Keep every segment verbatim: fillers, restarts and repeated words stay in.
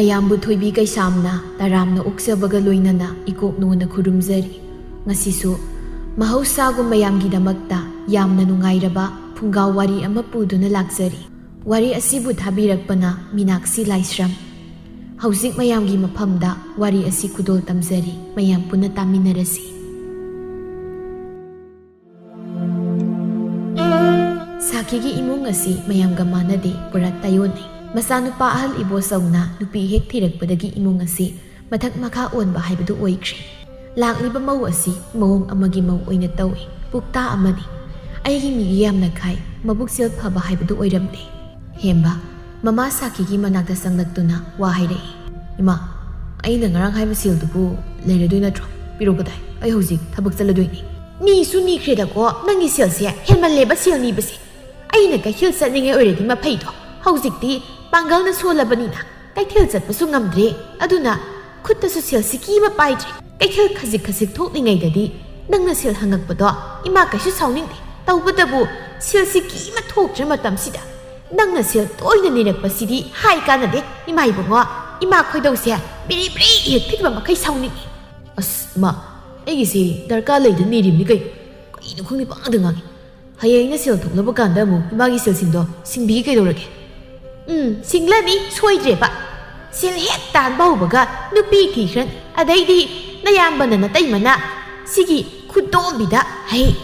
ꯃꯌꯥꯝꯕꯨ ꯊꯣꯏꯕꯤ ꯀꯩꯁꯥꯝꯅ ꯇꯔꯥꯝꯅ ꯑꯣꯛꯆꯕꯒ ꯂꯣꯏꯅꯅ ꯏꯀꯣꯛꯅꯣꯅ ꯈꯨꯔꯨꯝꯖꯔꯤ꯫ ꯉꯁꯤꯁꯨ ꯃꯍꯧꯁꯥꯒꯨꯝ ꯃꯌꯥꯝꯒꯤꯗꯃꯛꯇ ꯌꯥꯝꯅ ꯅꯨꯡꯉꯥꯏꯔꯕ ꯐꯨꯡꯒꯥ ꯋꯥꯔꯤ ꯑꯃ ꯄꯨꯗꯨꯅ ꯂꯥꯛꯆꯔꯤ꯫ ꯋꯥꯔꯤ ꯑꯁꯤꯕꯨ ꯊꯥꯕꯤꯔꯛꯄꯅ ꯃꯤꯅꯥꯛꯁꯤ ꯂꯥꯏꯁ꯭ꯔꯝ꯫ ꯍꯧꯖꯤꯛ ꯃꯌꯥꯝꯒꯤ ꯃꯐꯝꯗ ꯋꯥꯔꯤ ꯑꯁꯤ ꯈꯨꯗꯣꯜ ꯇꯝꯖꯔꯤ, ꯃꯌꯥꯝ ꯄꯨꯟꯅ ꯇꯥꯃꯤꯟꯅꯔꯁꯤ꯫ ꯁꯥꯈꯤꯒꯤ ꯏꯃꯨꯡ ꯑꯁꯤ ꯃꯌꯥꯝꯒ ꯃꯥꯟꯅꯗꯦ, ꯄꯨꯔꯥ ꯇꯥꯏꯑꯣꯟꯅꯩ꯫ ꯃꯆꯥꯅꯨꯄꯥ ꯑꯍꯜ ꯏꯕꯣꯆꯧꯅ ꯅꯨꯄꯤ ꯍꯦꯛ ꯊꯤꯔꯛꯄꯗꯒꯤ ꯏꯃꯨꯡ ꯑꯁꯤ ꯃꯊꯛ ꯃꯈꯥ ꯑꯣꯟꯕ ꯍꯥꯏꯕꯗꯨ ꯑꯣꯏꯈ꯭ꯔꯦ꯫ ꯂꯥꯛꯂꯤꯕ ꯃꯧ ꯑꯁꯤ ꯃꯑꯣꯡ ꯑꯃꯒꯤ ꯃꯧ ꯑꯣꯏꯅ ꯇꯧꯏ, ꯄꯨꯛꯇꯥ ꯑꯃꯅꯤ꯫ ꯑꯩꯒꯤ ꯃꯤꯒꯤ ꯌꯥꯝꯅ ꯈꯥꯏ, ꯃꯕꯨꯛꯆꯦꯜ ꯐꯕ ꯍꯥꯏꯕꯗꯨ ꯑꯣꯏꯔꯝꯗꯦ꯫ ꯍꯦꯝꯕ ꯃꯃꯥ ꯁꯥꯈꯤꯒꯤ ꯃꯅꯥꯛꯇ ꯆꯪꯂꯛꯇꯨꯅ ꯋꯥ ꯍꯥꯏꯔꯛꯏ꯫ "ꯏꯃꯥ, ꯑꯩꯅ ꯉꯔꯥꯡ ꯍꯥꯏꯕ ꯁꯦꯜꯗꯨꯕꯨ ꯂꯩꯔꯗꯣꯏ ꯅꯠꯇ꯭ꯔꯣ? ꯄꯤꯔꯛꯑꯣ ꯀꯗꯥꯏ? ꯑꯩ ꯍꯧꯖꯤꯛ ꯊꯕꯛ ꯆꯠꯂꯗꯣꯏꯅꯤ꯫" "ꯅꯤꯁꯨ ꯅꯤꯈ꯭ꯔꯦꯗꯀꯣ, ꯅꯪꯒꯤ ꯁꯦꯜꯁꯦ ꯍꯦꯟꯃꯜꯂꯦꯕ ꯁꯦꯜ ꯅꯤꯕꯁꯦ꯫ ꯑꯩꯅ ꯀꯩꯊꯦꯜ ꯆꯠꯅꯤꯡꯉꯥꯏ ꯑꯣꯏꯔꯗꯤ ꯃꯐꯩꯗꯣ, ꯍꯧꯖꯤꯛꯇꯤ ꯄꯥꯡꯒꯜꯅ ꯁꯣꯜꯂꯕꯅꯤꯅ ꯀꯩꯊꯦꯜ ꯆꯠꯄꯁꯨ ꯉꯝꯗ꯭ꯔꯦ꯫ ꯑꯗꯨꯅ ꯈꯨꯠꯇꯁꯨ ꯁꯦꯜ ꯁꯤꯀꯤ ꯑꯃ ꯄꯥꯏꯗ꯭ꯔꯦ꯫ ꯀꯩꯊꯦꯜ ꯈꯖꯤꯛ ꯈꯖꯤꯛ ꯊꯣꯛꯂꯤꯉꯩꯗꯗꯤ ꯅꯪꯅ ꯁꯦꯜ ꯍꯪꯉꯛꯄꯗꯣ ꯏꯃꯥ ꯀꯩꯁꯨ ꯁꯥꯎꯅꯤꯡꯗꯦ꯫ ꯇꯧꯕꯇꯕꯨ ꯁꯦꯜ ꯁꯤꯀꯤ ꯑꯃ ꯊꯣꯛꯇ꯭ꯔ ꯃꯇꯝꯁꯤꯗ ꯅꯪꯅ ꯁꯦꯜ ꯇꯣꯏꯅ ꯅꯤꯔꯛꯄꯁꯤꯗꯤ ꯍꯥꯏ ꯀꯥꯟꯅꯗꯦ, ꯏꯃꯥ ꯏꯕꯨꯡꯉꯣ꯫ ꯏꯃꯥ ꯈꯣꯏꯗꯧꯁꯦ ꯕ꯭ꯔꯤ ꯕ꯭ꯔꯤ ꯍꯦꯛ ꯊꯤꯠꯄ ꯃꯈꯩ ꯁꯥꯎꯅꯤꯡꯉꯤ꯫" "ꯑꯁ ꯏꯃꯥ, ꯑꯩꯒꯤꯁꯤ ꯗꯔꯀꯥꯔ ꯂꯩꯗ ꯅꯤꯔꯤꯕꯅꯤ ꯀꯩꯅꯣ꯫ ꯀꯩꯅꯣ ꯈꯪꯗꯦ, ꯄꯪꯉꯥꯡꯗ ꯉꯥꯡꯉꯤ꯫ ꯍꯌꯦꯡ ꯑꯩꯅ ꯁꯦꯜ ꯊꯣꯛꯂꯕ ꯀꯥꯟꯗ ꯑꯃꯨꯛ ꯏꯃꯥꯒꯤ ꯁꯦꯜꯁꯤꯡꯗꯣ ꯁꯤꯡꯕꯤꯒꯦ ꯀꯩꯗꯧꯔꯒꯦ?" "ꯎꯝ, ꯁꯤꯡꯂꯅꯤ ꯁꯣꯏꯗ꯭ꯔꯦꯕ꯫ ꯁꯦꯜ ꯍꯦꯛ ꯇꯥꯟꯕ ꯍꯧꯕꯒ ꯅꯨꯄꯤ ꯊꯤꯈ꯭ꯔꯅꯤ꯫ ꯑꯗꯩꯗꯤ ꯅꯌꯥꯝꯕꯅ ꯅꯇꯩꯃꯅ ꯁꯤꯒꯤ ꯈꯨꯗꯣꯝꯕꯤꯗ, ꯍꯩ,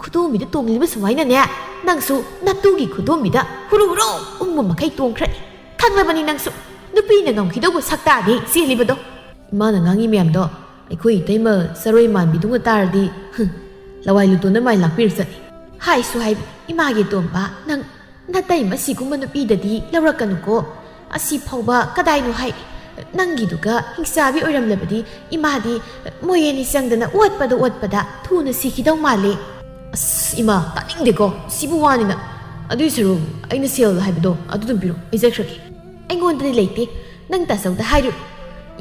ꯈꯨꯗꯣꯝꯕꯤꯗ ꯇꯣꯡꯂꯤꯕ ꯁꯨꯃꯥꯏꯅꯅꯦ, ꯅꯪꯁꯨ ꯅꯇꯨꯒꯤ ꯈꯨꯗꯣꯝꯕꯤꯗ ꯍꯨꯔꯨ ꯍꯨꯔꯨ ꯎꯪꯕ ꯃꯈꯩ ꯇꯣꯡꯈ꯭ꯔꯅꯤ꯫ ꯈꯪꯂꯕꯅꯤ ꯅꯪꯁꯨ, ꯅꯨꯄꯤꯅ ꯉꯝꯈꯤꯗꯧꯕ ꯁꯛꯇꯥꯅꯤ ꯆꯦꯜꯂꯤꯕꯗꯣ꯫" ꯏꯃꯥꯅ ꯉꯥꯡꯉꯤ ꯃꯌꯥꯝꯗꯣ ꯑꯩꯈꯣꯏ ꯏꯇꯩꯃ ꯆꯔꯣꯏ ꯃꯥꯟꯕꯤꯗꯨꯒ ꯇꯥꯔꯗꯤ, ꯍꯨꯝ, ꯂꯋꯥꯏ ꯂꯨꯇꯣꯟꯗ ꯃꯥꯏ ꯂꯥꯛꯄꯤꯔꯛꯆꯅꯤ꯫ ꯍꯥꯏꯁꯨ ꯍꯥꯏꯕꯅꯤ, ꯏꯃꯥꯒꯤ ꯇꯣꯝꯕ, ꯅꯪ ꯅꯇꯩꯃ ꯁꯤꯒꯨꯝꯕ ꯅꯨꯄꯤꯗꯗꯤ ꯂꯧꯔꯛꯀꯅꯨꯀꯣ꯫ ꯑꯁꯤ ꯐꯥꯎꯕ ꯀꯗꯥꯏꯅꯣ ꯍꯥꯏ꯫ ꯅꯪꯒꯤꯗꯨꯒ ꯍꯤꯡꯆꯥꯕꯤ ꯑꯣꯏꯔꯝꯂꯕꯗꯤ ꯏꯃꯥꯗꯤ ꯃꯣꯏ ꯑꯅꯤ ꯆꯪꯗꯅ ꯑꯣꯠꯄꯗ ꯑꯣꯠꯄꯗ ꯊꯨꯅ ꯁꯤꯈꯤꯗꯧ ꯃꯥꯜꯂꯦ꯫ ꯑꯁ ꯏꯃꯥ, ꯇꯥꯅꯤꯡꯗꯦꯀꯣ ꯁꯤꯕꯨ ꯋꯥꯅꯤꯅ꯫ ꯑꯗꯨꯏ ꯁꯔꯨꯛ ꯑꯩꯅ ꯁꯦꯜ ꯍꯥꯏꯕꯗꯣ ꯑꯗꯨ ꯑꯗꯨꯝ ꯄꯤꯔꯣ, ꯑꯩ ꯆꯠꯈ꯭ꯔꯒꯦ꯫ ꯑꯩꯉꯣꯟꯗꯗꯤ ꯂꯩꯇꯦ, ꯅꯪ ꯇꯥꯆꯧꯗ ꯍꯥꯏꯔꯨꯔꯣ꯫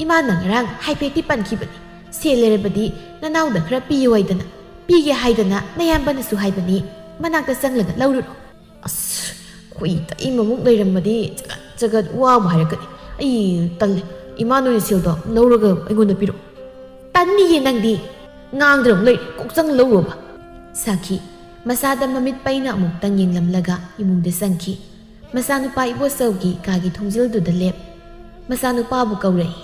ꯏꯃꯥꯅ ꯉꯔꯥꯡ ꯍꯥꯏꯐꯦꯠꯇꯤ ꯄꯟꯈꯤꯕꯅꯤ, ꯁꯦꯜ ꯂꯩꯔꯕꯗꯤ ꯅꯅꯥꯎꯗ ꯈꯔ ꯄꯤꯌꯨ ꯍꯥꯏꯗꯅ꯫ ꯄꯤꯒꯦ ꯍꯥꯏꯗꯅ ꯅꯌꯥꯝꯕꯅꯁꯨ ꯍꯥꯏꯕꯅꯤ, ꯃꯅꯥꯛꯇ ꯆꯪꯂꯒ ꯂꯧꯔꯨꯔꯣ꯫ ꯑꯁ, ꯈꯣꯏ ꯏꯇꯩꯃꯃꯨꯛ ꯂꯩꯔꯝꯃꯗꯤ ꯆꯒꯠ ꯆꯒꯠ ꯋꯥ ꯑꯃ ꯍꯥꯏꯔꯛꯀꯅꯤ꯫ ꯑꯩ ꯇꯜꯂꯦ꯫ ꯏꯃꯥꯅ ꯑꯣꯏꯅ ꯁꯦꯜꯗꯣ ꯂꯧꯔꯒ ꯑꯩꯉꯣꯟꯗ ꯄꯤꯔꯛꯑꯣ꯫ ꯇꯟꯅꯤꯌꯦ ꯅꯪꯗꯤ꯫ ꯉꯥꯡꯗ꯭ꯔ ꯑꯃꯨꯛ ꯂꯩꯔꯦ꯫ ꯀꯣꯛ ꯆꯪ ꯂꯧꯔꯣꯕ꯫ ꯁꯥꯈꯤ ꯃꯁꯥꯗ ꯃꯃꯤꯠ ꯄꯩꯅ ꯑꯃꯨꯛꯇꯪ ꯌꯦꯡꯂꯝꯂꯒ ꯏꯃꯨꯡꯗ ꯆꯪꯈꯤ꯫ ꯃꯆꯥꯅꯨꯄꯥ ꯏꯕꯣꯆꯧꯒꯤ ꯀꯥꯒꯤ ꯊꯣꯡꯖꯤꯜꯗꯨꯗ ꯂꯦꯞ꯫ ꯃꯆꯥꯅꯨꯄꯥꯕꯨ ꯀꯧꯔꯛꯏ꯫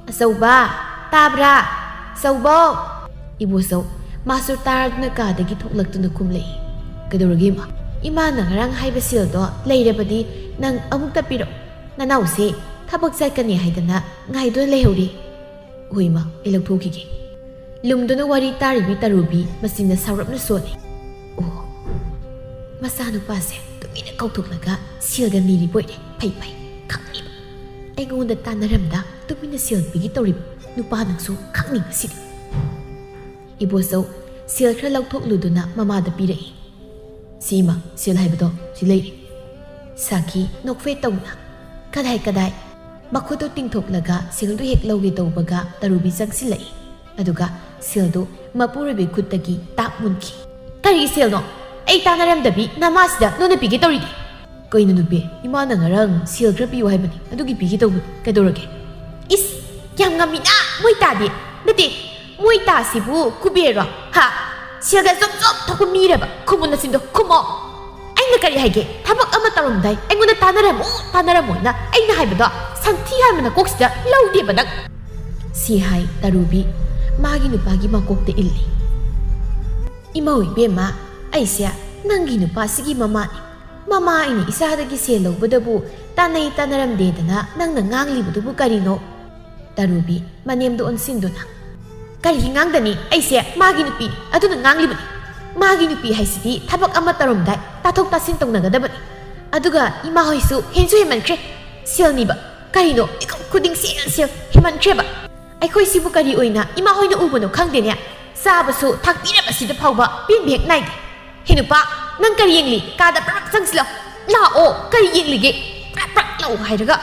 "ꯑꯆꯧꯕ! ꯇꯥꯕ꯭ꯔꯥ? ꯑꯆꯧꯕꯧ!" ꯏꯕꯣꯆꯧ ꯃꯥꯁꯨ ꯇꯥꯔꯗꯨꯅ ꯀꯥꯗꯒꯤ ꯊꯣꯛꯂꯛꯇꯨꯅ ꯈꯨꯝꯂꯛꯏ꯫ "ꯀꯩꯗꯧꯔꯒꯦ ꯏꯃꯥ?" "ꯏꯃꯥꯅ ꯉꯔꯥꯡ ꯍꯥꯏꯕ ꯁꯦꯜꯗꯣ ꯂꯩꯔꯕꯗꯤ ꯅꯪ ꯑꯃꯨꯛꯇ ꯄꯤꯔꯛꯑꯣ꯫ ꯅꯅꯥꯎꯁꯦ ꯊꯕꯛ ꯆꯠꯀꯅꯤ ꯍꯥꯏꯗꯅ ꯉꯥꯏꯗꯨꯅ ꯂꯩꯍꯧꯔꯤ꯫" "ꯍꯣꯏ ꯏꯃꯥ, ꯑꯩ ꯂꯧꯊꯣꯛꯈꯤꯒꯦ꯫" ꯂꯨꯝꯗꯨꯅ ꯋꯥꯔꯤ ꯇꯥꯔꯤꯕꯤ ꯇꯔꯨꯕꯤ ꯃꯆꯤꯟꯗ ꯁꯥꯎꯔꯞꯅ ꯁꯣꯜꯂꯤ꯫ ꯑꯣ, ꯃꯆꯥꯅꯨꯄꯥꯁꯦ ꯇꯨꯃꯤꯟꯅ ꯀꯧꯊꯣꯛꯂꯒ ꯁꯦꯜꯒ ꯅꯤꯔꯤꯕ ꯑꯣꯏꯔꯦ꯫ ꯐꯩ ꯐꯩ, ꯈꯪꯉꯤꯕ꯫ ꯑꯩꯉꯣꯟꯗ ꯇꯥꯟꯅꯔꯝꯗ ꯇꯨꯃꯤꯟꯅ ꯁꯦꯜ ꯄꯤꯒꯦ ꯇꯧꯔꯤꯕ ꯅꯨꯄꯥ ꯅꯪꯁꯨ ꯈꯪꯅꯤ ꯉꯁꯤꯗꯤ꯫ ꯏꯕꯣꯆꯧ ꯁꯦꯜ ꯈꯔ ꯂꯧꯊꯣꯛꯂꯨꯗꯨꯅ ꯃꯃꯥꯗ ꯄꯤꯔꯛꯏ꯫ "ꯁꯤ ꯏꯃꯥ, ꯁꯦꯜ ꯍꯥꯏꯕꯗꯣ ꯁꯤ ꯂꯩꯔꯦ꯫" ꯁꯥꯈꯤ ꯅꯣꯛꯐꯦꯠ ꯇꯧꯅ, "ꯀꯗꯥꯏ ꯀꯗꯥꯏ?" ꯃꯈꯨꯠꯇꯨ ꯇꯤꯡꯊꯣꯛꯂꯒ ꯁꯦꯜꯗꯨ ꯍꯦꯛ ꯂꯧꯒꯦ ꯇꯧꯕꯒ ꯇꯔꯨꯕꯤ ꯆꯪꯁꯤꯜꯂꯛꯏ꯫ ꯑꯗꯨꯒ ꯁꯦꯜꯗꯨ ꯃꯄꯨꯔꯣꯏꯕꯒꯤ ꯈꯨꯠꯇꯒꯤ ꯇꯥꯞ ꯃꯨꯟꯈꯤ꯫ "ꯀꯔꯤ ꯁꯦꯜꯅꯣ? ꯑꯩ ꯇꯥꯟꯅꯔꯝꯗꯕꯤ ꯅꯃꯥꯁꯤꯗ ꯅꯣꯏꯅ ꯄꯤꯒꯦ ꯇꯧꯔꯤꯗꯤ?" "ꯀꯩꯅꯣ ꯅꯨꯄꯤ, ꯏꯃꯥꯅ ꯉꯔꯥꯡ ꯁꯦꯜ ꯈꯔ ꯄꯤꯌꯨ ꯍꯥꯏꯕꯅꯤ, ꯑꯗꯨꯒꯤ ꯄꯤꯒꯦ ꯇꯧꯕꯅꯤ꯫ ꯀꯩꯗꯧꯔꯒꯦ?" "ꯏꯁ, ꯌꯥꯝ ꯉꯝꯃꯤꯅ ꯃꯣꯏ ꯇꯥꯗꯤ꯫ ꯅꯠꯇꯦ, ꯃꯣꯏ ꯇꯥꯁꯤꯕꯨ ꯀꯨꯕꯦꯔꯔꯣ? ꯍꯥ? ꯁꯦꯜꯒ ꯖꯣꯞ ꯖꯣꯞ ꯊꯣꯛꯄ ꯃꯤꯔꯕ? ꯈꯨꯝꯃꯨ ꯅꯆꯤꯟꯗꯣ, ꯈꯨꯝꯃꯣ꯫ ꯑꯩꯅ ꯀꯔꯤ ꯍꯥꯏꯒꯦ? ꯊꯕꯛ ꯑꯃ ꯇꯧꯔꯝꯗꯥꯏ ꯑꯩꯉꯣꯟꯗ ꯇꯥꯟꯅꯔꯝꯃꯣ, ꯇꯥꯟꯅꯔꯝꯃꯣꯅ ꯑꯩꯅ ꯍꯥꯏꯕꯗꯣ ꯁꯟꯊꯤ ꯍꯥꯏꯕ ꯅꯀꯣꯛꯁꯤꯗ ꯂꯧꯗꯦꯕ ꯅꯪ꯫" ꯁꯤ ꯍꯥꯏ ꯇꯔꯨꯕꯤ ꯃꯥꯒꯤ ꯅꯨꯄꯥꯒꯤ ꯃꯀꯣꯛꯇ ꯏꯜꯂꯤ꯫ "ꯏꯃꯧ ꯏꯕꯦꯝꯃ, ꯑꯩꯁꯦ ꯅꯪꯒꯤ ꯅꯨꯄꯥꯁꯤꯒꯤ ꯃꯃꯥꯅꯤ꯫ ꯃꯃꯥ ꯑꯩꯅ ꯏꯆꯥꯗꯒꯤ ꯁꯦꯜ ꯂꯧꯕꯗꯕꯨ ꯇꯥꯟꯅꯩ ꯇꯥꯟꯅꯔꯝꯗꯦꯗꯅ ꯅꯪꯅ ꯉꯥꯡꯂꯤꯕꯗꯨꯕꯨ ꯀꯔꯤꯅꯣ?" ꯇꯔꯨꯕꯤ ꯃꯅꯦꯝꯗ ꯑꯣꯟꯁꯤꯟꯗꯨꯅ, "ꯀꯔꯤꯒꯤ ꯉꯥꯡꯗꯅꯤ? ꯑꯩꯁꯦ ꯃꯥꯒꯤ ꯅꯨꯄꯤꯅꯤ, ꯑꯗꯨꯅ ꯉꯥꯡꯂꯤꯕꯅꯤ꯫ ꯃꯥꯒꯤ ꯅꯨꯄꯤ ꯍꯥꯏꯁꯤꯗꯤ ꯊꯕꯛ ꯑꯃ ꯇꯧꯔꯝꯗꯥꯏ ꯇꯥꯊꯣꯛ ꯇꯥꯁꯤꯟ ꯇꯧꯅꯒꯗꯕꯅꯤ꯫ ꯑꯗꯨꯒ ꯏꯃꯥ ꯍꯣꯏꯁꯨ ꯍꯦꯟꯁꯨ ꯍꯦꯟꯃꯟꯈ꯭ꯔꯦ꯫ ꯁꯦꯜ ꯅꯤꯕ ꯀꯔꯤꯅꯣ? ꯏꯀꯨꯞ ꯈꯨꯗꯤꯡ ꯁꯦꯜ, ꯁꯦꯜ ꯍꯦꯟꯃꯟꯈ꯭ꯔꯦꯕ꯫ ꯑꯩꯈꯣꯏꯁꯤꯕꯨ ꯀꯔꯤ ꯑꯣꯏꯅ ꯏꯃꯥ ꯍꯣꯏꯅ ꯎꯕꯅꯣ ꯈꯪꯗꯦꯅꯦ꯫ ꯆꯥꯕꯁꯨ ꯊꯛꯄꯤꯔꯕꯁꯤꯗ ꯐꯥꯎꯕ ꯄꯦꯟꯕ ꯍꯦꯛ ꯅꯥꯏꯗꯦ꯫ ꯍꯦ ꯅꯨꯄꯥ, ꯅꯪ ꯀꯔꯤ ꯌꯦꯡꯂꯤ? ꯀꯥꯗ ꯄ꯭ꯔꯞ ꯄ꯭ꯔꯞ ꯆꯪꯁꯤꯜꯂꯣ꯫ ꯂꯥꯛꯑꯣ, ꯀꯔꯤ ꯌꯦꯡꯂꯤꯒꯦ? ꯄ꯭ꯔꯞ ꯄ꯭ꯔꯞ ꯂꯥꯛꯑꯣ ꯍꯥꯏꯔꯒ꯫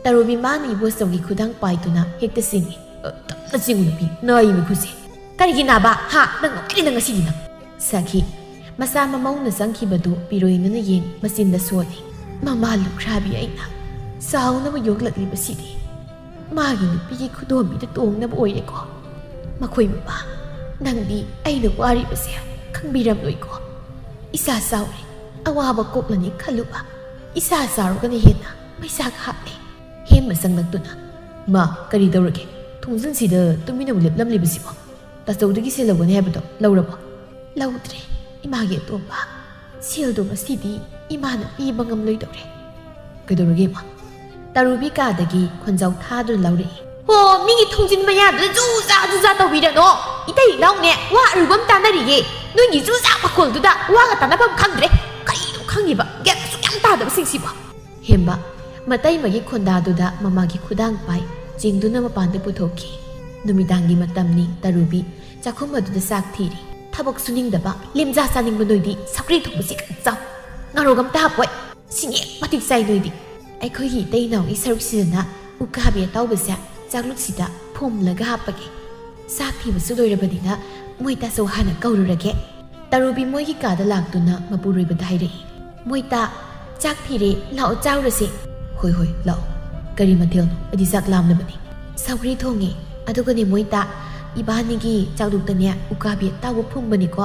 ꯇꯔꯨꯕꯤ ꯃꯥꯅ ꯏꯕꯣꯆꯧꯒꯤ ꯈꯨꯗꯥꯡ ꯄꯥꯏꯗꯨꯅ ꯍꯦꯛꯇ ꯆꯤꯡꯏ꯫ "ꯑ, ꯇꯞꯅ ꯆꯤꯡꯉꯨ ꯅꯨꯄꯤ, ꯅꯥꯏ ꯃꯈꯨꯠꯁꯦ꯫ ꯀꯔꯤꯒꯤ ꯅꯥꯕ? ꯍꯥ? ꯅꯪ ꯅꯣꯛꯀꯅꯤ ꯅꯪ ꯉꯁꯤꯗꯤ ꯅꯪ꯫" ꯁꯥꯈꯤ ꯃꯆꯥ ꯃꯃꯧꯅ ꯆꯪꯈꯤꯕꯗꯨ ꯄꯤꯔꯣꯏꯅꯅ ꯌꯦꯡ ꯃꯆꯤꯟꯗ ꯁꯣꯜꯂꯤ꯫ "ꯃꯃꯥ ꯂꯨꯈ꯭ꯔꯥꯕꯤ ꯑꯩꯅ ꯆꯥꯎꯅꯕ ꯌꯣꯛꯂꯛꯂꯤꯕꯁꯤꯗꯤ ꯃꯥꯒꯤ ꯅꯨꯄꯤꯒꯤ ꯈꯨꯗꯣꯝꯕꯤꯗ ꯇꯣꯡꯅꯕ ꯑꯣꯏꯔꯦꯀꯣ꯫ ꯃꯈꯣꯏ ꯃꯃꯥ, ꯅꯪꯗꯤ ꯑꯩꯅ ꯋꯥꯔꯤꯕꯁꯦ ꯈꯪꯕꯤꯔꯝꯂꯣꯏꯀꯣ꯫ ꯏꯆꯥ ꯆꯥꯎꯔꯦ, ꯑꯋꯥꯕ ꯀꯣꯛꯂꯅꯤ ꯈꯜꯂꯨꯕ꯫ ꯏꯆꯥ ꯆꯥꯎꯔꯒꯅ ꯍꯦꯟꯅ ꯃꯩꯁꯥꯒ ꯍꯥꯞꯂꯦ꯫ ꯍꯦꯝꯕ ꯆꯪꯂꯛꯇꯨꯅ, "ꯃꯥ, ꯀꯔꯤ ꯇꯧꯔꯒꯦ? ꯊꯣꯡꯖꯤꯟꯁꯤꯗ ꯇꯨꯃꯤꯟꯅ ꯂꯦꯞꯂꯝꯂꯤꯕꯁꯤꯕꯣ? ꯇꯥꯆꯧꯗꯒꯤ ꯁꯦꯜ ꯂꯧꯒꯅꯤ ꯍꯥꯏꯕꯗꯣ ꯂꯧꯔꯕꯣ?" "ꯂꯧꯗ꯭ꯔꯦ, ꯏꯃꯥꯒꯤ ꯑꯇꯣꯝꯕ꯫ ꯁꯦꯜꯗꯣ ꯉꯁꯤꯗꯤ ꯏꯃꯥꯅ ꯄꯤꯕ ꯉꯝꯂꯣꯏꯗꯧꯔꯦ꯫" "ꯀꯩꯗꯧꯔꯒꯦ, ꯏꯃꯥ?" ꯇꯔꯨꯕꯤ ꯀꯥꯗꯒꯤ ꯈꯣꯟꯖꯥꯎ ꯊꯥꯗꯨꯅ ꯂꯧꯔꯛꯏ꯫ "ꯍꯣ, ꯃꯤꯒꯤ ꯊꯣꯡꯖꯤꯟ ꯃꯌꯥꯗꯨꯗ ꯖꯨꯖꯥ ꯖꯨꯖꯥ ꯇꯧꯕꯤꯔꯅꯣ꯫ ꯏꯇꯩ ꯏꯅꯥꯎꯅꯦ, ꯋꯥ ꯑꯔꯨꯕ ꯑꯃ ꯇꯥꯟꯅꯔꯤꯌꯦ꯫ ꯅꯣꯏꯒꯤ ꯖꯨꯖꯥ ꯃꯈꯣꯜꯗꯨꯗ ꯋꯥꯒ ꯇꯥꯟꯅꯐꯝ ꯈꯪꯗ꯭ꯔꯦ꯫ ꯀꯔꯤꯅꯣ ꯈꯪꯉꯤꯕ, ꯒ꯭ꯌꯥꯟ ꯁꯨꯛꯌꯥꯝ ꯇꯥꯗꯕꯁꯤꯡꯁꯤꯕꯣ?" ꯍꯦꯝꯕ ꯃꯇꯩꯃꯒꯤ ꯈꯣꯟꯗꯥꯗꯨꯗ ꯃꯃꯥꯒꯤ ꯈꯨꯗꯥꯡ ꯄꯥꯏ ꯆꯤꯡꯗꯨꯅ ꯃꯄꯥꯟꯗ ꯄꯨꯊꯣꯛꯈꯤ꯫ ꯅꯨꯃꯤꯗꯥꯡꯒꯤ ꯃꯇꯝꯅꯤ꯫ ꯇꯔꯨꯕꯤ ꯆꯥꯛꯈꯨꯝ ꯑꯗꯨꯗ ꯆꯥꯛ ꯊꯤꯔꯤ꯫ "ꯊꯕꯛ ꯁꯨꯅꯤꯡꯗꯕ, ꯂꯦꯝꯖꯥ ꯆꯥꯅꯤꯡꯕ ꯅꯣꯏꯗꯤ ꯁꯧꯒ꯭ꯔꯤ ꯊꯣꯡꯕꯁꯤ ꯈꯛ ꯆꯥꯎ꯫ ꯉꯥꯔꯣꯛ ꯑꯝꯇ ꯍꯥꯞꯄꯣꯏ꯫ ꯁꯤꯡꯉꯦ ꯃꯇꯤꯛ ꯆꯥꯏ ꯅꯣꯏꯗꯤ꯫ ꯑꯩꯈꯣꯏꯒꯤ ꯏꯇꯩ ꯏꯅꯥꯎꯒꯤ ꯁꯔꯨꯛꯁꯤꯗꯅ ꯎꯀꯥꯕꯤ ꯑꯇꯥꯎꯕꯁꯦ ꯆꯥꯛꯂꯨꯛꯁꯤꯗ ꯐꯣꯝꯂꯒ ꯍꯥꯞꯄꯒꯦ꯫ ꯆꯥꯛ ꯊꯤꯕꯁꯨ ꯂꯣꯏꯔꯕꯅꯤꯅ ꯃꯣꯏ ꯇꯥꯆꯧ ꯍꯥꯟꯅ ꯀꯧꯔꯨꯔꯒꯦ꯫" ꯇꯔꯨꯕꯤ ꯃꯣꯏꯒꯤ ꯀꯥꯗ ꯂꯥꯛꯇꯨꯅ ꯃꯄꯨꯔꯣꯏꯕꯗ ꯍꯥꯏꯔꯛꯏ꯫ "ꯃꯣꯏꯇꯥ, ꯆꯥꯛ ꯊꯤꯔꯦ, ꯂꯥꯛꯑꯣ ꯆꯥꯔꯨꯔꯁꯦ꯫" "ꯍꯣꯏ, ꯍꯣꯏ, ꯂꯥꯛꯑꯣ꯫ ꯀꯔꯤ ꯃꯊꯦꯜꯅꯣ? ꯑꯩꯗꯤ ꯆꯥꯛ ꯂꯥꯝꯂꯕꯅꯤ꯫" "ꯁꯧꯒ꯭ꯔꯤ ꯊꯣꯡꯉꯦ꯫ ꯑꯗꯨꯒꯅꯦ ꯃꯣꯏꯇꯥ, ꯏꯕꯥꯅꯤꯒꯤ ꯆꯥꯛꯂꯨꯛꯇꯅꯦ ꯎꯀꯥꯕꯤ ꯑꯇꯥꯎꯕ ꯐꯨꯝꯕꯅꯤꯀꯣ꯫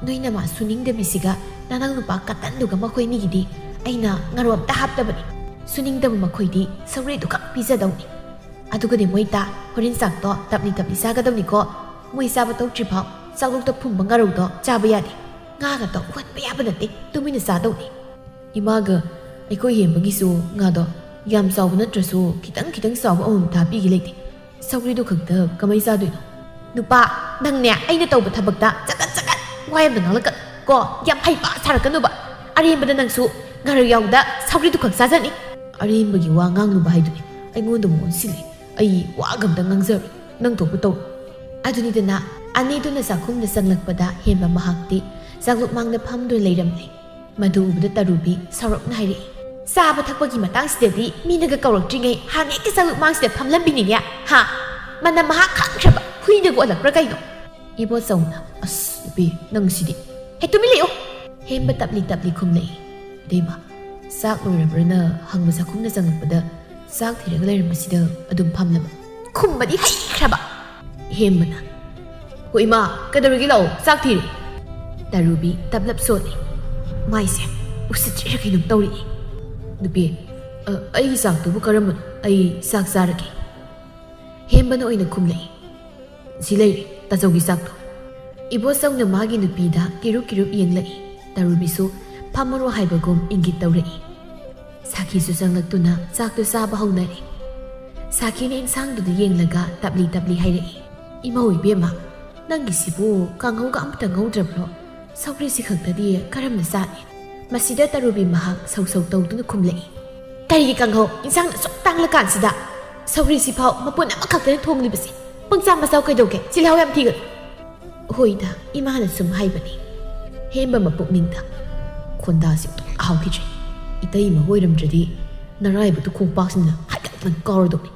ꯅꯣꯏ ꯅꯃꯥ ꯁꯨꯅꯤꯡꯗꯕꯤꯁꯤꯒ ꯅꯅꯥꯎ ꯅꯨꯄꯥ ꯀꯇꯟꯗꯨꯒ ꯃꯈꯣꯏꯅꯤꯒꯤꯗꯤ ꯑꯩꯅ ꯉꯥꯔꯣ ꯑꯝꯇ ꯍꯥꯞꯇꯕꯅꯤ꯫ ꯁꯨꯅꯤꯡꯗꯕ ꯃꯈꯣꯏꯗꯤ ꯁꯧꯒ꯭ꯔꯤꯗꯨꯈꯛ ꯄꯤꯖꯗꯧꯅꯤ꯫ ꯑꯗꯨꯒꯅꯦ ꯃꯣꯏꯇꯥ, ꯍꯣꯔꯦꯟ ꯆꯥꯛꯇꯣ ꯇꯞꯂꯤ ꯇꯞꯂꯤ ꯆꯥꯒꯗꯧꯅꯤꯀꯣ꯫ ꯃꯣꯏ ꯆꯥꯕ ꯇꯣꯛꯇ꯭ꯔꯤꯐꯥꯎ ꯆꯥꯛꯂꯨꯛꯇ ꯐꯨꯝꯕ ꯉꯥꯔꯧꯗꯣ ꯆꯥꯕ ꯌꯥꯗꯦ꯫ ꯉꯥꯒꯇꯣ ꯎꯍꯟꯕ ꯌꯥꯕ ꯅꯠꯇꯦ, ꯇꯨꯃꯤꯟꯅ ꯆꯥꯗꯧꯅꯤ꯫" "ꯏꯃꯥꯒ ꯑꯩꯈꯣꯏ ꯍꯦꯝꯕꯒꯤꯁꯨ ꯉꯥꯗꯣ ꯌꯥꯝ ꯆꯥꯎꯕ ꯅꯠꯇ꯭ꯔꯁꯨ ꯈꯤꯇꯪ ꯈꯤꯇꯪ ꯆꯥꯎꯕ ꯑꯃꯃꯝꯇ ꯍꯥꯞꯄꯤꯒꯦ ꯂꯩꯇꯦ꯫ ꯁꯧꯒ꯭ꯔꯤꯗꯣ ꯈꯛꯇ ꯀꯃꯥꯏ ꯆꯥꯗꯣꯏꯅꯣ?" "ꯅꯨꯄꯥ, ꯅꯪꯅꯦ ꯑꯩꯅ ꯇꯧꯕ ꯊꯕꯛꯇ ꯆꯒꯠ ꯆꯒꯠ ꯋꯥ ꯌꯥꯝꯅ ꯉꯥꯡꯂꯛꯀꯅꯨ ꯀꯣ, ꯌꯥꯝ ꯍꯩꯄꯥ ꯁꯥꯔꯛꯀꯅꯨꯕ꯫ ꯑꯔꯦꯝꯕꯗ ꯅꯪꯁꯨ ꯉꯥꯔꯧ ꯌꯥꯎꯗ ꯁꯧꯒ꯭ꯔꯤꯗꯨ ꯈꯛ ꯆꯥꯖꯅꯤ꯫" "ꯑꯔꯦꯝꯕꯒꯤ ꯋꯥ ꯉꯥꯡꯂꯨꯕ ꯍꯥꯏꯗꯨꯅꯤ ꯑꯩꯉꯣꯟꯗ ꯑꯃꯨꯛ ꯑꯣꯟꯁꯤꯜꯂꯤ꯫ ꯑꯩ ꯋꯥꯒ ꯑꯝꯇ ꯉꯥꯡꯖꯔꯣꯏ, ꯅꯪ ꯊꯣꯛꯄ ꯇꯧꯔꯣ꯫" ꯑꯗꯨꯅꯤꯗꯅ, ꯑꯅꯤꯗꯨꯅ ꯆꯥꯛꯈꯨꯝꯗ ꯆꯪꯂꯛꯄꯗ ꯍꯦꯝꯕ ꯃꯍꯥꯛꯇꯤ ꯆꯥꯛꯂꯨꯛ ꯃꯥꯡꯗ ꯐꯝꯗꯨꯅ ꯂꯩꯔꯝꯂꯦ꯫ ꯃꯗꯨ ꯎꯕꯗ ꯇꯔꯨꯕꯤ ꯁꯥꯎꯔꯞꯅ ꯍꯥꯏꯔꯛꯏ, "ꯆꯥꯕ ꯊꯛꯄꯒꯤ ꯃꯇꯥꯡꯁꯤꯗꯗꯤ ꯃꯤꯅꯒ ꯀꯧꯔꯛꯇ꯭ꯔꯤꯉꯩ ꯍꯥꯟꯅ ꯍꯦꯛꯇ ꯆꯥꯛꯂꯨꯛ ꯃꯥꯡꯁꯤꯗ ꯐꯝꯂꯝꯕꯤꯅꯤꯅꯦ, ꯍꯥ? ꯃꯅꯝ ꯃꯍꯥ ꯈꯪꯈ꯭ꯔꯕ ꯍꯨꯏꯅꯒ ꯑꯣꯜꯂꯛꯄ꯭ꯔꯥ ꯀꯩꯅꯣ?" ꯏꯕꯣꯆꯧꯅ, "ꯑꯁ, ꯅꯨꯄꯤ, ꯅꯪꯁꯤꯗꯤ꯫ ꯍꯦ, ꯇꯨꯃꯤꯟ ꯂꯩꯌꯨ!" ꯍꯦꯝꯕ ꯇꯞꯂꯤ ꯇꯞꯂꯤ ꯈꯨꯝꯂꯛꯏ, "ꯏꯇꯩꯃ, ꯆꯥꯛ ꯂꯣꯏꯔꯕ꯭ꯔꯅ ꯍꯪꯕ ꯆꯥꯛꯈꯨꯝꯗ ꯆꯪꯂꯛꯄꯗ ꯆꯥꯛ ꯊꯤꯔꯒ ꯂꯩꯔꯝꯕꯁꯤꯗ ꯑꯗꯨꯝ ꯐꯝꯂꯕ꯫ ꯈꯨꯝꯕꯗꯤ ꯍꯩꯈ꯭ꯔꯕ꯫ ꯍꯦꯝꯕꯅ, "ꯍꯣ ꯏꯃꯥ, ꯀꯩꯗꯧꯔꯒꯦ? ꯂꯥꯛꯑꯣ, ꯆꯥꯛ ꯊꯤꯔꯦ꯫" ꯇꯔꯨꯕꯤ ꯇꯞꯂꯞ ꯁꯣꯜꯂꯤ꯫ ꯃꯥꯏꯁꯦ ꯎꯁꯤꯠꯇ꯭ꯔꯤꯔ ꯀꯩꯅꯣꯝ ꯇꯧꯔꯛꯏ꯫ "ꯅꯨꯄꯤ, ꯑ, ꯑꯩꯒꯤ ꯆꯥꯛꯇꯨꯕꯨ ꯀꯔꯝꯕꯅꯣ? ꯑꯩ ꯆꯥꯛ ꯆꯥꯔꯒꯦ꯫" ꯍꯦꯝꯕꯅ ꯑꯣꯏꯅ ꯈꯨꯝꯂꯛꯏ꯫ "ꯁꯤ ꯂꯩꯔꯦ, ꯇꯥꯆꯧꯒꯤ ꯆꯥꯛꯇꯣ꯫" ꯏꯕꯣꯆꯧꯅ ꯃꯥꯒꯤ ꯅꯨꯄꯤꯗ ꯀꯤꯔꯨꯞ ꯀꯤꯔꯨꯞ ꯌꯦꯡꯂꯛꯏ꯫ ꯇꯔꯨꯕꯤꯁꯨ ꯐꯝꯃꯔꯣ ꯍꯥꯏꯕꯒꯨꯝ ꯏꯪꯒꯤꯠ ꯇꯧꯔꯛꯏ꯫ ꯁꯥꯈꯤꯁꯨ ꯆꯪꯂꯛꯇꯨꯅ ꯆꯥꯛꯇꯨ ꯆꯥꯕ ꯍꯧꯅꯔꯦ꯫ ꯁꯥꯈꯤꯅ ꯏꯟꯁꯥꯡꯗꯨꯗ ꯌꯦꯡꯂꯒ ꯇꯞꯂꯤ ꯇꯞꯂꯤ ꯍꯥꯏꯔꯛꯏ, "ꯏꯃꯧ ꯏꯕꯦꯝꯃ, ꯅꯪꯒꯤꯁꯤꯕꯨ ꯀꯥꯡꯍꯧꯒ ꯑꯝꯇ ꯉꯧꯗ꯭ꯔꯕ꯭ꯔꯣ? ꯁꯧꯒ꯭ꯔꯤꯁꯤ ꯈꯛꯇꯗꯤ ꯀꯔꯝꯅ ꯆꯥꯅꯤ?" ꯃꯁꯤꯗ ꯇꯔꯨꯕꯤ ꯃꯍꯥꯛ ꯁꯧ ꯁꯧ ꯇꯧꯗꯨꯅ ꯈꯨꯝꯂꯛꯏ, "ꯀꯔꯤꯒꯤ ꯀꯥꯡꯍꯧ? ꯏꯟꯁꯥꯡ ꯑꯁꯨꯛ ꯇꯥꯡꯂꯀꯥꯟꯁꯤꯗ ꯁꯧꯒ꯭ꯔꯤꯁꯤꯐꯥꯎ ꯃꯄꯨꯟ ꯑꯃꯈꯛꯇꯅ ꯊꯣꯡꯂꯤꯕꯁꯦ꯫ ꯄꯪꯆꯥ ꯃꯆꯥꯎ ꯀꯩꯗꯧꯒꯦ? ꯆꯤꯜꯍꯥꯎ ꯌꯥꯝ ꯊꯤꯒꯅꯨ꯫" "ꯍꯣꯏꯗ, ꯏꯃꯥꯅ ꯁꯨꯝ ꯍꯥꯏꯕꯅꯤ꯫" ꯍꯦꯝꯕ ꯃꯄꯨꯛꯅꯤꯡꯗ, "ꯈꯣꯟꯗꯥꯁꯤ ꯑꯣꯟꯊꯣꯛꯅ ꯍꯥꯎꯈꯤꯗ꯭ꯔꯦ꯫ ꯏꯇꯩꯃ ꯑꯣꯏꯔꯝꯗ꯭ꯔꯗꯤ ꯅꯔꯥꯏꯕꯛꯇꯨ ꯈꯣꯡꯄꯥꯛꯁꯤꯅ ꯍꯥꯏꯒꯠꯇꯅ ꯀꯥꯎꯔꯗꯧꯅꯤ꯫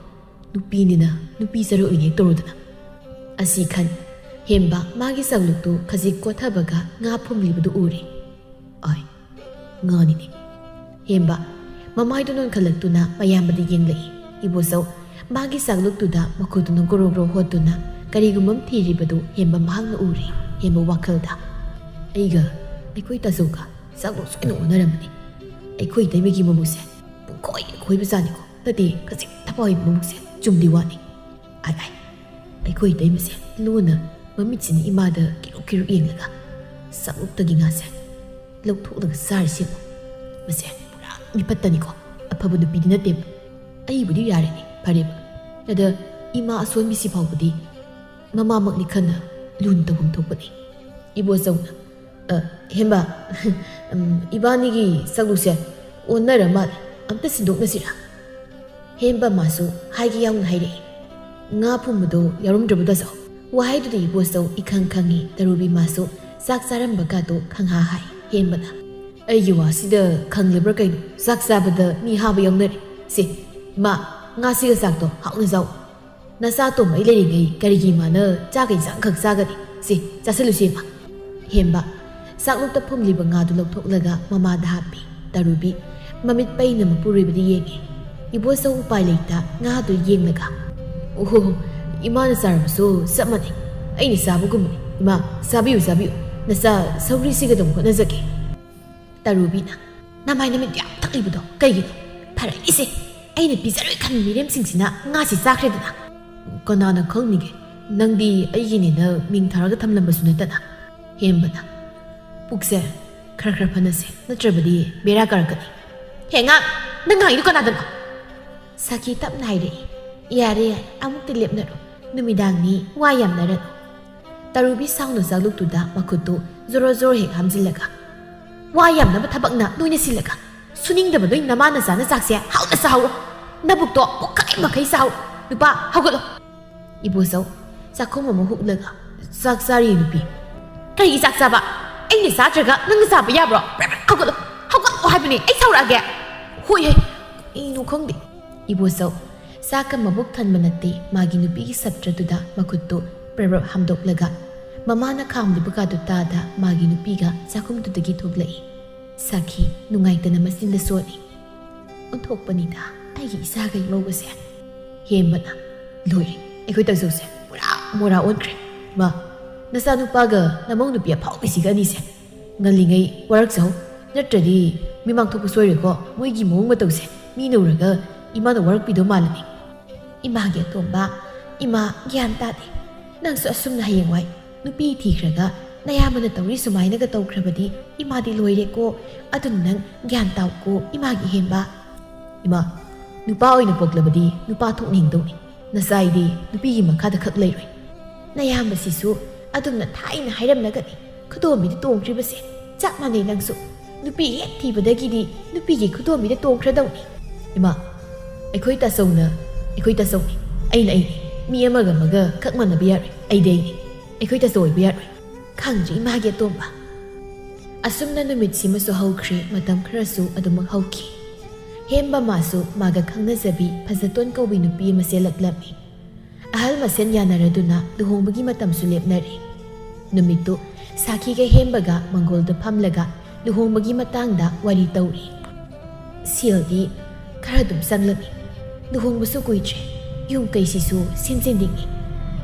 ꯅꯨꯄꯤꯅꯤꯅ ꯅꯨꯄꯤ ꯆꯔꯨ ꯑꯣꯏꯅ ꯍꯦꯛ ꯇꯧꯔꯨꯗꯅ꯫" ꯑꯁꯤ ꯈꯟ ꯍꯦꯝꯕ ꯃꯥꯒꯤ ꯆꯥꯛꯂꯨꯛꯇꯨ ꯈꯖꯤꯛ ꯀꯣꯠꯊꯕꯒ ꯉꯥ ꯐꯨꯝꯂꯤꯕꯗꯨ ꯎꯔꯦ꯫ "ꯑꯥꯏ, ꯉꯥꯅꯤꯅꯦ꯫" ꯍꯦꯝꯕ ꯃꯃꯥꯏꯗꯨ ꯅꯣꯟꯈꯠꯂꯛꯇꯨꯅ ꯃꯌꯥꯝꯕꯗ ꯌꯦꯡꯂꯛꯏ꯫ ꯏꯕꯣꯆꯧ ꯃꯥꯒꯤ ꯆꯥꯛꯂꯨꯛꯇꯨꯗ ꯃꯈꯨꯠꯇꯨꯅ ꯒ꯭ꯔꯣ ꯒ꯭ꯔꯣ ꯍꯣꯠꯇꯨꯅ ꯀꯔꯤꯒꯨꯝꯕ ꯑꯃ ꯊꯤꯔꯤꯕꯗꯨ ꯍꯦꯝꯕ ꯃꯍꯥꯛꯅ ꯎꯔꯦ꯫ ꯍꯦꯝꯕ ꯋꯥꯈꯜꯗ, "ꯑꯩꯒ ꯑꯩꯈꯣꯏ ꯇꯥꯆꯧꯒ ꯆꯥꯛꯂꯨꯛ ꯁꯣꯏꯅ ꯑꯣꯟꯅꯔꯝꯃꯅꯤ꯫ ꯑꯩꯈꯣꯏ ꯏꯇꯩꯃꯒꯤ ꯃꯃꯨꯠꯁꯦ ꯄꯨꯡꯈꯣꯏ ꯈꯣꯏꯕꯖꯥꯠꯅꯤꯀꯣ꯫ ꯅꯠꯇꯦ, ꯈꯖꯤꯛ ꯊꯐꯥꯎꯒꯤ ꯃꯃꯨꯠꯁꯦ ꯆꯨꯝꯗꯤ ꯋꯥꯠꯂꯤ꯫ ꯑꯥꯏ, ꯑꯥꯏ, ꯑꯩꯈꯣꯏ ꯏꯇꯩꯃꯁꯦ ꯂꯨꯅ ꯃꯃꯤꯠꯁꯤꯅ ꯏꯃꯥꯗ ꯀꯤꯔꯨꯛ ꯀꯤꯔꯨꯛ ꯌꯦꯡꯂꯒ ꯆꯥꯛꯂꯨꯛꯇꯒꯤ ꯉꯥꯁꯦ ꯂꯧꯊꯣꯛꯂꯒ ꯆꯥꯔꯤꯁꯤ ꯌꯦꯡꯉꯣ꯫ ꯃꯁꯦ ꯄꯨꯔꯥ ꯃꯤꯐꯠꯇꯅꯤꯀꯣ, ꯑꯐꯕ ꯅꯨꯄꯤꯗꯤ ꯅꯠꯇꯦꯕ꯫ ꯑꯩꯕꯨꯗꯤ ꯌꯥꯔꯦꯅꯦ, ꯐꯔꯦꯕ꯫ ꯑꯗ ꯏꯃꯥ ꯑꯁꯣꯟꯕꯤꯁꯤ ꯐꯥꯎꯕꯗꯤ ꯃꯃꯥꯃꯛꯅꯤ ꯈꯟꯅ ꯂꯨꯅ ꯇꯧꯐꯝ ꯊꯣꯛꯄꯅꯤ꯫" ꯏꯕꯣꯆꯧꯅ, "ꯑ, ꯍꯦꯝꯕ, ꯎꯝ, ꯏꯕꯥꯅꯤꯒꯤ ꯆꯥꯛꯂꯨꯛꯁꯦ ꯑꯣꯟꯅꯔ ꯃꯥꯜꯂꯦ, ꯑꯝꯇ ꯁꯤꯟꯗꯣꯛꯅꯁꯤꯔꯥ?" ꯍꯦꯝꯕ ꯃꯥꯁꯨ ꯍꯥꯏꯒꯦ ꯌꯥꯎꯅ ꯍꯥꯏꯔꯛꯏ, "ꯉꯥ ꯐꯨꯝꯕꯗꯣ ꯌꯥꯎꯔꯝꯗ꯭ꯔꯕ ꯇꯥꯆꯧ?" ꯋꯥꯍꯩꯗꯨꯗ ꯏꯕꯣꯆꯧ ꯏꯈꯪ ꯈꯪꯉꯤ ꯇꯔꯨꯕꯤ ꯃꯥꯁꯨ ꯆꯥꯛ ꯆꯥꯔꯝꯕꯒꯗꯣ ꯈꯪꯍꯥ ꯍꯥꯏ꯫ ꯍꯦꯝꯕꯅ, "ꯑꯩꯒꯤ ꯋꯥꯁꯤꯗ ꯈꯪꯂꯕ꯭ꯔꯥ ꯀꯩꯅꯣ? ꯆꯥꯛ ꯆꯥꯕꯗ ꯃꯤ ꯍꯥꯕ ꯌꯥꯎꯅꯔꯦ꯫ ꯁꯦ, ꯏꯃꯥ, ꯉꯥꯁꯤꯒ ꯆꯥꯛꯇꯣ ꯍꯥꯎꯅ ꯆꯥꯎ꯫ ꯅꯆꯥ ꯇꯣꯝꯕꯩ ꯂꯩꯔꯤꯉꯩ ꯀꯔꯤꯒꯤ ꯏꯃꯥꯅ ꯆꯥꯛꯀ ꯏꯟꯁꯥꯡ ꯈꯛ ꯆꯥꯒꯅꯤ? ꯁꯦ, ꯆꯥꯁꯤꯜꯂꯨꯁꯦ, ꯏꯃꯥ꯫" ꯍꯦꯝꯕ ꯆꯥꯛꯂꯨꯛꯇ ꯐꯨꯝꯂꯤꯕ ꯉꯥꯗꯨ ꯂꯧꯊꯣꯛꯂꯒ ꯃꯃꯥꯗ ꯍꯥꯞꯄꯤ꯫ ꯇꯔꯨꯕꯤ ꯃꯃꯤꯠ ꯄꯩꯅ ꯃꯄꯨꯔꯣꯏꯕꯗ ꯌꯦꯡꯉꯤ꯫ ꯏꯕꯣꯆꯧ ꯎꯄꯥꯏ ꯂꯩꯇ ꯉꯥꯗꯨ ꯌꯦꯡꯂꯒ, "ꯑꯣꯍꯣ, ꯏꯃꯥꯅ ꯆꯥꯔꯕꯁꯨ ꯆꯞ ꯃꯥꯟꯅꯩ꯫ ꯑꯩꯅ ꯆꯥꯕꯒꯨꯝꯕꯅꯤ꯫ ꯏꯃꯥ, ꯆꯥꯕꯤꯌꯨ, ꯆꯥꯕꯤꯌꯨ꯫ ꯅꯆꯥ ꯁꯧꯒ꯭ꯔꯤꯁꯤꯒꯗꯪ ꯍꯣꯠꯅꯖꯒꯦ꯫" ꯇꯔꯨꯕꯤꯅ, "ꯅꯃꯥꯏ ꯅꯃꯤꯠ ꯌꯥꯝ ꯇꯛꯂꯤꯕꯗꯣ ꯀꯩꯒꯤꯅꯣ? ꯐꯔꯛꯏꯁꯦ, ꯑꯩꯅ ꯄꯤꯖꯔꯣꯏ ꯈꯟꯕ ꯃꯤꯔꯦꯝꯁꯤꯡꯁꯤꯅ ꯉꯥꯁꯤ ꯆꯥꯈ꯭ꯔꯦꯗꯅ꯫" "ꯀꯅꯥꯅ ꯈꯪꯅꯤꯒꯦ? ꯅꯪꯗꯤ ꯑꯩꯒꯤꯅꯦꯅ ꯃꯤꯡ ꯊꯥꯔꯒ ꯊꯝꯂꯝꯕꯁꯨ ꯅꯠꯇꯅ꯫" ꯍꯦꯝꯕꯅ, "ꯄꯨꯛꯁꯦ ꯈꯔ ꯈꯔ ꯐꯅꯁꯦ, ꯅꯠꯇ꯭ꯔꯕꯗꯤ ꯕꯦꯔꯥ ꯀꯥꯔꯛꯀꯅꯤ꯫ ꯍꯦ ꯑꯉꯥꯡ, ꯅꯪ ꯉꯥꯡꯉꯤꯗꯣ ꯀꯅꯥꯗꯅꯣ?" ꯁꯥꯈꯤ ꯇꯞꯅ ꯍꯥꯏꯔꯛꯏ, "ꯌꯥꯔꯦ ꯌꯥꯔꯦ, ꯑꯃꯨꯛꯇ ꯂꯦꯞꯅꯔꯣ꯫ ꯅꯨꯃꯤꯗꯥꯡꯅꯤ, ꯋꯥ ꯌꯥꯝꯅꯔꯅꯨ꯫" ꯇꯔꯨꯕꯤ ꯁꯥꯎꯅ ꯆꯥꯛꯂꯨꯛꯇꯨꯗ ꯃꯈꯨꯠꯇꯨ ꯖꯣꯔꯣ ꯖꯣꯔꯣ ꯍꯦꯛ ꯍꯥꯝꯖꯤꯜꯂꯒ, "ꯋꯥ ꯌꯥꯝꯅꯕ ꯊꯕꯛꯅ ꯅꯣꯏꯅ ꯁꯤꯜꯂꯒ, ꯁꯨꯅꯤꯡꯗꯕ ꯅꯣꯏ ꯅꯃꯥ ꯅꯆꯥꯅ ꯆꯥꯛꯁꯦ ꯍꯥꯎꯅ ꯆꯥꯍꯧꯔꯣ꯫ ꯅꯕꯨꯛꯇꯣ ꯄꯨꯛꯈꯥꯏ ꯃꯈꯩ ꯆꯥꯍꯧꯔꯣ꯫ ꯅꯨꯄꯥ, ꯍꯧꯒꯠꯂꯣ꯫" ꯏꯕꯣꯆꯧ ꯆꯥꯛꯈꯨꯝ ꯑꯃ ꯍꯨꯛꯂꯒ, "ꯆꯥꯛ ꯆꯥꯔꯤ ꯅꯨꯄꯤ꯫" "ꯀꯔꯤꯒꯤ ꯆꯥꯛ ꯆꯥꯕ? ꯑꯩꯅ ꯆꯥꯗ꯭ꯔꯒ ꯅꯪꯅ ꯆꯥꯕ ꯌꯥꯕ꯭ꯔꯣ? ꯍꯧꯒꯠꯂꯣ, ꯍꯧꯒꯠꯂꯣ ꯍꯥꯏꯕꯅꯤ, ꯑꯩ ꯁꯥꯎꯔꯛꯑꯒꯦ꯫" "ꯍꯣꯏ ꯍꯦ, ꯀꯩꯅꯣ ꯈꯪꯗꯦ꯫" ꯏꯕꯣꯆꯧ ꯆꯥꯛꯀ ꯃꯕꯨꯛ ꯊꯟꯕ ꯅꯠꯇꯦ, ꯃꯥꯒꯤ ꯅꯨꯄꯤꯒꯤ ꯁꯞꯇ꯭ꯔꯗꯨꯗ ꯃꯈꯨꯠꯇꯨ ꯄ꯭ꯔꯞ ꯄ꯭ꯔꯞ ꯍꯥꯝꯗꯣꯛꯂꯒ, ꯃꯃꯥꯅ ꯈꯥꯝꯂꯤꯕ ꯀꯥꯗꯨ ꯇꯥꯗ ꯃꯥꯒꯤ ꯅꯨꯄꯤꯒ ꯆꯥꯛꯈꯨꯝꯗꯨꯗꯒꯤ ꯊꯣꯛꯂꯛꯏ꯫ ꯁꯥꯈꯤ ꯅꯨꯡꯉꯥꯏꯇꯅ ꯃꯆꯤꯟꯗ ꯁꯣꯠꯂꯤ꯫ "ꯑꯣꯟꯊꯣꯛꯄꯅꯤꯗ ꯑꯩꯒꯤ ꯏꯆꯥꯒ ꯏꯃꯧꯒꯁꯦ꯫" ꯍꯦꯝꯕꯅ, "ꯂꯣꯏꯔꯦ, ꯑꯩꯈꯣꯏ ꯇꯥꯆꯧꯁꯦ ꯄꯨꯔꯥ ꯃꯣꯔꯥ ꯑꯣꯟꯈ꯭ꯔꯦ꯫ ꯃꯥ, ꯅꯆꯥꯅꯨꯄꯥꯒ ꯅꯃꯧ ꯅꯨꯄꯤ ꯑꯐꯥꯎꯕꯤꯁꯤꯒ ꯑꯅꯤꯁꯦ ꯉꯜꯂꯤꯉꯩ ꯋꯥꯔꯛꯆꯧ, ꯅꯠꯇ꯭ꯔꯗꯤ ꯃꯤꯃꯥꯡ ꯊꯣꯛꯄ ꯁꯣꯏꯔꯦꯀꯣ꯫ ꯃꯣꯏꯒꯤ ꯃꯑꯣꯡ ꯃꯇꯧꯁꯦ ꯃꯤꯅ ꯎꯔꯒ ꯏꯃꯥꯅ ꯋꯥꯔꯛꯄꯤꯗꯧ ꯃꯥꯜꯂꯅꯤ꯫" "ꯏꯃꯥꯒꯤ ꯑꯇꯣꯝꯕ, ꯏꯃꯥ ꯒ꯭ꯌꯥꯟ ꯇꯥꯗꯦ꯫ ꯅꯪꯁꯨ ꯑꯁꯨꯝꯅ ꯍꯌꯦꯡꯋꯥꯏ ꯅꯨꯄꯤ ꯊꯤꯈ꯭ꯔꯒ ꯅꯌꯥꯝꯕꯅ ꯇꯧꯔꯤ ꯁꯨꯃꯥꯏꯅꯒ ꯇꯧꯈ꯭ꯔꯕꯗꯤ ꯏꯃꯥꯗꯤ ꯂꯣꯏꯔꯦꯀꯣ꯫ ꯑꯗꯨꯅ ꯅꯪ ꯒ꯭ꯌꯥꯟ ꯇꯥꯎꯀꯣ, ꯏꯃꯥꯒꯤ ꯍꯦꯝꯕ꯫" "ꯏꯃꯥ, ꯅꯨꯄꯥ ꯑꯣꯏꯅ ꯄꯣꯛꯂꯕꯗꯤ ꯅꯨꯄꯥ ꯊꯣꯛꯅ ꯍꯤꯡꯗꯧꯅꯤ꯫ ꯅꯆꯥ ꯑꯩꯗꯤ ꯅꯨꯄꯤꯒꯤ ꯃꯈꯥꯗ ꯈꯛ ꯂꯩꯔꯣꯏ꯫" "ꯅꯌꯥꯝꯕꯁꯤꯁꯨ ꯑꯗꯨꯝꯅ ꯊꯥꯏꯅ ꯍꯥꯏꯔꯝꯂꯒꯅꯤ ꯈꯨꯗꯣꯝꯕꯤꯗ ꯇꯣꯡꯈ꯭ꯔꯤꯕꯁꯦ꯫ ꯆꯞ ꯃꯥꯟꯅꯩ ꯅꯪꯁꯨ꯫ ꯅꯨꯄꯤ ꯍꯦꯛ ꯊꯤꯕꯗꯒꯤꯗꯤ ꯅꯨꯄꯤꯒꯤ ꯈꯨꯗꯣꯝꯕꯤꯗ ꯇꯣꯡꯈ꯭ꯔꯗꯧꯅꯤ꯫" "ꯏꯃꯥ, ꯑꯩꯈꯣꯏ ꯇꯥꯆꯧꯅ ꯑꯩꯈꯣꯏ ꯇꯥꯆꯧꯅꯤ꯫ ꯑꯩꯅ ꯑꯩꯅꯤ꯫ ꯃꯤ ꯑꯃꯒ ꯑꯃꯒ ꯈꯛ ꯃꯥꯟꯅꯕ ꯌꯥꯔꯣꯏ꯫ ꯑꯩꯗꯤ ꯑꯩꯅꯤ꯫ ꯑꯩꯈꯣꯏ ꯇꯥꯆꯧ ꯑꯣꯏꯕ ꯌꯥꯔꯣꯏ꯫" "ꯈꯪꯗ꯭ꯔꯤ ꯏꯃꯥꯒꯤ ꯑꯇꯣꯝꯕ꯫" ꯑꯁꯨꯝꯅ ꯅꯨꯃꯤꯠꯁꯤꯃꯁꯨ ꯍꯧꯈ꯭ꯔꯦ, ꯃꯇꯝ ꯈꯔꯁꯨ ꯑꯗꯨꯃꯛ ꯍꯧꯈꯤ꯫ ꯍꯦꯝꯕ ꯃꯥꯁꯨ ꯃꯥꯒ ꯈꯪꯅꯖꯕꯤ ꯐꯖꯇꯣꯟ ꯀꯧꯕꯤ ꯅꯨꯄꯤ ꯑꯃ ꯆꯦꯜꯂꯛꯂꯝꯃꯤ꯫ ꯑꯍꯜ ꯃꯁꯦꯟ ꯌꯥꯅꯔꯗꯨꯅ ꯂꯨꯍꯣꯡꯕꯒꯤ ꯃꯇꯝꯁꯨ ꯂꯦꯞꯅꯔꯦ꯫ ꯅꯨꯃꯤꯠꯇꯨ ꯁꯥꯈꯤꯒ ꯍꯦꯝꯕꯒ ꯃꯪꯒꯣꯜꯗ ꯐꯝꯂꯒ ꯂꯨꯍꯣꯡꯕꯒꯤ ꯃꯇꯥꯡꯗ ꯋꯥꯔꯤ ꯇꯧꯔꯤ꯫ ꯁꯦꯜꯗꯤ ꯈꯔ ꯑꯗꯨꯝ ꯆꯪꯂꯝꯃꯤ꯫ ꯂꯨꯍꯣꯡꯕꯁꯨ ꯀꯨꯏꯗ꯭ꯔꯦ꯫ ꯌꯨꯝ ꯀꯩꯁꯤꯁꯨ ꯁꯦꯝꯖꯤꯟꯅꯤꯡꯉꯤ꯫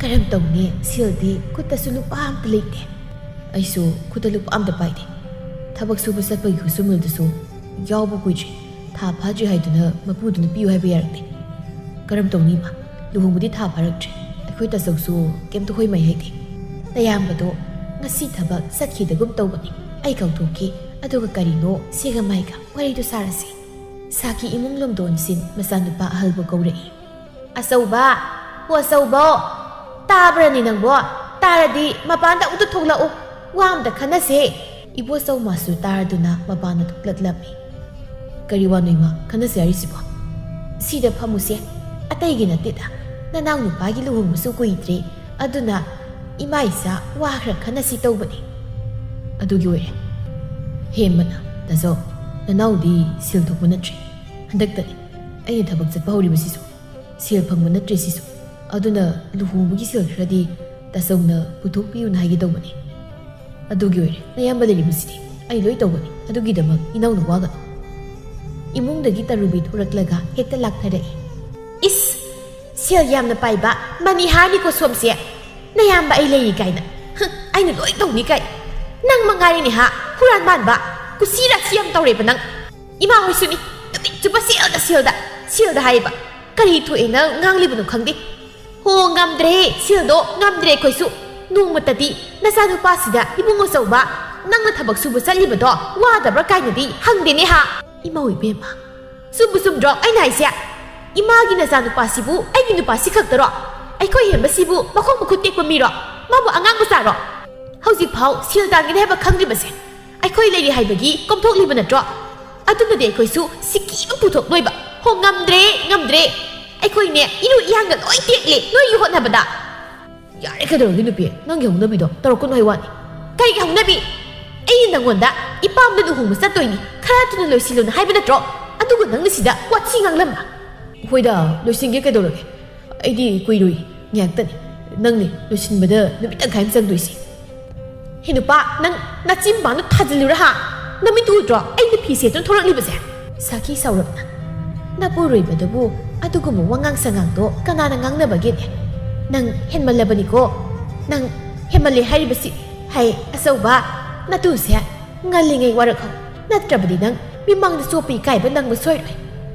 ꯀꯔꯝ ꯇꯧꯅꯤ? ꯁꯦꯜꯗꯤ ꯈꯨꯠꯇꯁꯨ ꯂꯨꯄꯥ ꯑꯝꯇ ꯂꯩꯇꯦ꯫ ꯑꯩꯁꯨ ꯈꯨꯠꯇ ꯂꯨꯄꯥ ꯑꯝꯇ ꯄꯥꯏꯗꯦ꯫ ꯊꯕꯛ ꯁꯨꯕ ꯆꯠꯄꯒꯤ ꯈꯨꯠꯁꯨꯃꯜꯗꯨꯁꯨ ꯌꯥꯎꯕ ꯀꯨꯏꯗ꯭ꯔꯤ꯫ ꯊꯥ ꯐꯥꯗ꯭ꯔꯤ ꯍꯥꯏꯗꯨꯅ ꯃꯄꯨꯗꯨꯅ ꯄꯤꯌꯨ ꯍꯥꯏꯕ ꯌꯥꯔꯛꯇꯦ꯫ ꯀꯔꯝ ꯇꯧꯅꯤ ꯏꯃꯥ? ꯂꯨꯍꯣꯡꯕꯗꯤ ꯊꯥ ꯐꯥꯔꯛꯇ꯭ꯔꯦ꯫ ꯑꯩꯈꯣꯏ ꯇꯥꯆꯧꯁꯨ ꯀꯩꯝꯇ ꯍꯣꯏ ꯃꯥꯏ ꯍꯥꯏꯗꯦ꯫ ꯅꯌꯥꯝꯕꯗꯣ ꯉꯁꯤ ꯊꯕꯛ ꯆꯠꯈꯤꯗꯒꯨꯝ ꯇꯧꯕꯅꯤ꯫ ꯑꯩ ꯀꯥꯎꯊꯣꯛꯈꯤ꯫ ꯑꯗꯨꯒ ꯀꯔꯤꯅꯣ ꯁꯦꯒ ꯃꯥꯏꯒ ꯋꯥꯔꯤꯗꯣ ꯁꯥꯔꯁꯤ꯫ ꯁꯥꯈꯤ ꯏꯃꯨꯡ ꯂꯣꯝꯗꯣꯟꯁꯤꯟ ꯃꯆꯥꯅꯨꯄꯥ ꯑꯍꯜꯕꯨ ꯀꯧꯔꯛꯏ꯫ "ꯑꯆꯧꯕ, ꯍꯣ ꯑꯆꯧꯕꯣ, ꯇꯥꯕ꯭ꯔꯅꯤ ꯅꯪꯕꯣ? ꯇꯥꯔꯗꯤ ꯃꯄꯥꯟꯗ ꯑꯃꯨꯛꯇ ꯊꯣꯛꯂꯛꯎ꯫ ꯋꯥ ꯑꯝꯇ ꯈꯟꯅꯁꯦ꯫" ꯏꯕꯣꯆꯧ ꯃꯥꯁꯨ ꯇꯥꯔꯗꯨꯅ ꯃꯄꯥꯟꯗ ꯊꯣꯛꯂꯛꯂꯝꯃꯤ꯫ "ꯀꯔꯤ ꯋꯥꯅꯣ ꯏꯃꯥ, ꯈꯟꯅꯁꯦ ꯍꯥꯏꯔꯤꯁꯤꯕꯣ?" "ꯁꯤꯗ ꯐꯝꯃꯨꯁꯦ꯫ ꯑꯇꯩꯒꯤ ꯅꯠꯇꯦꯗ, ꯅꯅꯥꯎ ꯅꯨꯄꯥꯒꯤ ꯂꯨꯍꯣꯡꯕꯁꯨ ꯀꯨꯏꯗ꯭ꯔꯦ꯫ ꯑꯗꯨꯅ ꯏꯃꯥ ꯏꯆꯥ ꯋꯥ ꯈꯔ ꯈꯟꯅꯁꯤ ꯇꯧꯕꯅꯤ꯫" "ꯑꯗꯨꯒꯤ ꯑꯣꯏꯔꯦ꯫ ꯍꯦꯝꯕꯅ, ꯇꯥꯆꯧ, ꯅꯅꯥꯎꯗꯤ ꯁꯦꯜ ꯊꯣꯛꯄ ꯅꯠꯇ꯭ꯔꯦ꯫ ꯍꯟꯗꯛꯇꯅꯤ ꯑꯩꯅ ꯊꯕꯛ ꯆꯠꯄ ꯍꯧꯔꯤꯕꯁꯤꯁꯨ꯫ ꯁꯦꯜ ꯐꯪꯕ ꯅꯠꯇ꯭ꯔꯦ ꯁꯤꯁꯨ꯫ ꯑꯗꯨꯅ ꯂꯨꯍꯣꯡꯕꯒꯤ ꯁꯦꯜ ꯈꯔꯗꯤ ꯇꯥꯆꯧꯅ ꯄꯨꯊꯣꯛꯄꯤꯌꯨꯅ ꯍꯥꯏꯒꯦ ꯇꯧꯕꯅꯤ꯫" "ꯑꯗꯨꯒꯤ ꯑꯣꯏꯔꯦ, ꯅꯌꯥꯝꯕ ꯂꯩꯔꯤꯕꯁꯤꯗꯤ꯫ ꯑꯩ ꯂꯣꯏ ꯇꯧꯒꯅꯤ꯫ ꯑꯗꯨꯒꯤꯗꯃꯛ ꯏꯅꯥꯎꯅ ꯋꯥꯒꯅꯨ꯫" ꯏꯃꯨꯡꯗꯒꯤ ꯇꯔꯨꯕꯤ ꯊꯣꯔꯛꯂꯒ ꯍꯦꯛꯇ ꯂꯥꯛꯊꯔꯛꯏ꯫ "ꯏꯁ! ꯁꯦꯜ ꯌꯥꯝꯅ ꯄꯥꯏꯕ ꯃꯅꯤ ꯍꯥꯏꯅꯤꯀꯣ ꯁꯣꯝꯁꯦ꯫ ꯅꯌꯥꯝꯕ ꯑꯩ ꯂꯩꯔꯤ ꯀꯥꯏꯅ꯫ ꯍꯨꯝ, ꯑꯩꯅ ꯂꯣꯏ ꯇꯧꯅꯤ ꯀꯥꯏ꯫ ꯅꯪ ꯃꯉꯥꯏꯔꯦꯅꯦ ꯍꯥ, ꯍꯨꯔꯥꯟ ꯃꯥꯟꯕ꯫ ꯀꯨꯁꯤ ꯔꯥꯁꯤ ꯌꯥꯝ ꯇꯧꯔꯦꯕ ꯅꯪ꯫ ꯏꯃꯥ ꯍꯣꯏꯁꯨꯅꯤ, ꯅꯨꯃꯤꯠ ꯆꯨꯞꯄ ꯁꯦꯜꯗ, ꯁꯦꯜꯗ, ꯁꯦꯜꯗ ꯍꯥꯏꯌꯦꯕ꯫ ꯀꯔꯤ ꯊꯣꯛꯑꯦꯅ ꯉꯥꯡꯂꯤꯕꯅꯣ ꯈꯪꯗꯦ꯫ ꯍꯣ, ꯉꯝꯗ꯭ꯔꯦ, ꯁꯦꯜꯗꯣ ꯉꯝꯗ꯭ꯔꯦ ꯑꯩꯈꯣꯏꯁꯨ꯫ ꯅꯣꯡꯃꯇꯗꯤ ꯅꯆꯥꯅꯨꯄꯥꯁꯤꯗ ꯏꯕꯨꯡ ꯑꯆꯧꯕ, ꯅꯪꯅ ꯊꯕꯛ ꯁꯨꯕ ꯆꯠꯂꯤꯕꯗꯣ ꯋꯥꯗꯕ꯭ꯔꯥ ꯀꯥꯏꯅꯗꯤ ꯍꯪꯗꯦꯅꯦ ꯍꯥ?" ꯏꯃꯧ ꯏꯕꯦꯝꯃ, ꯆꯨꯝꯕꯨ ꯆꯨꯝꯗ꯭ꯔꯣ ꯑꯩꯅ ꯍꯥꯏꯁꯦ? ꯏꯃꯥꯒꯤ ꯅꯆꯥꯅꯨꯄꯥꯁꯤꯕꯨ ꯑꯩꯒꯤ ꯅꯨꯄꯥꯁꯤ ꯈꯛꯇꯔꯣ? ꯑꯩꯈꯣꯏ ꯍꯦꯝꯕꯁꯤꯕꯨ ꯃꯈꯣꯡ ꯃꯈꯨꯠ ꯇꯦꯛꯄ ꯃꯤꯔꯣ? ꯃꯥꯕꯨ ꯑꯉꯥꯡ ꯃꯆꯥꯔꯣ? ꯍꯧꯖꯤꯛꯐꯥꯎ ꯁꯦꯜ ꯇꯥꯟꯒꯅꯤ ꯍꯥꯏꯕ ꯈꯪꯗ꯭ꯔꯤꯕꯁꯦ ꯑꯩꯈꯣꯏ ꯂꯩꯔꯤ ꯍꯥꯏꯕꯒꯤ ꯀꯣꯝꯊꯣꯛꯂꯤꯕ ꯅꯠꯇ꯭ꯔꯣ? ꯑꯗꯨꯅꯗꯤ ꯑꯩꯈꯣꯏꯁꯨ ꯁꯤꯀꯤ ꯑꯃ ꯄꯨꯊꯣꯛꯂꯣꯏꯕ꯫ ꯍꯣ, ꯉꯝꯗ꯭ꯔꯦ, ꯉꯝꯗ꯭ꯔꯦ꯫ ꯑꯩꯈꯣꯏꯅꯦ, ꯏꯔꯨ ꯏꯌꯥꯡꯒ ꯂꯣꯏ ꯇꯦꯛꯂꯦ ꯅꯣꯏꯒꯤ ꯍꯣꯠꯅꯕꯗ꯫ ꯌꯥꯔꯦ, ꯀꯩꯗꯧꯔꯒꯦ ꯅꯨꯄꯤ? ꯅꯪꯒꯤ ꯍꯧꯅꯕꯤꯗꯣ ꯇꯧꯔꯛꯀꯅꯨ ꯍꯥꯏ ꯋꯥꯅꯤ꯫ ꯀꯔꯤꯒꯤ ꯍꯧꯅꯕꯤ? ꯑꯩꯅ ꯅꯪꯉꯣꯟꯗ ꯏꯄꯥꯝꯗ ꯂꯨꯍꯣꯡꯕ ꯆꯠꯇꯣꯏꯅꯤ, ꯈꯔ ꯊꯨꯅ ꯂꯣꯏꯁꯤꯜꯂꯨꯅ ꯍꯥꯏꯕ ꯅꯠꯇ꯭ꯔꯣ? ꯑꯗꯨꯒ ꯅꯪꯅ ꯁꯤꯗ ꯋꯥꯊꯤ ꯉꯥꯡꯂꯝꯕ꯫ ꯍꯣꯏꯗ, ꯂꯣꯏꯁꯤꯟꯒꯦ, ꯀꯩꯗꯧꯔꯒꯦ? ꯑꯩꯗꯤ ꯀꯨꯏꯔꯣꯏ, ꯉꯥꯏꯍꯥꯛꯇꯅꯤ꯫ ꯅꯪꯅꯦ ꯂꯣꯏꯁꯤꯟꯕꯗ ꯅꯨꯃꯤꯠ ꯇꯪꯈꯥꯏ ꯑꯃ ꯆꯪꯗꯣꯏꯁꯦ꯫ ꯍꯦ ꯅꯨꯄꯥ, ꯅꯪ ꯅꯆꯤꯟ ꯄꯥꯟꯗꯣ ꯊꯥꯖꯤꯜꯂꯨꯔ ꯍꯥ? ꯅꯃꯤꯠꯇꯨ ꯎꯗ꯭ꯔꯣ ꯑꯩꯅ ꯐꯤ ꯁꯦꯠꯇꯨꯅ ꯊꯣꯔꯛꯂꯤꯕꯁꯦ? ꯁꯥꯈꯤ ꯁꯧꯔꯞꯅ, "ꯅꯄꯨꯔꯣꯏꯕꯗꯨꯕꯨ ꯑꯗꯨꯒꯨꯝꯕ ꯋꯥꯉꯥꯡ ꯁꯉꯥꯡꯗꯣ ꯀꯅꯥꯅ ꯉꯥꯡꯅꯕꯒꯦꯅꯦ? ꯅꯪ ꯍꯦꯟꯃꯜꯂꯕꯅꯤꯀꯣ꯫ ꯅꯪ ꯍꯦꯟꯃꯜꯂꯦ ꯍꯥꯏꯔꯤꯕꯁꯤ꯫ ꯍꯩ ꯑꯆꯧꯕ, ꯅꯇꯨꯁꯦ ꯉꯜꯂꯤꯉꯩ ꯋꯥꯔꯛꯍꯧ, ꯅꯠꯇ꯭ꯔꯕꯗꯤ ꯅꯪ ꯃꯤꯃꯥꯡꯗ ꯆꯣꯞꯄ ꯏꯀꯥꯏꯕ ꯅꯪꯕ ꯁꯣꯏꯔꯣꯏ꯫"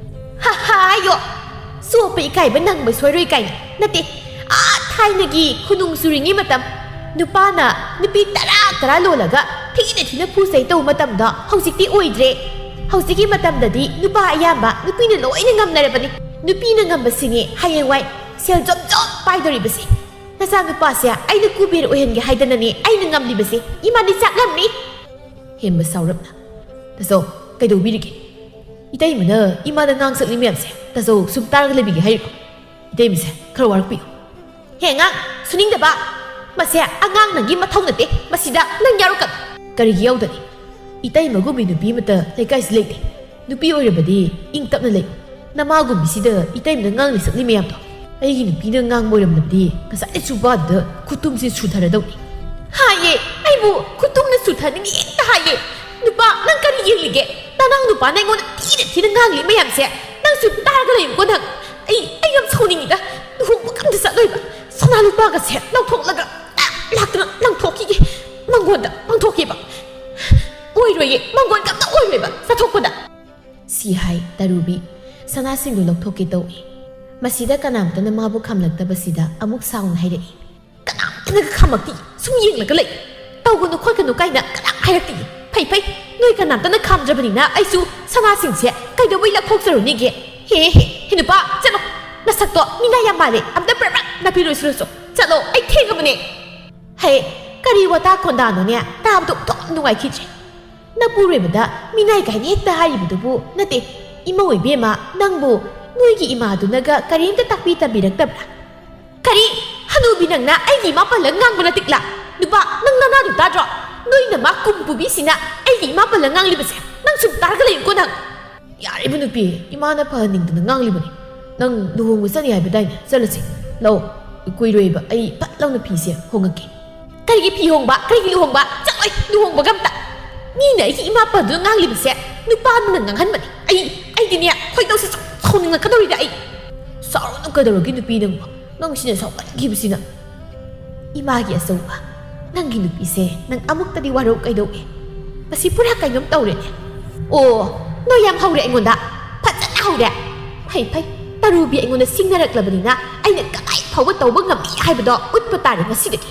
"ꯍꯥ ꯍꯥ, ꯑꯌꯣ! ꯆꯣꯞꯄ ꯏꯀꯥꯏꯕ ꯅꯪꯕ ꯁꯣꯏꯔꯣꯏ ꯀꯥꯏꯅ ꯅꯠꯇꯦ꯫ ꯑꯥ ꯊꯥꯏꯅꯒꯤ ꯈꯨꯅꯨꯡ ꯆꯨꯔꯤꯉꯩ ꯃꯇꯝ, ꯅꯨꯄꯥꯅ ꯅꯨꯄꯤ ꯇꯔꯥ ꯇꯔꯥ ꯂꯣꯜꯂꯒ ꯊꯤꯅ ꯊꯤꯅ ꯐꯨ ꯆꯩ ꯇꯧꯕ ꯃꯇꯝꯗꯣ ꯍꯧꯖꯤꯛꯇꯤ ꯑꯣꯏꯗ꯭ꯔꯦ꯫ ꯍꯧꯖꯤꯛꯀꯤ ꯃꯇꯝꯗꯗꯤ ꯅꯨꯄꯥ ꯑꯌꯥꯝꯕ ꯅꯨꯄꯤꯅ ꯂꯣꯏꯅ ꯉꯝꯅꯔꯕꯅꯤ꯫ ꯅꯨꯄꯤꯅ ꯉꯝꯕꯁꯤꯅꯦ ꯍꯌꯦꯡꯋꯥꯏ ꯁꯦꯜ ꯖꯣꯝ ꯖꯣꯝ ꯄꯥꯏꯗꯧꯔꯤꯕꯁꯦ꯫ ꯅꯆꯥꯅꯨꯄꯥꯁꯦ ꯑꯩꯅ ꯀꯨꯕꯦꯔ ꯑꯣꯏꯍꯟꯒꯦ ꯍꯥꯏꯗꯅꯅꯦ ꯑꯩꯅ ꯉꯝꯂꯤꯕꯁꯦ꯫ ꯏꯃꯥꯗꯤ ꯆꯥꯛꯂꯝꯅꯤ꯫" ꯍꯦꯝꯕ ꯁꯥꯎꯔꯞꯅ, "ꯇꯥꯆꯧ, ꯀꯩꯗꯧꯕꯤꯔꯤꯒꯦ? ꯏꯇꯩꯃꯅ ꯏꯃꯥꯗ ꯉꯥꯡ ꯁꯛꯂꯤ ꯃꯌꯥꯝꯁꯦ ꯇꯥꯆꯧ ꯁꯨꯝ ꯇꯥꯔꯒ ꯂꯩꯕꯤꯒꯦ ꯍꯥꯏꯔꯤꯕ? ꯏꯇꯩꯃꯁꯦ ꯈꯔ ꯋꯥꯔꯛꯄꯤꯌꯨ꯫" "ꯍꯦ ꯑꯉꯥꯡ, ꯁꯨꯅꯤꯡꯗꯕ! ꯃꯁꯦ ꯑꯉꯥꯡ ꯅꯪꯒꯤ ꯃꯊꯧ ꯅꯠꯇꯦ, ꯃꯁꯤꯗ ꯅꯪ ꯌꯥꯎꯔꯛꯀꯅꯨ꯫" "ꯀꯔꯤꯒꯤ ꯌꯥꯎꯗꯅꯤ? ꯏꯇꯩꯃꯒꯨꯝꯕꯤ ꯅꯨꯄꯤ ꯑꯃꯠꯇ ꯂꯩꯀꯥꯏꯁꯤ ꯂꯩꯇꯦ꯫ ꯅꯨꯄꯤ ꯑꯣꯏꯔꯕꯗꯤ ꯏꯪ ꯇꯞꯅ ꯂꯩ꯫ ꯅꯃꯥꯒꯨꯝꯕꯤꯁꯤꯗ ꯏꯇꯩꯃꯅ ꯉꯥꯡꯂꯤ ꯁꯛꯂꯤ ꯃꯌꯥꯝꯗꯣ꯫ ꯑꯩꯒꯤ ꯅꯨꯄꯤꯅ ꯉꯥꯡꯕ ꯑꯣꯏꯔꯝꯂꯕꯗꯤ ꯉꯁꯥꯏ ꯆꯨꯕꯥꯗꯨꯗ ꯈꯨꯇꯨꯝꯁꯦ ꯁꯨꯊꯔꯗꯧꯅꯤ꯫" "ꯍꯥꯏꯌꯦ, ꯑꯩꯕꯨ ꯈꯨꯇꯨꯝꯅ ꯁꯨꯊꯅꯤꯡꯉꯤ ꯍꯦꯛꯇ ꯍꯥꯏꯌꯦ꯫ ꯅꯨꯄꯥ, ꯅꯪ ꯀꯔꯤ ꯌꯦꯡꯂꯤꯒꯦ? ꯅꯅꯥꯎ ꯅꯨꯄꯥꯅ ꯑꯩꯉꯣꯟꯗ ꯊꯤꯅ ꯊꯤꯅ ꯉꯥꯡꯂꯤ ꯃꯌꯥꯝꯁꯦ ꯅꯪꯁꯨ ꯇꯥꯔꯒ ꯂꯩꯌꯨꯀꯣ ꯅꯪ꯫ ꯑꯩ, ꯑꯩ ꯌꯥꯝ ꯁꯥꯎꯅꯤꯡꯉꯤꯗ꯫ ꯂꯨꯍꯣꯡꯕꯒ ꯑꯝꯇ ꯆꯠꯂꯣꯏꯕ꯫ ꯁꯅꯥ ꯂꯨꯄꯥꯒꯁꯦ ꯂꯧꯊꯣꯛꯂꯒ ꯂꯥꯛꯇꯅ ꯂꯪꯊꯣꯛꯈꯤꯒꯦ꯫ ꯃꯪꯒꯣꯟꯗ ꯄꯥꯡꯊꯣꯛꯀꯦꯕ꯫ ꯑꯣꯏꯔꯣꯏꯌꯦ, ꯃꯪꯒꯣꯟꯒ ꯑꯝꯇ ꯑꯣꯏꯔꯣꯏꯕ ꯆꯠꯊꯣꯛꯄꯗ꯫" ꯁꯤ ꯍꯥꯏ ꯇꯔꯨꯕꯤ ꯁꯅꯥꯁꯤꯡꯗꯨ ꯂꯧꯊꯣꯛꯀꯦ ꯇꯧꯏ꯫ ꯃꯁꯤꯗ ꯀꯅꯥꯝꯇꯅ ꯃꯥꯕꯨ ꯈꯥꯝꯂꯛꯇꯕꯁꯤꯗ ꯑꯃꯨꯛ ꯁꯥꯎꯅ ꯍꯥꯏꯔꯛꯏ, "ꯀꯅꯥꯝꯇꯅꯒ ꯈꯥꯝꯃꯛꯇꯦ, ꯁꯨꯝ ꯌꯦꯡꯂꯒ ꯂꯩ꯫ ꯇꯧꯒꯅꯨ ꯈꯣꯠꯀꯅꯨ ꯀꯥꯏꯅ ꯀꯅꯥꯝ ꯍꯥꯏꯔꯛꯇꯦ꯫ ꯐꯩ ꯐꯩ, ꯅꯣꯏ ꯀꯅꯥꯝꯇꯅ ꯈꯥꯝꯗ꯭ꯔꯕꯅꯤꯅ ꯑꯩꯁꯨ ꯁꯅꯥꯁꯤꯡꯁꯦ ꯀꯩꯗꯧꯕꯩ ꯂꯧꯊꯣꯛꯆꯔꯨꯅꯤꯒꯦ? ꯍꯦ ꯍꯦ, ꯍꯦ ꯅꯨꯄꯥ, ꯆꯠꯂꯣ꯫ ꯅꯁꯛꯇꯣ ꯃꯤꯅꯥꯏ ꯌꯥꯝ ꯃꯥꯜꯂꯦ, ꯑꯝꯇ ꯕ꯭ꯔꯛ ꯕ꯭ꯔꯛ ꯅꯥꯄꯤ ꯂꯣꯏꯁꯤꯜꯂꯨꯆꯣ꯫ ꯆꯠꯂꯣ, ꯑꯩ ꯊꯦꯡꯉꯕꯅꯦ꯫" ꯍꯦ, ꯀꯔꯤ ꯋꯥꯇꯥ ꯈꯣꯟꯗꯥꯅꯣꯅꯦ? ꯇꯥꯕꯗ ꯑꯣꯟꯊꯣꯛ ꯅꯨꯡꯉꯥꯏꯈꯤꯗ꯭ꯔꯦ꯫ ꯅꯄꯨꯔꯣꯏꯕꯗ ꯃꯤꯅꯥꯏ ꯀꯥꯏꯅ ꯍꯦꯛꯇ ꯍꯥꯏꯔꯤꯕꯗꯨꯕꯨ ꯅꯠꯇꯦ꯫ ꯏꯃꯧ ꯏꯕꯦꯝꯃ, ꯅꯪꯕꯨ ꯅꯣꯏꯒꯤ ꯏꯃꯥꯗꯨꯅꯒ ꯀꯔꯤꯝꯇ ꯇꯥꯛꯄꯤ ꯇꯝꯕꯤꯔꯛꯇꯕ꯭ꯔꯥ? ꯀꯔꯤ? ꯍꯅꯨꯕꯤ ꯅꯪꯅ ꯑꯩꯒꯤ ꯏꯃꯥ ꯄꯜꯂꯒ ꯉꯥꯡꯕ ꯅꯠꯇꯤꯛꯂꯥ? ꯅꯨꯄꯥ, ꯅꯪ ꯅꯅꯥꯗꯨ ꯇꯥꯗ꯭ꯔꯣ? ꯅꯣꯏ ꯅꯃꯥ ꯀꯨꯝ ꯄꯨꯕꯤꯁꯤꯅ ꯑꯩꯒꯤ ꯏꯃꯥ ꯄꯜꯂꯒ ꯉꯥꯡꯂꯤꯕꯁꯦ꯫ ꯅꯪ ꯁꯨꯝ ꯇꯥꯔꯒ ꯂꯩꯌꯨꯀꯣ ꯅꯪ꯫ ꯌꯥꯔꯦꯕ ꯅꯨꯄꯤ, ꯏꯃꯥꯅ ꯐꯍꯟꯅꯤꯡꯗꯅ ꯉꯥꯡꯂꯤꯕꯅꯤ꯫ ꯅꯪ ꯂꯨꯍꯣꯡꯕ ꯆꯠꯅꯤ ꯍꯥꯏꯕꯗꯥꯏꯅꯦ? ꯆꯠꯂꯁꯤ꯫ ꯂꯧ, ꯀꯨꯏꯔꯣꯏꯕ, ꯑꯩ ꯐꯠ ꯂꯥꯎꯅ ꯐꯤꯁꯦ ꯍꯣꯡꯉꯛꯀꯦ꯫ ꯀꯔꯤꯒꯤ ꯐꯤ ꯍꯣꯡꯕ? ꯀꯔꯤꯒꯤ ꯂꯨꯍꯣꯡꯕ? ꯆꯠꯂꯣꯏ, ꯂꯨꯍꯣꯡꯕꯒ ꯑꯝꯇ꯫ ꯃꯤꯅ ꯑꯩꯒꯤ ꯏꯃꯥ ꯄꯜꯗꯨꯅ ꯉꯥꯡꯂꯤꯕꯁꯦ ꯅꯨꯄꯥꯗꯨꯅ ꯉꯥꯡꯍꯟꯕꯅꯤ꯫ ꯑꯩ ꯑꯩꯗꯤꯅꯦ, ꯈꯣꯏꯗꯧꯁꯦ ꯁꯨꯝ ꯁꯥꯎꯅꯤꯡꯉꯛꯀꯗꯧꯔꯤꯗ ꯑꯩ꯫ ꯁꯥꯎꯔꯨꯅꯨ ꯀꯩꯗꯧꯔꯒꯦ ꯅꯨꯄꯤ ꯅꯪꯕꯣ? ꯅꯪ ꯁꯤꯅ ꯁꯥꯎꯒꯟꯈꯤꯕꯁꯤꯅ꯫ ꯏꯃꯥꯒꯤ ꯑꯆꯧꯕ, ꯅꯪꯒꯤ ꯅꯨꯄꯤꯁꯦ ꯅꯪ ꯑꯃꯨꯛꯇꯗꯤ ꯋꯥꯔꯧ ꯀꯩꯗꯧꯒꯦ? ꯃꯁꯤ ꯄꯨꯔꯥ ꯀꯩꯅꯣꯝ ꯇꯧꯔꯦꯅꯦ꯫ ꯑꯣ, ꯅꯣꯏ ꯌꯥꯝ ꯍꯧꯔꯦ ꯑꯩꯉꯣꯟꯗ꯫ ꯐꯖꯅ ꯍꯧꯔꯦ꯫ ꯐꯩ ꯐꯩ, ꯇꯔꯨꯕꯤ ꯑꯩꯉꯣꯟꯗ ꯁꯤꯡꯅꯔꯛꯂꯕꯅꯤꯅ ꯑꯩꯅ ꯀꯗꯥꯏ ꯐꯥꯎꯕ ꯇꯧꯕ ꯉꯝꯃꯤ ꯍꯥꯏꯕꯗꯣ ꯎꯠꯄ ꯇꯥꯔꯦ ꯉꯁꯤꯗꯒꯤ꯫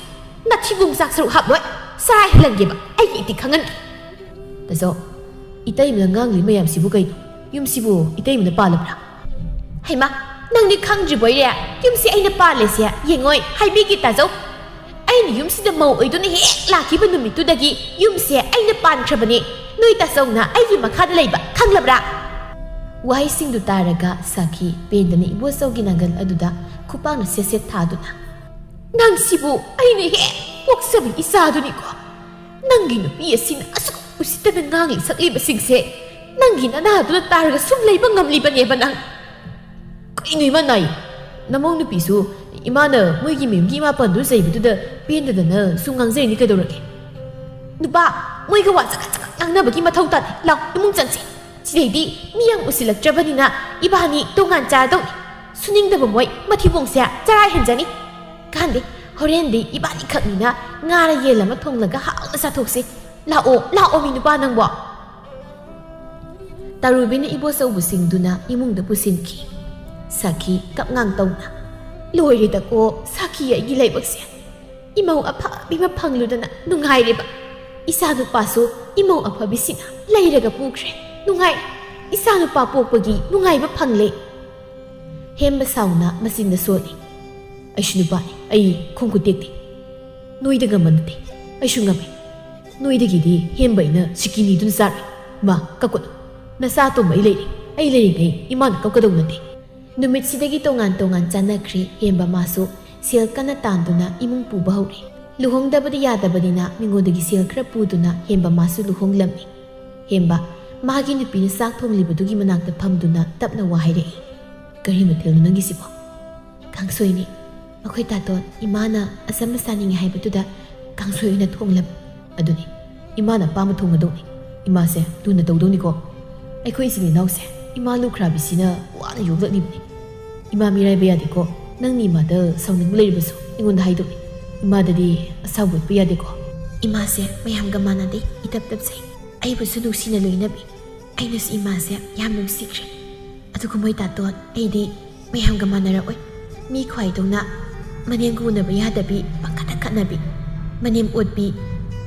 ꯅꯊꯤꯕꯣꯡ ꯆꯥꯛ ꯁꯔꯨꯛ ꯍꯥꯞꯂꯣꯏ꯫ ꯆꯔꯥ ꯍꯦꯜꯍꯟꯒꯦꯕ꯫ ꯑꯩꯒꯤ ꯏꯇꯤ ꯈꯪꯍꯟꯒꯦ꯫ ꯇꯥꯖꯧ, ꯏꯇꯩꯃꯅ ꯉꯥꯡꯂꯤ ꯃꯌꯥꯝꯁꯤꯕꯨ ꯀꯩꯅꯣ? ꯌꯨꯝꯁꯤꯕꯨ ꯏꯇꯩꯃꯅ ꯄꯥꯜꯂꯕ꯭ꯔꯥ? ꯍꯩꯃꯥ, ꯅꯪꯗꯤ ꯈꯪꯗ꯭ꯔꯤꯕꯣꯏꯔꯦ? ꯌꯨꯝꯁꯤ ꯑꯩꯅ ꯄꯥꯜꯂꯦꯁꯦ ꯌꯦꯡꯉꯣꯏ, ꯍꯥꯏꯕꯤꯒꯦ ꯇꯥꯖꯧ꯫ ꯑꯩꯅ ꯌꯨꯝꯁꯤꯗ ꯃꯧ ꯑꯣꯏꯗꯨꯅ ꯍꯦꯛ ꯂꯥꯛꯈꯤꯕ ꯅꯨꯃꯤꯠꯇꯨꯗꯒꯤ ꯌꯨꯝꯁꯦ ꯑꯩꯅ ꯄꯥꯟꯈ꯭ꯔꯕꯅꯤ꯫ ꯅꯣꯏ ꯇꯥꯆꯧꯅ ꯑꯩꯒꯤ ꯃꯈꯥꯗ ꯂꯩꯕ ꯈꯪꯂꯕ꯭ꯔꯥ? ꯋꯥꯍꯩꯁꯤꯡꯗꯨ ꯇꯥꯔꯒ ꯁꯥꯈꯤ ꯄꯦꯟꯗꯅ ꯏꯕꯣꯆꯧꯒꯤ ꯅꯥꯒꯜ ꯑꯗꯨꯗ ꯈꯨꯄꯥꯛꯅ ꯁꯦꯠ ꯁꯦꯠ ꯊꯥꯗꯨꯅ, "ꯅꯪꯁꯤꯕꯨ ꯑꯩꯅ ꯍꯦꯛ ꯄꯣꯛꯆꯕ ꯏꯆꯥꯗꯨꯅꯤꯀꯣ꯫ ꯅꯪꯒꯤ ꯅꯨꯄꯤ ꯑꯁꯤꯅ ꯑꯁꯨꯛ ꯎꯁꯤꯠꯇꯅ ꯉꯥꯡꯂꯤ ꯁꯛꯂꯤꯕꯁꯤꯡꯁꯦ ꯅꯪꯒꯤ ꯅꯅꯥꯗꯨꯅ ꯇꯥꯔꯒ ꯁꯨꯝ ꯂꯩꯕ ꯉꯝꯂꯤꯕꯅꯦꯕ ꯅꯪ?" "ꯀꯩꯅꯣ ꯏꯃꯥ ꯅꯥꯏ? ꯅꯃꯧ ꯅꯨꯄꯤꯁꯨ ꯏꯃꯥꯅ ꯃꯣꯏꯒꯤ ꯃꯦꯝꯒꯤ ꯏꯃꯥ ꯄꯟꯗꯨ ꯆꯩꯕꯗꯨꯗ ꯄꯦꯟꯗꯗꯅ ꯁꯨꯝ ꯉꯥꯡꯖꯔꯤꯅꯤ ꯀꯩꯗꯧꯔꯒꯦ? ꯅꯨꯄꯥ, ꯃꯣꯏꯒ ꯋꯥ ꯆꯀꯠ ꯆꯀꯠ ꯉꯥꯡꯅꯕꯒꯤ ꯃꯊꯧ ꯇꯥꯗꯦ꯫ ꯂꯥꯎ, ꯏꯃꯨꯡ ꯆꯪꯁꯤ꯫ ꯁꯤꯗꯩꯗꯤ ꯃꯤ ꯌꯥꯝ ꯎꯁꯤꯜꯂꯛꯇ꯭ꯔꯕꯅꯤꯅ ꯏꯕꯥꯅꯤ ꯇꯣꯉꯥꯟ ꯆꯥꯔꯗꯧꯅꯤ꯫ ꯁꯨꯅꯤꯡꯗꯕ ꯃꯣꯏ ꯃꯊꯤꯕꯣꯡꯁꯦ ꯆꯔꯥ ꯍꯦꯟꯖꯅꯤ꯫ ꯀꯥꯟꯗꯦ, ꯍꯣꯔꯦꯟꯗꯤ ꯏꯕꯥꯅꯤꯈꯛꯅꯤꯅ ꯉꯥꯔ ꯌꯦꯟ ꯑꯃ ꯊꯣꯡꯂꯒ ꯍꯥꯎꯅ ꯆꯥꯊꯣꯛꯁꯤ꯫ ꯂꯥꯛꯑꯣ, ꯂꯥꯛꯑꯣ ꯃꯤ ꯅꯨꯄꯥ ꯅꯪꯕꯣ꯫" ꯇꯥꯔꯨꯕꯤꯅ ꯏꯕꯣꯆꯧꯕꯁꯤꯡꯗꯨꯅ ꯏꯃꯨꯡꯗ ꯄꯨꯁꯤꯟꯈꯤ꯫ ꯁꯥꯈꯤ ꯀꯞꯉꯥꯡ ꯇꯧꯅ, "ꯂꯣꯏꯔꯦꯗꯀꯣ ꯁꯥꯈꯤ ꯑꯩꯒꯤ ꯂꯥꯏꯕꯛꯁꯦ꯫ ꯏꯃꯧ ꯑꯐꯕꯤ ꯑꯃ ꯐꯪꯂꯨꯗꯅ ꯅꯨꯡꯉꯥꯏꯔꯦꯕ꯫ ꯏꯆꯥ ꯅꯨꯄꯥꯁꯨ ꯏꯃꯧ ꯑꯐꯕꯤꯁꯤꯅ ꯂꯩꯔꯒ ꯄꯨꯈ꯭ꯔꯦ꯫ ꯅꯨꯡꯉꯥꯏ, ꯏꯆꯥ ꯅꯨꯄꯥ ꯄꯣꯛꯄꯒꯤ ꯅꯨꯡꯉꯥꯏꯕ ꯐꯪꯂꯦ꯫" ꯍꯦꯝꯕ ꯁꯥꯎꯅ ꯃꯆꯤꯟꯗ ꯁꯣꯜꯂꯤ꯫ "ꯑꯩꯁꯨ ꯅꯨꯄꯥꯅꯤ, ꯑꯩ ꯈꯣꯡ ꯈꯨꯠ ꯇꯦꯛꯇꯦ꯫ ꯅꯣꯏꯗ ꯉꯝꯕ ꯅꯠꯇꯦ, ꯑꯩꯁꯨ ꯉꯝꯃꯤ꯫ ꯅꯣꯏꯗꯒꯤꯗꯤ ꯍꯦꯝꯕ ꯑꯩꯅ ꯁꯤꯀꯤꯅꯤꯗꯨꯅ ꯆꯥꯔꯦ꯫ ꯃꯥ, ꯀꯞꯀꯅꯨ꯫ ꯅꯆꯥ ꯑꯇꯣꯝꯕ ꯑꯩ ꯂꯩꯔꯤ꯫ ꯑꯩ ꯂꯩꯔꯤꯉꯩ ꯏꯃꯥꯅ ꯀꯞꯀꯗꯧ ꯅꯠꯇꯦ꯫" ꯅꯨꯃꯤꯠꯁꯤꯗꯒꯤ ꯇꯣꯉꯥꯟ ꯇꯣꯉꯥꯟ ꯆꯥꯟꯅꯈ꯭ꯔꯦ꯫ ꯍꯦꯝꯕ ꯃꯥꯁꯨ ꯁꯦꯜ ꯀꯟꯅ ꯇꯥꯟꯗꯨꯅ ꯏꯃꯨꯡ ꯄꯨꯕ ꯍꯧꯔꯦ꯫ ꯂꯨꯍꯣꯡꯗꯕꯗꯤ ꯌꯥꯗꯕꯅꯤꯅ ꯃꯤꯉꯣꯟꯗꯒꯤ ꯁꯦꯜ ꯈꯔ ꯄꯨꯗꯨꯅ ꯍꯦꯝꯕ ꯃꯥꯁꯨ ꯂꯨꯍꯣꯡꯂꯝꯃꯤ꯫ ꯍꯦꯝꯕ, ꯃꯥꯒꯤ ꯅꯨꯄꯤꯅ ꯆꯥꯛ ꯊꯣꯡꯂꯤꯕꯗꯨꯒꯤ ꯃꯅꯥꯛꯇ ꯐꯝꯗꯨꯅ ꯇꯞꯅ ꯋꯥ ꯍꯥꯏꯔꯛꯏ꯫ "ꯀꯔꯤ ꯃꯊꯦꯜꯅꯣ ꯅꯪꯒꯤꯁꯤꯕꯣ?" "ꯀꯥꯡꯁꯣꯏꯅꯤ꯫ ꯑꯩꯈꯣꯏ ꯇꯥꯇꯣꯟ ꯏꯃꯥꯅ ꯑꯆꯝꯕ ꯆꯥꯅꯤꯡꯉꯤ ꯍꯥꯏꯕꯗꯨꯗ ꯀꯥꯡꯁꯣꯏ ꯑꯣꯏꯅ ꯊꯣꯡꯂꯕ꯫" "ꯑꯗꯨꯅꯤ, ꯏꯃꯥꯅ ꯑꯄꯥꯝꯕ ꯊꯣꯡꯒꯗꯧꯅꯤ꯫ ꯏꯃꯥꯁꯦ ꯂꯨꯅ ꯇꯧꯗꯧꯅꯤꯀꯣ꯫" ꯑꯩꯈꯣꯏ ꯏꯆꯤꯟ ꯏꯅꯥꯎꯁꯦ ꯏꯃꯥ ꯂꯨꯈ꯭ꯔꯥꯕꯤꯁꯤꯅ ꯋꯥꯅ ꯌꯣꯛꯂꯛꯂꯤꯕꯅꯤ꯫ ꯏꯃꯥ ꯃꯤꯔꯥꯏꯕ ꯌꯥꯗꯦꯀꯣ꯫ ꯅꯪꯅ ꯏꯃꯥꯗ ꯁꯥꯎꯅꯤꯡꯕ ꯂꯩꯔꯕꯁꯨ ꯑꯩꯉꯣꯟꯗ ꯍꯥꯏꯗꯣꯛꯏ꯫ ꯏꯃꯥꯗꯗꯤ ꯑꯁꯥꯎꯕ ꯎꯠꯄ ꯌꯥꯗꯦꯀꯣ꯫ ꯏꯃꯥꯁꯦ ꯃꯌꯥꯝꯒ ꯃꯥꯟꯅꯗꯦ, ꯏꯇꯞ ꯇꯞꯆꯩ꯫ ꯑꯩꯕꯨꯁꯨ ꯅꯨꯡꯁꯤꯅ ꯂꯣꯏꯅꯕꯤ꯫ ꯑꯩꯅꯁꯨ ꯏꯃꯥꯁꯦ ꯌꯥꯝ ꯅꯨꯡꯁꯤꯈ꯭ꯔꯦ꯫ ꯑꯗꯨꯒ ꯃꯣꯏ ꯇꯥꯇꯣꯟ, ꯑꯩꯗꯤ ꯃꯌꯥꯝꯒ ꯃꯥꯟꯅꯔꯛꯑꯣꯏ꯫ ꯃꯤ ꯈ꯭ꯋꯥꯏꯗꯧꯅ ꯃꯅꯦꯝꯒ ꯎꯅꯕ ꯌꯥꯗꯕꯤ, ꯄꯪꯈꯠꯇ ꯈꯠꯅꯕꯤ, ꯃꯅꯦꯝ ꯑꯣꯠꯄꯤ,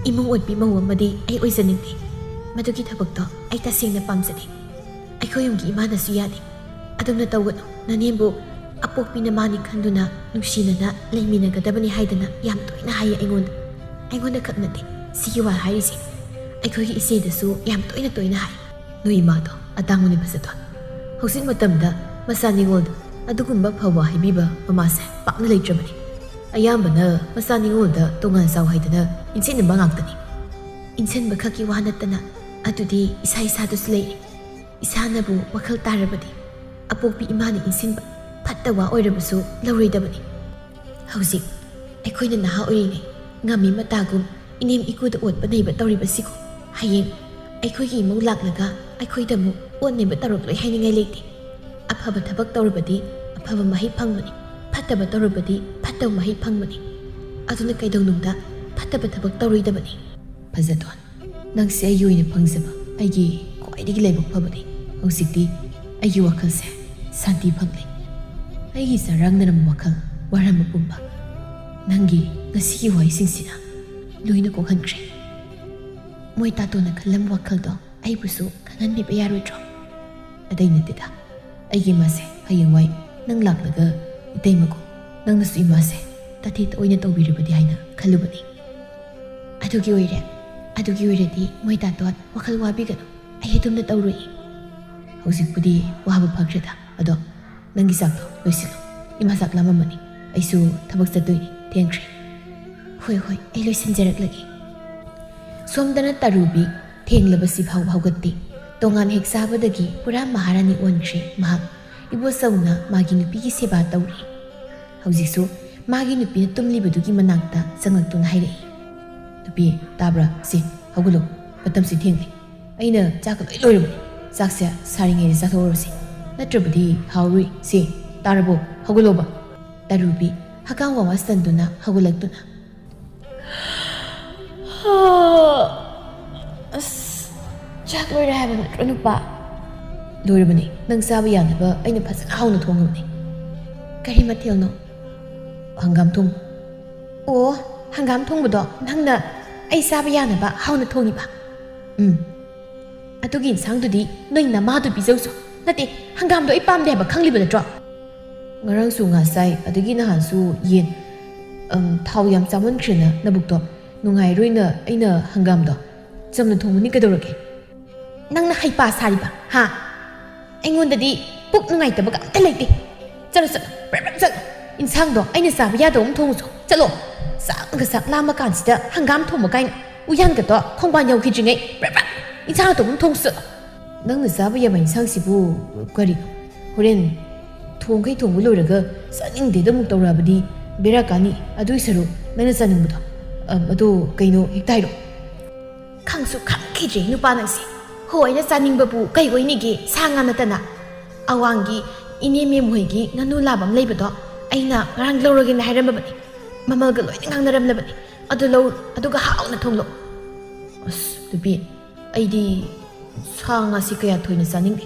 ꯏꯃꯨꯡ ꯑꯣꯠꯄꯤ ꯃꯧ ꯑꯃꯗꯤ ꯑꯩ ꯑꯣꯏꯖꯅꯤꯡꯗꯦ꯫ ꯃꯗꯨꯒꯤ ꯊꯕꯛꯇꯣ ꯑꯩ ꯇꯁꯦꯡꯅ ꯄꯥꯝꯖꯗꯦ꯫ ꯑꯩꯈꯣꯏ ꯌꯨꯝꯒꯤ ꯏꯃꯥꯅꯁꯨ ꯌꯥꯗꯦ꯫ "ꯑꯗꯨꯝꯅ ꯇꯧꯒꯅꯨ꯫ ꯅꯅꯦꯝꯕꯨ ꯑꯄꯣꯛꯄꯤ ꯅꯃꯥꯅꯤ ꯈꯟꯗꯨꯅ ꯅꯨꯡꯁꯤꯅꯅ ꯂꯩꯃꯤꯟꯅꯒꯗꯕꯅꯤ" ꯍꯥꯏꯗꯅ ꯌꯥꯝ ꯇꯣꯏꯅ ꯍꯥꯏꯌꯦ ꯑꯩꯉꯣꯟꯗ꯫ ꯑꯩꯉꯣꯟꯗ ꯈꯛ ꯅꯠꯇꯦ ꯁꯤꯒꯤ ꯋꯥ ꯍꯥꯏꯔꯤꯁꯦ, ꯑꯩꯈꯣꯏꯒꯤ ꯏꯆꯦꯗꯁꯨ ꯌꯥꯝ ꯇꯣꯏꯅ ꯇꯣꯏꯅ ꯍꯥꯏ꯫ ꯅꯣꯏ ꯏꯃꯥꯗꯣ ꯑꯇꯥꯡꯕꯅꯤ ꯐꯖꯗꯣꯟ꯫ ꯍꯧꯖꯤꯛ ꯃꯇꯝꯗ ꯃꯆꯥ ꯅꯤꯉꯣꯜꯗ ꯑꯗꯨꯒꯨꯝꯕ ꯐꯕ ꯍꯥꯏꯕꯤꯕ ꯃꯃꯥꯁꯦ ꯄꯥꯛꯅ ꯂꯩꯇ꯭ꯔꯕꯅꯤ꯫ ꯑꯌꯥꯝꯕꯅ ꯃꯆꯥ ꯅꯤꯉꯣꯜꯗ ꯇꯣꯉꯥꯟ ꯆꯥꯎ ꯍꯥꯏꯗꯅ ꯏꯟꯁꯤꯟꯅꯕ ꯉꯥꯛꯇꯅꯤ꯫ ꯏꯟꯁꯤꯟꯕ ꯈꯛꯀꯤ ꯋꯥ ꯅꯠꯇꯅ ꯑꯗꯨꯗꯤ ꯏꯁꯥ ꯏꯁꯥꯗꯁꯨ ꯂꯩꯔꯦ꯫ ꯏꯁꯥꯅꯕꯨ ꯋꯥꯈꯜ ꯇꯥꯔꯕꯗꯤ ꯑꯄꯣꯛꯄꯤ ꯏꯃꯥꯅ ꯏꯟꯁꯤꯟꯕ ꯐꯠꯇ ꯋꯥ ꯑꯣꯏꯔꯕꯁꯨ ꯂꯧꯔꯣꯏꯗꯕꯅꯤ꯫ ꯍꯧꯖꯤꯛ ꯑꯩꯈꯣꯏꯅ ꯅꯍꯥ ꯑꯣꯏꯔꯤꯉꯩ ꯉꯝꯃꯤ ꯃꯇꯥꯒꯨꯝ ꯏꯅꯦꯝ ꯏꯀꯨꯗ ꯑꯣꯠꯄ ꯅꯩꯕ ꯇꯧꯔꯤꯕꯁꯤꯀꯣ, ꯍꯌꯦꯡ ꯑꯩꯈꯣꯏꯒꯤ ꯏꯃꯧ ꯂꯥꯛꯂꯒ ꯑꯩꯈꯣꯏꯗ ꯑꯃꯨꯛ ꯑꯣꯠ ꯅꯩꯕ ꯇꯧꯔꯛꯂꯣꯏ ꯍꯥꯏꯅꯤꯡꯉꯥꯏ ꯂꯩꯇꯦ꯫ ꯑꯐꯕ ꯊꯕꯛ ꯇꯧꯔꯕꯗꯤ ꯑꯐꯕ ꯃꯍꯩ ꯐꯪꯕꯅꯤ, ꯐꯠꯇꯕ ꯇꯧꯔꯕꯗꯤ ꯐꯠꯇꯕ ꯃꯍꯩ ꯐꯪꯕꯅꯤ꯫ ꯑꯗꯨꯅ ꯀꯩꯗꯧꯅꯨꯡꯗ ꯐꯠꯇꯕ ꯊꯕꯛ ꯇꯧꯔꯣꯏꯗꯕꯅꯤ꯫ ꯐꯖꯗꯣꯟ, ꯅꯪꯁꯦ ꯑꯩꯒꯤ ꯑꯣꯏꯅ ꯐꯪꯖꯕ, ꯑꯩꯒꯤ ꯈ꯭ꯋꯥꯏꯗꯒꯤ ꯂꯥꯏꯕꯛ ꯐꯕꯅꯤ꯫ ꯍꯧꯖꯤꯛꯇꯤ ꯑꯩꯒꯤ ꯋꯥꯈꯜꯁꯦ ꯁꯥꯟꯇꯤ ꯐꯪꯂꯦ꯫ ꯑꯩꯒꯤ ꯆꯔꯥꯡꯅꯔꯝꯕ ꯋꯥꯈꯜ ꯋꯥꯔꯝꯕ ꯄꯨꯝꯕ ꯅꯪꯒꯤ ꯉꯁꯤꯒꯤ ꯋꯥꯍꯩꯁꯤꯡꯁꯤꯅ ꯂꯣꯏꯅ ꯀꯣꯛꯍꯟꯈ꯭ꯔꯦ꯫ ꯃꯣꯏ ꯇꯥꯇꯣꯟꯅ ꯈꯜꯂꯝꯕ ꯋꯥꯈꯜꯗꯣ ꯑꯩꯕꯨꯁꯨ ꯈꯪꯍꯟꯕꯤꯕ ꯌꯥꯔꯣꯏꯗ꯭ꯔꯣ? ꯑꯇꯩ ꯅꯠꯇꯦꯗ, ꯑꯩꯒꯤ ꯏꯃꯥꯁꯦ ꯍꯌꯦꯡꯋꯥꯏ ꯅꯪ ꯂꯥꯛꯂꯒ ꯏꯇꯩꯃꯒꯨꯝ ꯅꯪꯅꯁꯨ ꯏꯃꯥꯁꯦ ꯇꯥꯊꯤ ꯇꯑꯣꯏꯅ ꯇꯧꯕꯤꯔꯕꯗꯤ ꯍꯥꯏꯅ ꯈꯜꯂꯨꯕꯅꯤ꯫ ꯑꯗꯨꯒꯤ ꯑꯣꯏꯔꯦ, ꯑꯗꯨꯒꯤ ꯑꯣꯏꯔꯗꯤ ꯃꯣꯏ ꯇꯥꯇꯣꯟ ꯋꯥꯈꯜ ꯋꯥꯕꯤꯒꯅꯨ, ꯑꯩ ꯑꯗꯨꯝꯅ ꯇꯧꯔꯨꯏ꯫ ꯍꯧꯖꯤꯛꯄꯨꯗꯤ ꯋꯥꯕ ꯐꯈ꯭ꯔꯦꯗ, ꯑꯗꯣ ꯅꯪꯒꯤ ꯆꯥꯛꯇꯣ ꯂꯣꯏꯁꯤꯜꯂꯣ, ꯏꯃꯥ ꯆꯥꯛ ꯂꯥꯝꯃꯝꯃꯅꯤ, ꯑꯩꯁꯨ ꯊꯕꯛ ꯆꯠꯇꯣꯏꯅꯤ, ꯊꯦꯡꯈ꯭ꯔꯦ꯫ ꯍꯣꯏ ꯍꯣꯏ, ꯑꯩ ꯂꯣꯏꯁꯤꯟꯖꯔꯛꯂꯒꯦ꯫ ꯁꯣꯝꯗꯅ ꯇꯔꯨꯕꯤ ꯊꯦꯡꯂꯕꯁꯤ ꯐꯥꯎ ꯍꯧꯒꯠꯇꯦ꯫ ꯇꯣꯉꯥꯟ ꯍꯦꯛ ꯆꯥꯕꯗꯒꯤ ꯄꯨꯔꯥ ꯃꯍꯥꯔꯥꯅꯤ ꯑꯣꯟꯈ꯭ꯔꯦ ꯃꯍꯥꯛ꯫ ꯏꯕꯣꯆꯧꯅ ꯃꯥꯒꯤ ꯅꯨꯄꯤꯒꯤ ꯁꯦꯕꯥ ꯇꯧꯔꯤ꯫ ꯍꯧꯖꯤꯛꯁꯨ ꯃꯥꯒꯤ ꯅꯨꯄꯤꯅ ꯇꯨꯝꯂꯤꯕꯗꯨꯒꯤ ꯃꯅꯥꯛꯇ ꯆꯪꯂꯛꯇꯨꯅ ꯍꯥꯏꯔꯛꯏ, "ꯅꯨꯄꯤ, ꯇꯥꯕ꯭ꯔꯥ? ꯁꯤ ꯍꯧꯒꯠꯂꯣ, ꯃꯇꯝꯁꯤ ꯊꯦꯡꯂꯦ꯫ ꯑꯩꯅ ꯆꯥꯛꯀ ꯂꯣꯏ ꯂꯣꯏꯔꯕꯅꯤ꯫ ꯆꯥꯛꯁꯦ ꯁꯥꯔꯤꯉꯩꯗ ꯆꯥꯊꯣꯛꯎꯔꯁꯤ, ꯅꯠꯇ꯭ꯔꯕꯗꯤ ꯍꯥꯎꯔꯨꯏ꯫ ꯁꯤ, ꯇꯥꯔꯕꯣ? ꯍꯧꯒꯠꯂꯣꯕ꯫ ꯇꯔꯨꯕꯤ ꯍꯛꯀꯥꯝ ꯋꯥ ꯋꯥ ꯆꯟꯗꯨꯅ ꯍꯧꯒꯠꯂꯛꯇꯨꯅ, "ꯑꯁ, ꯆꯥꯛ ꯂꯣꯏꯔꯦ ꯍꯥꯏꯕ ꯅꯠꯇ꯭ꯔꯣ, ꯅꯨꯄꯥ?" "ꯂꯣꯏꯔꯕꯅꯤ꯫ ꯅꯪ ꯆꯥꯕ ꯌꯥꯅꯕ ꯑꯩꯅ ꯐꯖꯅ ꯍꯥꯎꯅ ꯊꯣꯡꯉꯕꯅꯤ꯫" "ꯀꯔꯤ ꯃꯊꯦꯜꯅꯣ?" "ꯍꯪꯒꯥꯝ ꯊꯣꯡꯕ꯫" "ꯑꯣ, ꯍꯪꯒꯥꯝ ꯊꯣꯡꯕꯗꯣ ꯅꯪꯅ ꯑꯩ ꯆꯥꯕ ꯌꯥꯅꯕ ꯍꯥꯎꯅ ꯊꯣꯡꯉꯤꯕ?" "ꯎꯝ꯫" "ꯑꯗꯨꯒꯤ ꯏꯟꯁꯥꯡꯗꯨꯗꯤ ꯅꯣꯏ ꯅꯃꯥꯗꯣ ꯄꯤꯖꯧꯁꯣ꯫ ꯅꯠꯇꯦ, ꯍꯪꯒꯥꯝꯗꯣ ꯑꯩ ꯄꯥꯝꯗꯦ ꯍꯥꯏꯕ ꯈꯪꯂꯤꯕ ꯅꯠꯇ꯭ꯔꯣ?" "ꯉꯔꯥꯡꯁꯨ ꯉꯥ ꯆꯥꯏ, ꯑꯗꯒꯤ ꯅꯍꯥꯟꯁꯨ ꯌꯦꯟ꯫ ꯑꯝ, ꯊꯥꯎ ꯌꯥꯝ ꯆꯥꯃꯟꯈ꯭ꯔꯦꯅ ꯅꯕꯨꯛꯇꯣ ꯅꯨꯡꯉꯥꯏꯔꯣꯏꯅ ꯑꯩꯅ ꯍꯪꯒꯥꯝꯗꯣ ꯆꯝꯅ ꯊꯣꯡꯕꯅꯤ꯫ ꯀꯩꯗꯧꯔꯒꯦ?" "ꯅꯪꯅ ꯍꯩꯄꯥ ꯁꯥꯔꯤꯕ, ꯍꯥ? ꯑꯩꯉꯣꯟꯗꯗꯤ ꯄꯨꯛ ꯅꯨꯡꯉꯥꯏꯇꯕꯒ ꯑꯝꯇ ꯂꯩꯇꯦ꯫ ꯆꯠꯂꯣ, ꯆꯠꯂꯣ, ꯕ꯭ꯔꯞ ꯕ꯭ꯔꯞ ꯆꯠꯂꯣ꯫ ꯏꯟꯁꯥꯡꯗꯣ ꯑꯩꯅ ꯆꯥꯕ ꯌꯥꯗꯕ ꯑꯃ ꯊꯣꯡꯉꯨꯁꯣ꯫ ꯆꯠꯂꯣ꯫ ꯆꯥꯛꯅꯒ ꯆꯥꯛ ꯂꯥꯝꯃ ꯀꯥꯟꯁꯤꯗ ꯍꯪꯒꯥꯝ ꯊꯣꯡꯕ ꯀꯥꯏꯅ꯫ ꯎꯌꯥꯟꯒꯗꯣ ꯈꯣꯡꯕꯥꯟ ꯌꯧꯈꯤꯗ꯭ꯔꯤꯉꯩ ꯕ꯭ꯔꯞ ꯕ꯭ꯔꯞ ꯏꯟꯁꯥꯡ ꯑꯇꯣꯞꯄ ꯑꯃ ꯊꯣꯡꯉꯨꯁꯣ, ꯆꯠꯂꯣ꯫" "ꯅꯪꯅ ꯆꯥꯕ ꯌꯥꯕ ꯏꯟꯁꯥꯡꯁꯤꯕꯨ ꯀꯔꯤꯅꯣ? ꯍꯣꯔꯦꯟ ꯊꯣꯡꯈꯩ ꯊꯣꯡꯕ ꯂꯣꯏꯔꯒ ꯆꯥꯅꯤꯡꯗꯦꯗ ꯑꯃꯨꯛ ꯇꯧꯔꯛꯑꯕꯗꯤ ꯕꯦꯔꯥ ꯀꯥꯅꯤ꯫ ꯑꯗꯨꯏ ꯁꯔꯨꯛ ꯅꯪꯅ ꯆꯥꯅꯤꯡꯕꯗꯣ, ꯑꯝ, ꯑꯗꯣ ꯀꯩꯅꯣ ꯍꯦꯛꯇ ꯍꯥꯏꯔꯛꯑꯣ꯫" ꯈꯪꯁꯨ ꯈꯪꯈꯤꯗ꯭ꯔꯦ ꯅꯨꯄꯥ ꯅꯪꯁꯦ꯫ ꯍꯣ, ꯑꯩꯅ ꯆꯥꯅꯤꯡꯕꯕꯨ ꯀꯩ ꯑꯣꯏꯅꯤꯒꯦ? ꯁꯥ ꯉꯥ ꯅꯠꯇꯅ꯫ ꯑꯋꯥꯡꯒꯤ ꯏꯅꯦ ꯃꯦꯝ ꯍꯣꯏꯒꯤ ꯉꯥꯅꯨ ꯂꯥꯕ ꯑꯃ ꯂꯩꯕꯗꯣ ꯑꯩꯅ ꯉꯔꯥꯡ ꯂꯧꯔꯒꯦꯅ ꯍꯥꯏꯔꯝꯃꯕꯅꯤ꯫ ꯃꯃꯜꯒ ꯂꯣꯏꯅ ꯉꯥꯡꯅꯔꯝꯂꯕꯅꯤ꯫ ꯑꯗꯨ ꯂꯧꯔꯣ, ꯑꯗꯨꯒ ꯍꯥꯎꯅ ꯊꯣꯡꯂꯣ꯫ ꯑꯁ, ꯅꯨꯄꯤ, ꯑꯩꯗꯤ ꯁꯥ ꯉꯥꯁꯤ ꯀꯌꯥ ꯊꯣꯏꯅ ꯆꯥꯅꯤꯡꯗꯦ꯫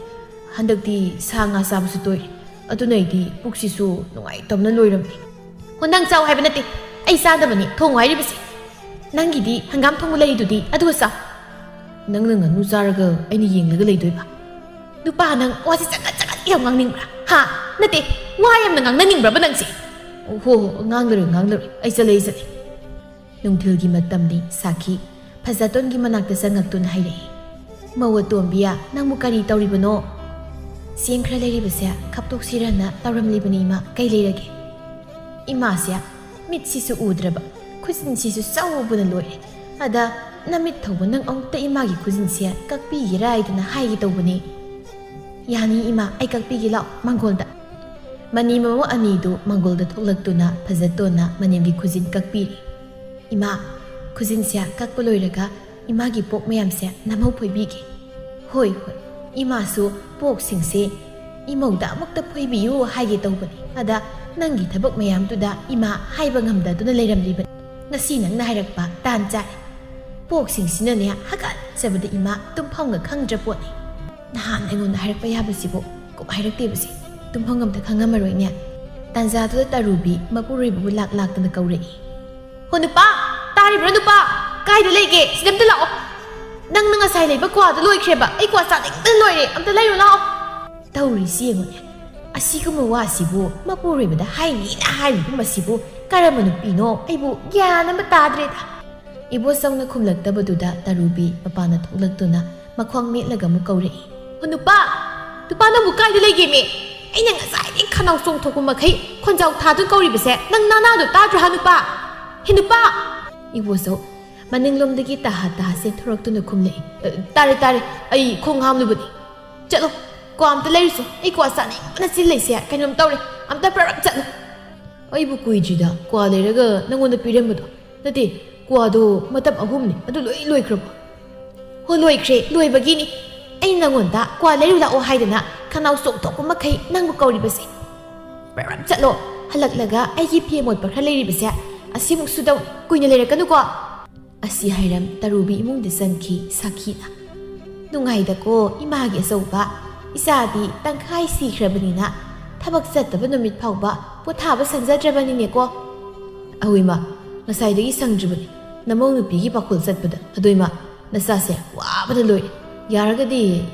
ꯍꯟꯗꯛꯇꯤ ꯁꯥ ꯉꯥ ꯆꯥꯕꯁꯨ ꯇꯣꯏꯔꯦ꯫ ꯑꯗꯨꯅ ꯑꯩꯗꯤ ꯄꯨꯛꯁꯤꯁꯨ ꯅꯨꯡꯉꯥꯏꯇꯕꯅ ꯂꯣꯏꯔꯝꯅꯤ꯫ ꯍꯣ, ꯅꯪ ꯆꯥꯎ ꯍꯥꯏꯕ ꯅꯠꯇꯦ, ꯑꯩ ꯆꯥꯗꯕꯅꯤ ꯊꯣꯡꯉꯣ ꯍꯥꯏꯔꯤꯕꯁꯦ꯫ ꯅꯪꯒꯤꯗꯤ ꯍꯪꯒꯥꯝ ꯊꯣꯡꯕ ꯂꯩꯔꯤꯗꯨꯗꯤ, ꯑꯗꯨꯒ ꯆꯥꯎ꯫ ꯅꯪꯅ ꯉꯥꯅꯨ ꯆꯥꯔꯒ ꯑꯩꯅ ꯌꯦꯡꯂꯒ ꯂꯩꯗꯣꯏꯕ? ꯅꯨꯄꯥ ꯅꯪ ꯋꯥꯁꯤ ꯆꯒꯠ ꯆꯒꯠ ꯌꯥꯝ ꯉꯥꯡꯅꯤꯡꯕ꯭ꯔꯥ? ꯍꯥ? ꯅꯠꯇꯦ, ꯋꯥ ꯌꯥꯝꯅ ꯉꯥꯡꯅꯅꯤꯡꯕ꯭ꯔꯕ ꯅꯪꯁꯦ? ꯍꯣ, ꯍꯣ, ꯉꯥꯡꯂꯔꯣꯏ, ꯉꯥꯡꯂꯔꯣꯏ꯫ ꯑꯩ ꯆꯠꯂꯦ, ꯑꯩ ꯆꯠꯂꯦ꯫ ꯅꯨꯡꯊꯤꯜꯒꯤ ꯃꯇꯝꯅꯤ꯫ ꯁꯥꯈꯤ ꯐꯖꯇꯣꯟꯒꯤ ꯃꯅꯥꯛꯇ ꯆꯪꯉꯛꯇꯨꯅ ꯍꯥꯏꯔꯛꯏ, "ꯃꯧ ꯑꯇꯣꯝꯕꯤꯌꯥ, ꯅꯪꯕꯨ ꯀꯔꯤ ꯇꯧꯔꯤꯕꯅꯣ?" "ꯆꯦꯡ ꯈꯔ ꯂꯩꯔꯤꯕꯁꯦ ꯈꯞꯇꯣꯛꯁꯤꯔꯅ ꯇꯧꯔꯝꯂꯤꯕꯅꯤ ꯏꯃꯥ, ꯀꯩ ꯂꯩꯔꯒꯦ?" ꯏꯃꯥꯁꯦ ꯃꯤꯠꯁꯤꯁꯨ ꯎꯗ꯭ꯔꯕ, ꯈꯨꯖꯤꯟꯁꯤꯁꯨ ꯆꯥꯎꯕꯅ ꯂꯣꯏꯔꯦ꯫ "ꯑꯗ ꯅꯃꯤꯠ ꯊꯧꯕ ꯅꯪ ꯑꯃꯨꯛꯇ ꯏꯃꯥꯒꯤ ꯈꯨꯖꯤꯟꯁꯦ ꯀꯛꯄꯤꯒꯦꯔꯥ ꯍꯥꯏꯗꯅ ꯍꯥꯏꯒꯦ ꯇꯧꯕꯅꯤ꯫" "ꯌꯥꯅꯤ ꯏꯃꯥ, ꯑꯩ ꯀꯛꯄꯤꯒꯦ, ꯂꯥꯛꯑꯣ ꯃꯥꯡꯒꯣꯜꯗ꯫" ꯃꯅꯤ ꯃꯃꯧ ꯑꯅꯤꯗꯨ ꯃꯥꯡꯒꯣꯜꯗ ꯊꯣꯛꯂꯛꯇꯨꯅ ꯐꯖꯇꯣꯟꯅ ꯃꯅꯦꯝꯒꯤ ꯈꯨꯖꯤꯟ ꯀꯛꯄꯤꯔꯤ꯫ "ꯏꯃꯥ, ꯈꯨꯖꯤꯟꯁꯦ ꯀꯛꯄ ꯂꯣꯏꯔꯒ ꯏꯃꯥꯒꯤ ꯄꯣꯛ ꯃꯌꯥꯝꯁꯦ ꯅꯝꯍꯧ ꯐꯣꯏꯕꯤꯒꯦ꯫" "ꯍꯣꯏ, ꯍꯣꯏ, ꯏꯃꯥꯁꯨ ꯄꯣꯛꯁꯤꯡꯁꯦ ꯏꯃꯧꯗ ꯑꯃꯨꯛꯇ ꯐꯣꯏꯕꯤꯌꯨ ꯍꯥꯏꯒꯦ ꯇꯧꯕꯅꯤ꯫ ꯑꯗ ꯅꯪꯒꯤ ꯊꯕꯛ ꯃꯌꯥꯝꯗꯨꯗ ꯏꯃꯥ ꯍꯥꯏꯕ ꯉꯝꯗꯗꯨꯅ ꯂꯩꯔꯝꯂꯤꯕꯅꯤ꯫ ꯉꯁꯤ ꯅꯪꯅ ꯍꯥꯏꯔꯛꯄ ꯇꯥꯟ ꯆꯥꯔꯦ꯫ ꯄꯣꯛꯁꯤꯡꯁꯤꯅꯅꯦ ꯍꯥꯒꯠꯆꯕꯗ ꯏꯃꯥ ꯇꯨꯝꯐꯝꯒ ꯈꯪꯗ꯭ꯔ ꯄꯣꯠꯅꯤ꯫ ꯅꯍꯥꯟ ꯑꯩꯉꯣꯟꯗ ꯍꯥꯏꯔꯛꯄ ꯌꯥꯕꯁꯤꯕꯨ ꯀꯨꯝ ꯍꯥꯏꯔꯛꯇꯦꯕꯁꯦ꯫ ꯇꯨꯝꯐꯝ ꯑꯝꯇ ꯈꯪꯉꯝꯃꯔꯣꯏꯅꯦ꯫ ꯇꯥꯟꯖꯥꯗꯨꯗ ꯇꯔꯨꯕꯤ ꯃꯄꯨꯔꯣꯏꯕꯕꯨ ꯂꯥꯛ ꯂꯥꯛꯇꯅ ꯀꯧꯔꯛꯏ꯫ "ꯍꯣ ꯅꯨꯄꯥ, ꯇꯥꯔꯤꯕ꯭ꯔꯣ ꯅꯨꯄꯥ? ꯀꯥꯏꯗ ꯂꯩꯒꯦ? ꯁꯤꯗ ꯑꯝꯇ ꯂꯥꯛꯑꯣ꯫ ꯅꯪꯅ ꯉꯁꯥꯏ ꯂꯩꯕ ꯀ꯭ꯋꯥꯗꯣ ꯂꯣꯏꯈ꯭ꯔꯦꯕ꯫ ꯑꯩ ꯀ꯭ꯋꯥ ꯆꯥꯅꯤꯡꯕꯅ ꯂꯣꯏꯔꯦ꯫ ꯑꯝꯇ ꯂꯩꯔꯨ ꯂꯥꯛꯑꯣ꯫" ꯇꯧꯔꯤꯁꯤ ꯌꯦꯡꯉꯨꯅꯦ꯫ ꯑꯁꯤꯒꯨꯝꯕ ꯋꯥꯁꯤꯕꯨ ꯃꯄꯨꯔꯣꯏꯕꯗ ꯍꯥꯏꯅꯤꯅ ꯍꯥꯏꯔꯤꯕ ꯃꯁꯤꯕꯨ ꯀꯔꯝꯕ ꯅꯨꯄꯤꯅꯣ? ꯑꯩꯕꯨ ꯒ꯭ꯌꯥꯟ ꯑꯃ ꯇꯥꯗ꯭ꯔꯦꯗ꯫ ꯏꯕꯣꯆꯧꯅ ꯈꯨꯝꯂꯛꯇꯕꯗꯨꯗ ꯇꯔꯨꯕꯤ ꯃꯄꯥꯟꯗ ꯊꯣꯛꯂꯛꯇꯨꯅ ꯃꯈ꯭ꯋꯥꯡ ꯃꯦꯠꯂꯒ ꯑꯃꯨꯛ ꯀꯧꯔꯛꯏ꯫ "ꯍꯣ ꯅꯨꯄꯥ, ꯅꯨꯄꯥ ꯅꯪꯕꯨ ꯀꯥꯏꯗ ꯂꯩꯒꯦꯃꯤ? ꯑꯩꯅ ꯉꯁꯥꯏꯗꯒꯤ ꯈꯅꯥꯎ ꯆꯣꯡꯊꯣꯛꯄ ꯃꯈꯩ ꯈꯣꯟꯖꯥꯎ ꯊꯥꯗꯨꯅ ꯀꯧꯔꯤꯕꯁꯦ ꯅꯪ ꯅꯅꯥꯗꯣ ꯇꯥꯗ꯭ꯔꯣ ꯍꯥ ꯅꯨꯄꯥ? ꯍꯦ ꯅꯨꯄꯥ!" ꯏꯕꯣꯆꯧ ꯃꯅꯤꯡꯂꯣꯝꯗꯒꯤ ꯇꯥꯍꯥ ꯇꯥꯍꯥ ꯆꯦꯟꯊꯣꯔꯛꯇꯨꯅ ꯈꯨꯝꯂꯛꯏ꯫ "ꯑ, ꯇꯥꯔꯦ, ꯇꯥꯔꯦ, ꯑꯩ ꯈꯣꯡ ꯍꯥꯝꯂꯨꯕꯅꯤ꯫ ꯆꯠꯂꯣ, ꯀ꯭ꯋꯥ ꯑꯝꯇ ꯂꯩꯔꯨꯆꯣ꯫ ꯑꯩ ꯀ꯭ꯋꯥ ꯆꯥꯅꯤꯡꯕꯅ ꯆꯤꯜꯂꯤꯁꯦ ꯀꯩꯅꯣꯝ ꯇꯧꯔꯦ꯫ ꯑꯝꯇ ꯄ꯭ꯔꯞ ꯄ꯭ꯔꯞ ꯆꯠꯂꯨ꯫" "ꯑꯩꯕꯨ ꯀꯨꯏꯗ꯭ꯔꯤꯗ ꯀ꯭ꯋꯥ ꯂꯩꯔꯒ ꯅꯪꯉꯣꯟꯗ ꯄꯤꯔꯝꯕꯗꯣ꯫ ꯅꯠꯇꯦ, ꯀ꯭ꯋꯥꯗꯣ ꯃꯇꯞ ꯑꯍꯨꯝꯅꯤ, ꯑꯗꯨ ꯂꯣꯏ ꯂꯣꯏꯈ꯭ꯔꯕꯣ?" "ꯍꯣ, ꯂꯣꯏꯈ꯭ꯔꯦ, ꯂꯣꯏꯕꯒꯤꯅꯤ꯫ ꯑꯩ ꯅꯪꯉꯣꯟꯗ ꯀ꯭ꯋꯥ ꯂꯩꯔꯨ ꯂꯥꯛꯑꯣ ꯍꯥꯏꯗꯅ ꯈꯅꯥꯎ ꯆꯣꯡꯊꯣꯛꯄ ꯃꯈꯩ ꯅꯪꯕꯨ ꯀꯧꯔꯤꯕꯁꯦ꯫ ꯄ꯭ꯔꯞ ꯄ꯭ꯔꯞ ꯆꯠꯂꯣ꯫ ꯍꯜꯂꯛꯂꯒ ꯑꯩꯒꯤ ꯐꯤ ꯑꯃꯣꯠꯄ ꯈꯔ ꯂꯩꯔꯤꯕꯁꯦ ꯑꯁꯤꯃꯨꯛ ꯁꯨꯗꯧ꯫ ꯀꯨꯏꯅ ꯂꯩꯔꯛꯀꯅꯨꯀꯣ꯫" ꯑꯁꯤ ꯍꯥꯏꯔꯝ ꯇꯔꯨꯕꯤ ꯏꯃꯨꯡꯗ ꯆꯪꯈꯤ ꯁꯥꯈꯤꯅ꯫ "ꯅꯨꯡꯉꯥꯏꯗꯀꯣ ꯏꯃꯥꯒꯤ ꯑꯆꯧꯕ꯫ ꯏꯆꯥꯗꯤ ꯇꯪꯈꯥꯏ ꯁꯤꯈ꯭ꯔꯕꯅꯤꯅ ꯊꯕꯛ ꯆꯠꯇꯕ ꯅꯨꯃꯤꯠ ꯐꯥꯎꯕ ꯄꯣꯊꯥꯕ ꯁꯪꯖꯗ꯭ꯔꯕꯅꯤꯅꯦꯀꯣ꯫" "ꯑꯍꯣꯏ ꯏꯃꯥ, ꯉꯁꯥꯏꯗꯒꯤ ꯁꯪꯗ꯭ꯔꯤꯕꯅꯤ꯫ ꯅꯃꯧ ꯅꯨꯄꯤꯒꯤ ꯄꯥꯈꯣꯜ ꯆꯠꯄꯗ꯫ ꯑꯗꯣ ꯏꯃꯥ, ꯅꯆꯥꯁꯦ ꯋꯥꯕꯗ ꯂꯣꯏꯔꯦ꯫ ꯌꯥꯔꯒꯗꯤ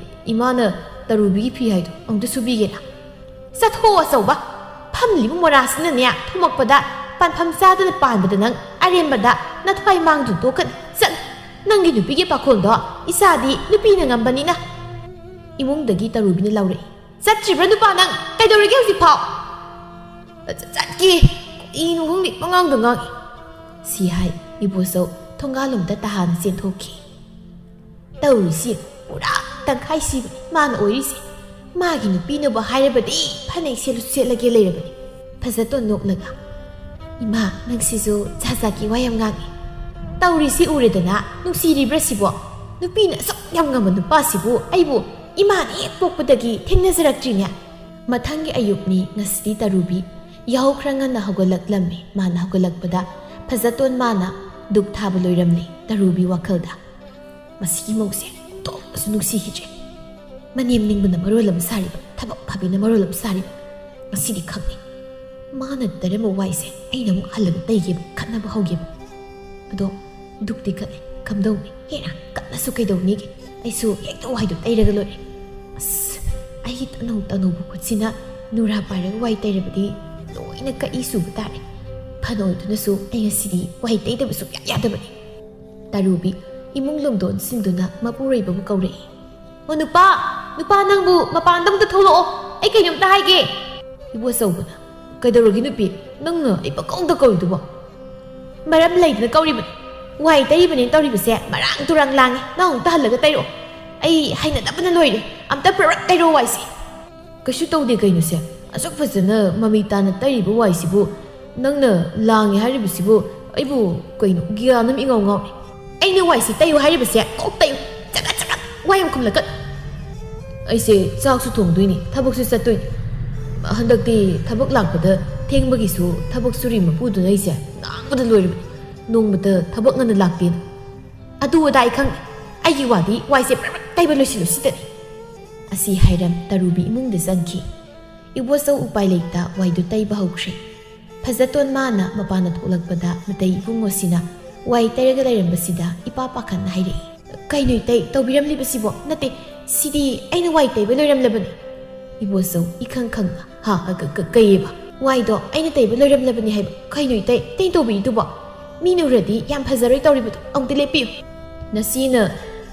ꯏꯃꯥꯅ ꯇꯔꯨꯕꯤꯒꯤ ꯐꯤ ꯍꯥꯏꯗꯣ ꯑꯃꯨꯛꯇ ꯁꯨꯕꯤꯒꯦꯔꯥ?" "ꯆꯠꯊꯣꯛꯑꯣ ꯑꯆꯧꯕ! ꯐꯝꯂꯤꯕ ꯃꯣꯔꯥꯁꯤꯅꯅꯦ ꯊꯨꯝꯃꯛꯄꯗ ꯄꯥꯟꯐꯝ ꯆꯥꯗꯅ ꯄꯥꯟꯕꯗ ꯅꯪ ꯑꯔꯦꯝꯕꯗ ꯅꯊ꯭ꯋꯥꯏ ꯃꯥꯡꯗꯨꯅ ꯇꯣꯛꯀꯅꯤ꯫ ꯆꯠꯂꯨ! ꯅꯪꯒꯤ ꯅꯨꯄꯤꯒꯤ ꯄꯥꯈꯣꯜꯗꯣ ꯏꯆꯥꯗꯤ ꯅꯨꯄꯤꯅ ꯉꯝꯕꯅꯤꯅ꯫" ꯏꯃꯨꯡꯗꯒꯤ ꯇꯔꯨꯕꯤꯅ ꯂꯥꯎꯔꯛꯏ꯫ "ꯆꯠꯇ꯭ꯔꯤꯕ꯭ꯔꯥ ꯅꯨꯄꯥ ꯅꯪ? ꯀꯩꯗꯧꯔꯒꯦ ꯍꯧꯖꯤꯛꯐꯥꯎ?" "ꯆꯠ-, ꯆꯠꯀꯦ꯫ ꯀꯔꯤꯅꯣ ꯈꯪꯗꯦ, ꯄꯉꯥꯡꯗ ꯉꯥꯡꯉꯤ꯫" ꯁꯤ ꯍꯥꯏ ꯏꯕꯣꯆꯧ ꯊꯣꯡꯒꯥꯜꯂꯣꯝꯗ ꯇꯍꯥꯟꯅ ꯆꯦꯟꯊꯣꯛꯈꯤ꯫ ꯇꯧꯔꯤꯁꯤ ꯄꯨꯔꯥ ꯇꯪꯈꯥꯏ ꯁꯤꯕꯅꯤ ꯃꯥꯅ ꯑꯣꯏꯔꯤꯁꯦ꯫ ꯃꯥꯒꯤ ꯅꯨꯄꯤꯅꯕꯨ ꯍꯥꯏꯔꯕꯗꯤ ꯐꯅꯦꯛ ꯁꯦꯠꯂꯨ ꯁꯦꯠꯂꯒꯦ ꯂꯩꯔꯕꯅꯤ꯫ ꯐꯖꯇꯣꯟ ꯅꯣꯛꯂꯒ, "ꯏꯃꯥ, ꯅꯪꯁꯤꯁꯨ ꯖꯥꯠ ꯖꯥꯠꯀꯤ ꯋꯥ ꯌꯥꯝ ꯉꯥꯡꯉꯤ꯫ ꯇꯧꯔꯤꯁꯤ ꯎꯔꯦꯗꯅ, ꯅꯨꯡꯁꯤꯔꯤꯕ꯭ꯔꯥ ꯁꯤꯕꯣ? ꯅꯨꯄꯤꯅ ꯑꯁꯨꯛ ꯌꯥꯝ ꯉꯝꯕ ꯅꯨꯄꯥꯁꯤꯕꯨ ꯑꯩꯕꯨ ꯏꯃꯥꯅ ꯍꯦꯛ ꯄꯣꯛꯄꯗꯒꯤ ꯊꯦꯡꯅꯖꯔꯛꯇ꯭ꯔꯤꯅꯦ꯫ ꯃꯊꯪꯒꯤ ꯑꯌꯨꯛꯅꯤ ꯉꯁꯤꯗꯤ ꯇꯔꯨꯕꯤ꯫ ꯌꯥꯍꯧ ꯈꯔ ꯉꯟꯅ ꯍꯧꯒꯠꯂꯛꯂꯝꯃꯤ꯫ ꯃꯥꯅ ꯍꯧꯒꯠꯂꯛꯄꯗ ꯐꯖꯇꯣꯟ ꯃꯥꯅ ꯗꯨꯛ ꯊꯥꯕ ꯂꯣꯏꯔꯝꯂꯦ꯫ ꯇꯔꯨꯕꯤ ꯋꯥꯈꯜꯗ, "ꯃꯁꯤꯒꯤ ꯃꯧꯁꯦ ꯑꯣꯟꯊꯣꯛꯅꯁꯨ ꯅꯨꯡꯁꯤꯈꯤꯗ꯭ꯔꯦ꯫ ꯃꯅꯦꯝ ꯅꯤꯡꯕꯅ ꯃꯔꯣꯜ ꯑꯃ ꯁꯥꯔꯤꯕ, ꯊꯕꯛ ꯐꯕꯤꯅ ꯃꯔꯣꯜ ꯑꯃ ꯁꯥꯔꯤꯕ꯫ ꯉꯁꯤꯗꯤ ꯈꯪꯉꯤ꯫ ꯃꯥꯅ ꯇꯩꯔꯝꯕ ꯋꯥꯏꯁꯦ ꯑꯩꯅ ꯑꯃꯨꯛ ꯍꯜꯂꯒ ꯇꯩꯒꯦꯕ, ꯈꯠꯅꯕ ꯍꯧꯒꯦꯕ꯫ ꯑꯗꯣ ꯗꯨꯛꯇꯤ ꯀꯠꯂꯦ, ꯀꯝꯗꯧꯅꯤ? ꯍꯦꯟꯅ ꯀꯠꯂꯁꯨ ꯀꯩꯗꯧꯅꯤꯒꯦ? ꯑꯩꯁꯨ ꯍꯦꯛꯇ ꯋꯥꯏꯗꯣ ꯇꯩꯔꯒ ꯂꯣꯏꯔꯦ꯫ ꯑꯁ, ꯑꯩꯒꯤ ꯇꯅꯧ ꯇꯅꯧꯕ ꯈꯨꯠꯁꯤꯅ ꯅꯨꯔꯥ ꯄꯥꯏꯔꯒ ꯋꯥꯏ ꯇꯩꯔꯕꯗꯤ ꯂꯣꯏꯅ ꯀꯛꯏ ꯁꯨꯕ ꯇꯥꯔꯦ꯫ ꯐꯅ ꯑꯣꯏꯗꯨꯅꯁꯨ ꯑꯩ ꯉꯁꯤꯗꯤ ꯋꯥꯏ ꯇꯩꯗꯕ ꯁꯨꯡꯌꯥ ꯌꯥꯗꯕꯅꯤ꯫" ꯇꯔꯨꯕꯤ ꯏꯃꯨꯡ ꯂꯣꯝꯗ ꯑꯣꯟꯁꯤꯟꯗꯨꯅ ꯃꯄꯨꯔꯣꯏꯕꯕꯨ ꯀꯧꯔꯛꯏ꯫ "ꯑꯣ ꯅꯨꯄꯥ, ꯅꯨꯄꯥ ꯅꯪꯕꯨ ꯃꯄꯥꯟꯗ ꯑꯝꯇ ꯊꯣꯛꯂꯛꯑꯣ, ꯑꯩ ꯀꯩꯅꯣꯝꯇ ꯍꯥꯏꯒꯦ꯫" ꯏꯕꯣꯆꯧꯕꯅ, "ꯀꯩꯗꯧꯔꯒꯦ ꯅꯨꯄꯤ, ꯅꯪꯅ ꯑꯩ ꯄꯪꯀꯧꯗ ꯀꯧꯔꯤꯗꯨꯕꯣ?" "ꯃꯔꯝ ꯂꯩꯗꯅ ꯀꯧꯔꯤꯕꯅꯤ꯫ ꯋꯥꯏ ꯇꯩꯔꯤꯕꯅꯦꯅ ꯇꯧꯔꯤꯕꯁꯦ ꯃꯔꯥꯡ ꯇꯨꯔꯥꯡ ꯂꯥꯡꯉꯦ꯫ ꯅꯪ ꯑꯃꯨꯛꯇ ꯍꯜꯂꯒ ꯇꯩꯔꯛꯑꯣ꯫ ꯑꯩ ꯍꯩꯅꯗꯕꯅ ꯂꯣꯏꯔꯦ꯫ ꯑꯝꯇ ꯄ꯭ꯔꯞ ꯄ꯭ꯔꯞ ꯇꯩꯔꯛꯑꯣ ꯋꯥꯏꯁꯦ꯫" "ꯀꯩꯁꯨ ꯇꯧꯗꯦ ꯀꯩꯅꯣꯁꯦ, ꯑꯁꯨꯛ ꯐꯖꯅ ꯃꯃꯤ ꯇꯥꯅ ꯇꯩꯔꯤꯕ ꯋꯥꯏꯁꯤꯕꯨ ꯅꯪꯅ ꯂꯥꯡꯉꯦ ꯍꯥꯏꯔꯤꯕꯁꯤꯕꯨ? ꯑꯩꯕꯨ ꯀꯩꯅꯣ ꯒ꯭ꯌꯥꯟ ꯑꯃ ꯏꯉꯥꯎ ꯉꯥꯎꯔꯦ꯫" "ꯑꯩꯅ ꯋꯥꯏꯁꯤ ꯇꯩꯌꯨ ꯍꯥꯏꯔꯤꯕꯁꯦ ꯀꯣꯛ ꯇꯩꯌꯨ, ꯆꯒꯠ ꯆꯒꯠ ꯋꯥ ꯌꯥꯝ ꯈꯨꯝꯂꯛꯀꯅꯨ꯫" "ꯑꯩꯁꯦ ꯆꯥꯛꯁꯨ ꯊꯣꯡꯗꯣꯏꯅꯤ, ꯊꯕꯛꯁꯨ ꯆꯠꯇꯣꯏꯅꯤ꯫ ꯍꯟꯗꯛꯇꯤ ꯊꯕꯛ ꯂꯥꯛꯄꯗ ꯊꯦꯡꯕꯒꯤꯁꯨ ꯊꯕꯛ ꯁꯨꯔꯤ ꯃꯄꯨꯗꯨꯅ ꯑꯩꯁꯦ ꯉꯥꯡꯕꯗ ꯂꯣꯏꯔꯕꯅꯤ꯫ ꯅꯣꯡꯃꯇ ꯊꯕꯛ ꯉꯟꯅ ꯂꯥꯛꯇꯦꯅ꯫" "ꯑꯗꯨ ꯑꯗꯥ ꯑꯩ ꯈꯪꯗꯦ, ꯑꯩꯒꯤ ꯋꯥꯗꯤ ꯋꯥꯏꯁꯦ ꯄ꯭ꯔꯞ ꯄ꯭ꯔꯞ ꯇꯩꯕ ꯂꯣꯏꯁꯤꯜꯂꯨ ꯁꯤꯗꯅꯤ꯫" ꯑꯁꯤ ꯍꯥꯏꯔꯝ ꯇꯔꯨꯕꯤ ꯏꯃꯨꯡꯗ ꯆꯪꯈꯤ꯫ ꯏꯕꯣꯆꯧ ꯎꯄꯥꯏ ꯂꯩꯇ ꯋꯥꯏꯗꯨ ꯇꯩꯕ ꯍꯧꯈ꯭ꯔꯦ꯫ ꯐꯖꯇꯣꯟ ꯃꯥꯅ ꯃꯄꯥꯟꯗ ꯊꯣꯛꯂꯛꯄꯗ ꯃꯇꯩ ꯏꯕꯨꯡꯉꯣꯁꯤꯅ ꯋꯥꯏ ꯇꯩꯔꯒ ꯂꯩꯔꯝꯕꯁꯤꯗ ꯏꯄꯥ ꯄꯥꯈꯠꯅ ꯍꯥꯏꯔꯛꯏ, "ꯀꯩꯅꯣ ꯏꯇꯩ, ꯇꯧꯕꯤꯔꯝꯂꯤꯕꯁꯤꯕꯣ? ꯅꯠꯇꯦ, ꯁꯤꯗꯤ ꯑꯩꯅ ꯋꯥꯏ ꯇꯩꯕ ꯂꯣꯏꯔꯝꯂꯕꯅꯤ꯫" ꯏꯕꯣꯆꯧ ꯏꯈꯪ ꯈꯪꯅ, "ꯍꯥ, ꯀ-, ꯀ-, ꯀꯩꯌꯦꯕ?" "ꯋꯥꯏꯗꯣ ꯑꯩꯅ ꯇꯩꯕ ꯂꯣꯏꯔꯝꯂꯕꯅꯤ ꯍꯥꯏꯕ꯫ ꯀꯩꯅꯣ ꯏꯇꯩ, ꯏꯇꯩ ꯇꯧꯕꯤꯔꯤꯗꯨꯕꯣ? ꯃꯤꯅ ꯎꯔꯗꯤ ꯌꯥꯝ ꯐꯖꯔꯣꯏ ꯇꯧꯔꯤꯕꯗꯣ꯫ ꯑꯃꯨꯛꯇ ꯂꯦꯞꯄꯤꯌꯨ꯫" "ꯅꯆꯦꯅ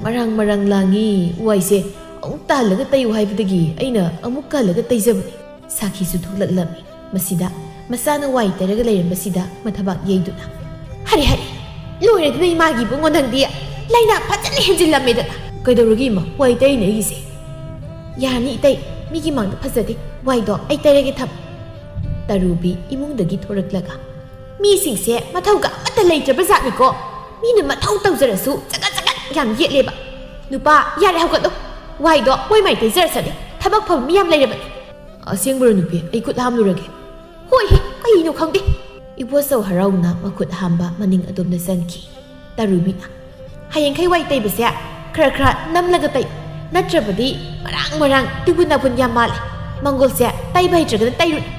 ꯃꯔꯥꯡ ꯃꯔꯥꯡ ꯂꯥꯡꯉꯤ, ꯋꯥꯏꯁꯦ ꯑꯃꯨꯛ ꯇꯥꯍꯜꯂꯒ ꯇꯩꯌꯨ ꯍꯥꯏꯕꯗꯒꯤ ꯑꯩꯅ ꯑꯃꯨꯛ ꯀꯍꯜꯂꯒ ꯇꯩꯖꯕꯅꯤ꯫" ꯁꯥꯈꯤꯁꯨ ꯊꯣꯛꯂꯛꯂꯝꯃꯤ꯫ ꯃꯁꯤꯗ ꯃꯆꯥꯅ ꯋꯥꯏ ꯇꯩꯔꯒ ꯂꯩꯔꯝꯕꯁꯤꯗ ꯃꯊꯕꯥꯛ ꯌꯩꯗꯨꯅ, "ꯍꯔꯦ, ꯍꯔꯦ, ꯂꯣꯏꯔꯦꯗꯅ ꯏꯃꯥꯒꯤ ꯏꯕꯨꯡꯉꯣ ꯅꯪꯗꯤ꯫ ꯂꯥꯏꯅꯥ ꯐꯖꯅ ꯍꯦꯟꯖꯤꯜꯂꯝꯃꯦꯗꯅ꯫" "ꯀꯩꯗꯧꯔꯒꯦ ꯏꯃꯥ? ꯋꯥꯏ ꯇꯩꯔꯤꯅꯦ ꯑꯩꯒꯤꯁꯦ꯫" "ꯌꯥꯔꯅꯤ ꯏꯇꯩ, ꯃꯤꯒꯤ ꯃꯥꯡꯗ ꯐꯖꯗꯦ꯫ ꯋꯥꯏꯗꯣ ꯑꯩ ꯇꯩꯔꯒꯦ, ꯊꯝ꯫" ꯇꯔꯨꯕꯤ ꯏꯃꯨꯡꯗꯒꯤ ꯊꯣꯔꯛꯂꯒ, "ꯃꯤꯁꯤꯡꯁꯦ ꯃꯊꯧꯒ ꯑꯃꯠꯇ ꯂꯩꯇ꯭ꯔꯕ ꯖꯥꯠꯅꯤꯀꯣ꯫ ꯃꯤꯅ ꯃꯊꯧ ꯇꯧꯖꯔꯁꯨ ꯆꯒꯠ ꯆꯒꯠ ꯌꯥꯝ ꯌꯦꯠꯂꯦꯕ꯫ ꯅꯨꯄꯥ, ꯌꯥꯔꯦ, ꯍꯧꯒꯠꯂꯣ꯫ "ꯋꯥꯏꯗꯣ ꯃꯣꯏ ꯃꯥꯏ ꯇꯩꯖꯔꯁꯅꯤ, ꯊꯕꯛ ꯐꯕ ꯃꯤ ꯌꯥꯝ ꯂꯩꯔꯕꯅꯤ"꯫ "ꯑꯁꯦꯡꯕꯔꯣ ꯅꯨꯄꯤ? ꯑꯩ ꯈꯨꯠ ꯍꯥꯝꯂꯨꯔꯒꯦ"꯫ "ꯍꯣꯏ ꯍꯦ, ꯀꯩꯅꯣ ꯈꯪꯗꯦ"꯫ ꯏꯕꯣꯆꯧ ꯍꯔꯥꯎꯅ ꯃꯈꯨꯠ ꯍꯥꯝꯕ ꯃꯅꯤꯡ ꯑꯗꯣꯝꯗ ꯆꯪꯈꯤ꯫ ꯇꯔꯨꯕꯤꯅ, "ꯍꯌꯦꯡꯈꯩ ꯋꯥꯏ ꯇꯩꯕꯁꯦ ꯈꯔ ꯈꯔ ꯅꯝꯂꯒ ꯇꯩ, ꯅꯠꯇ꯭ꯔꯕꯗꯤ ꯃꯔꯥꯡ ꯃꯔꯥꯡ ꯇꯨꯕꯨ ꯅꯥꯕꯨꯟ ꯌꯥꯝ ꯃꯥꯜꯂꯦ꯫ ꯃꯪꯒꯣꯜꯁꯦ ꯇꯩꯕ ꯍꯩꯇ꯭ꯔꯒꯅ ꯇꯩꯔꯨꯅꯨ"꯫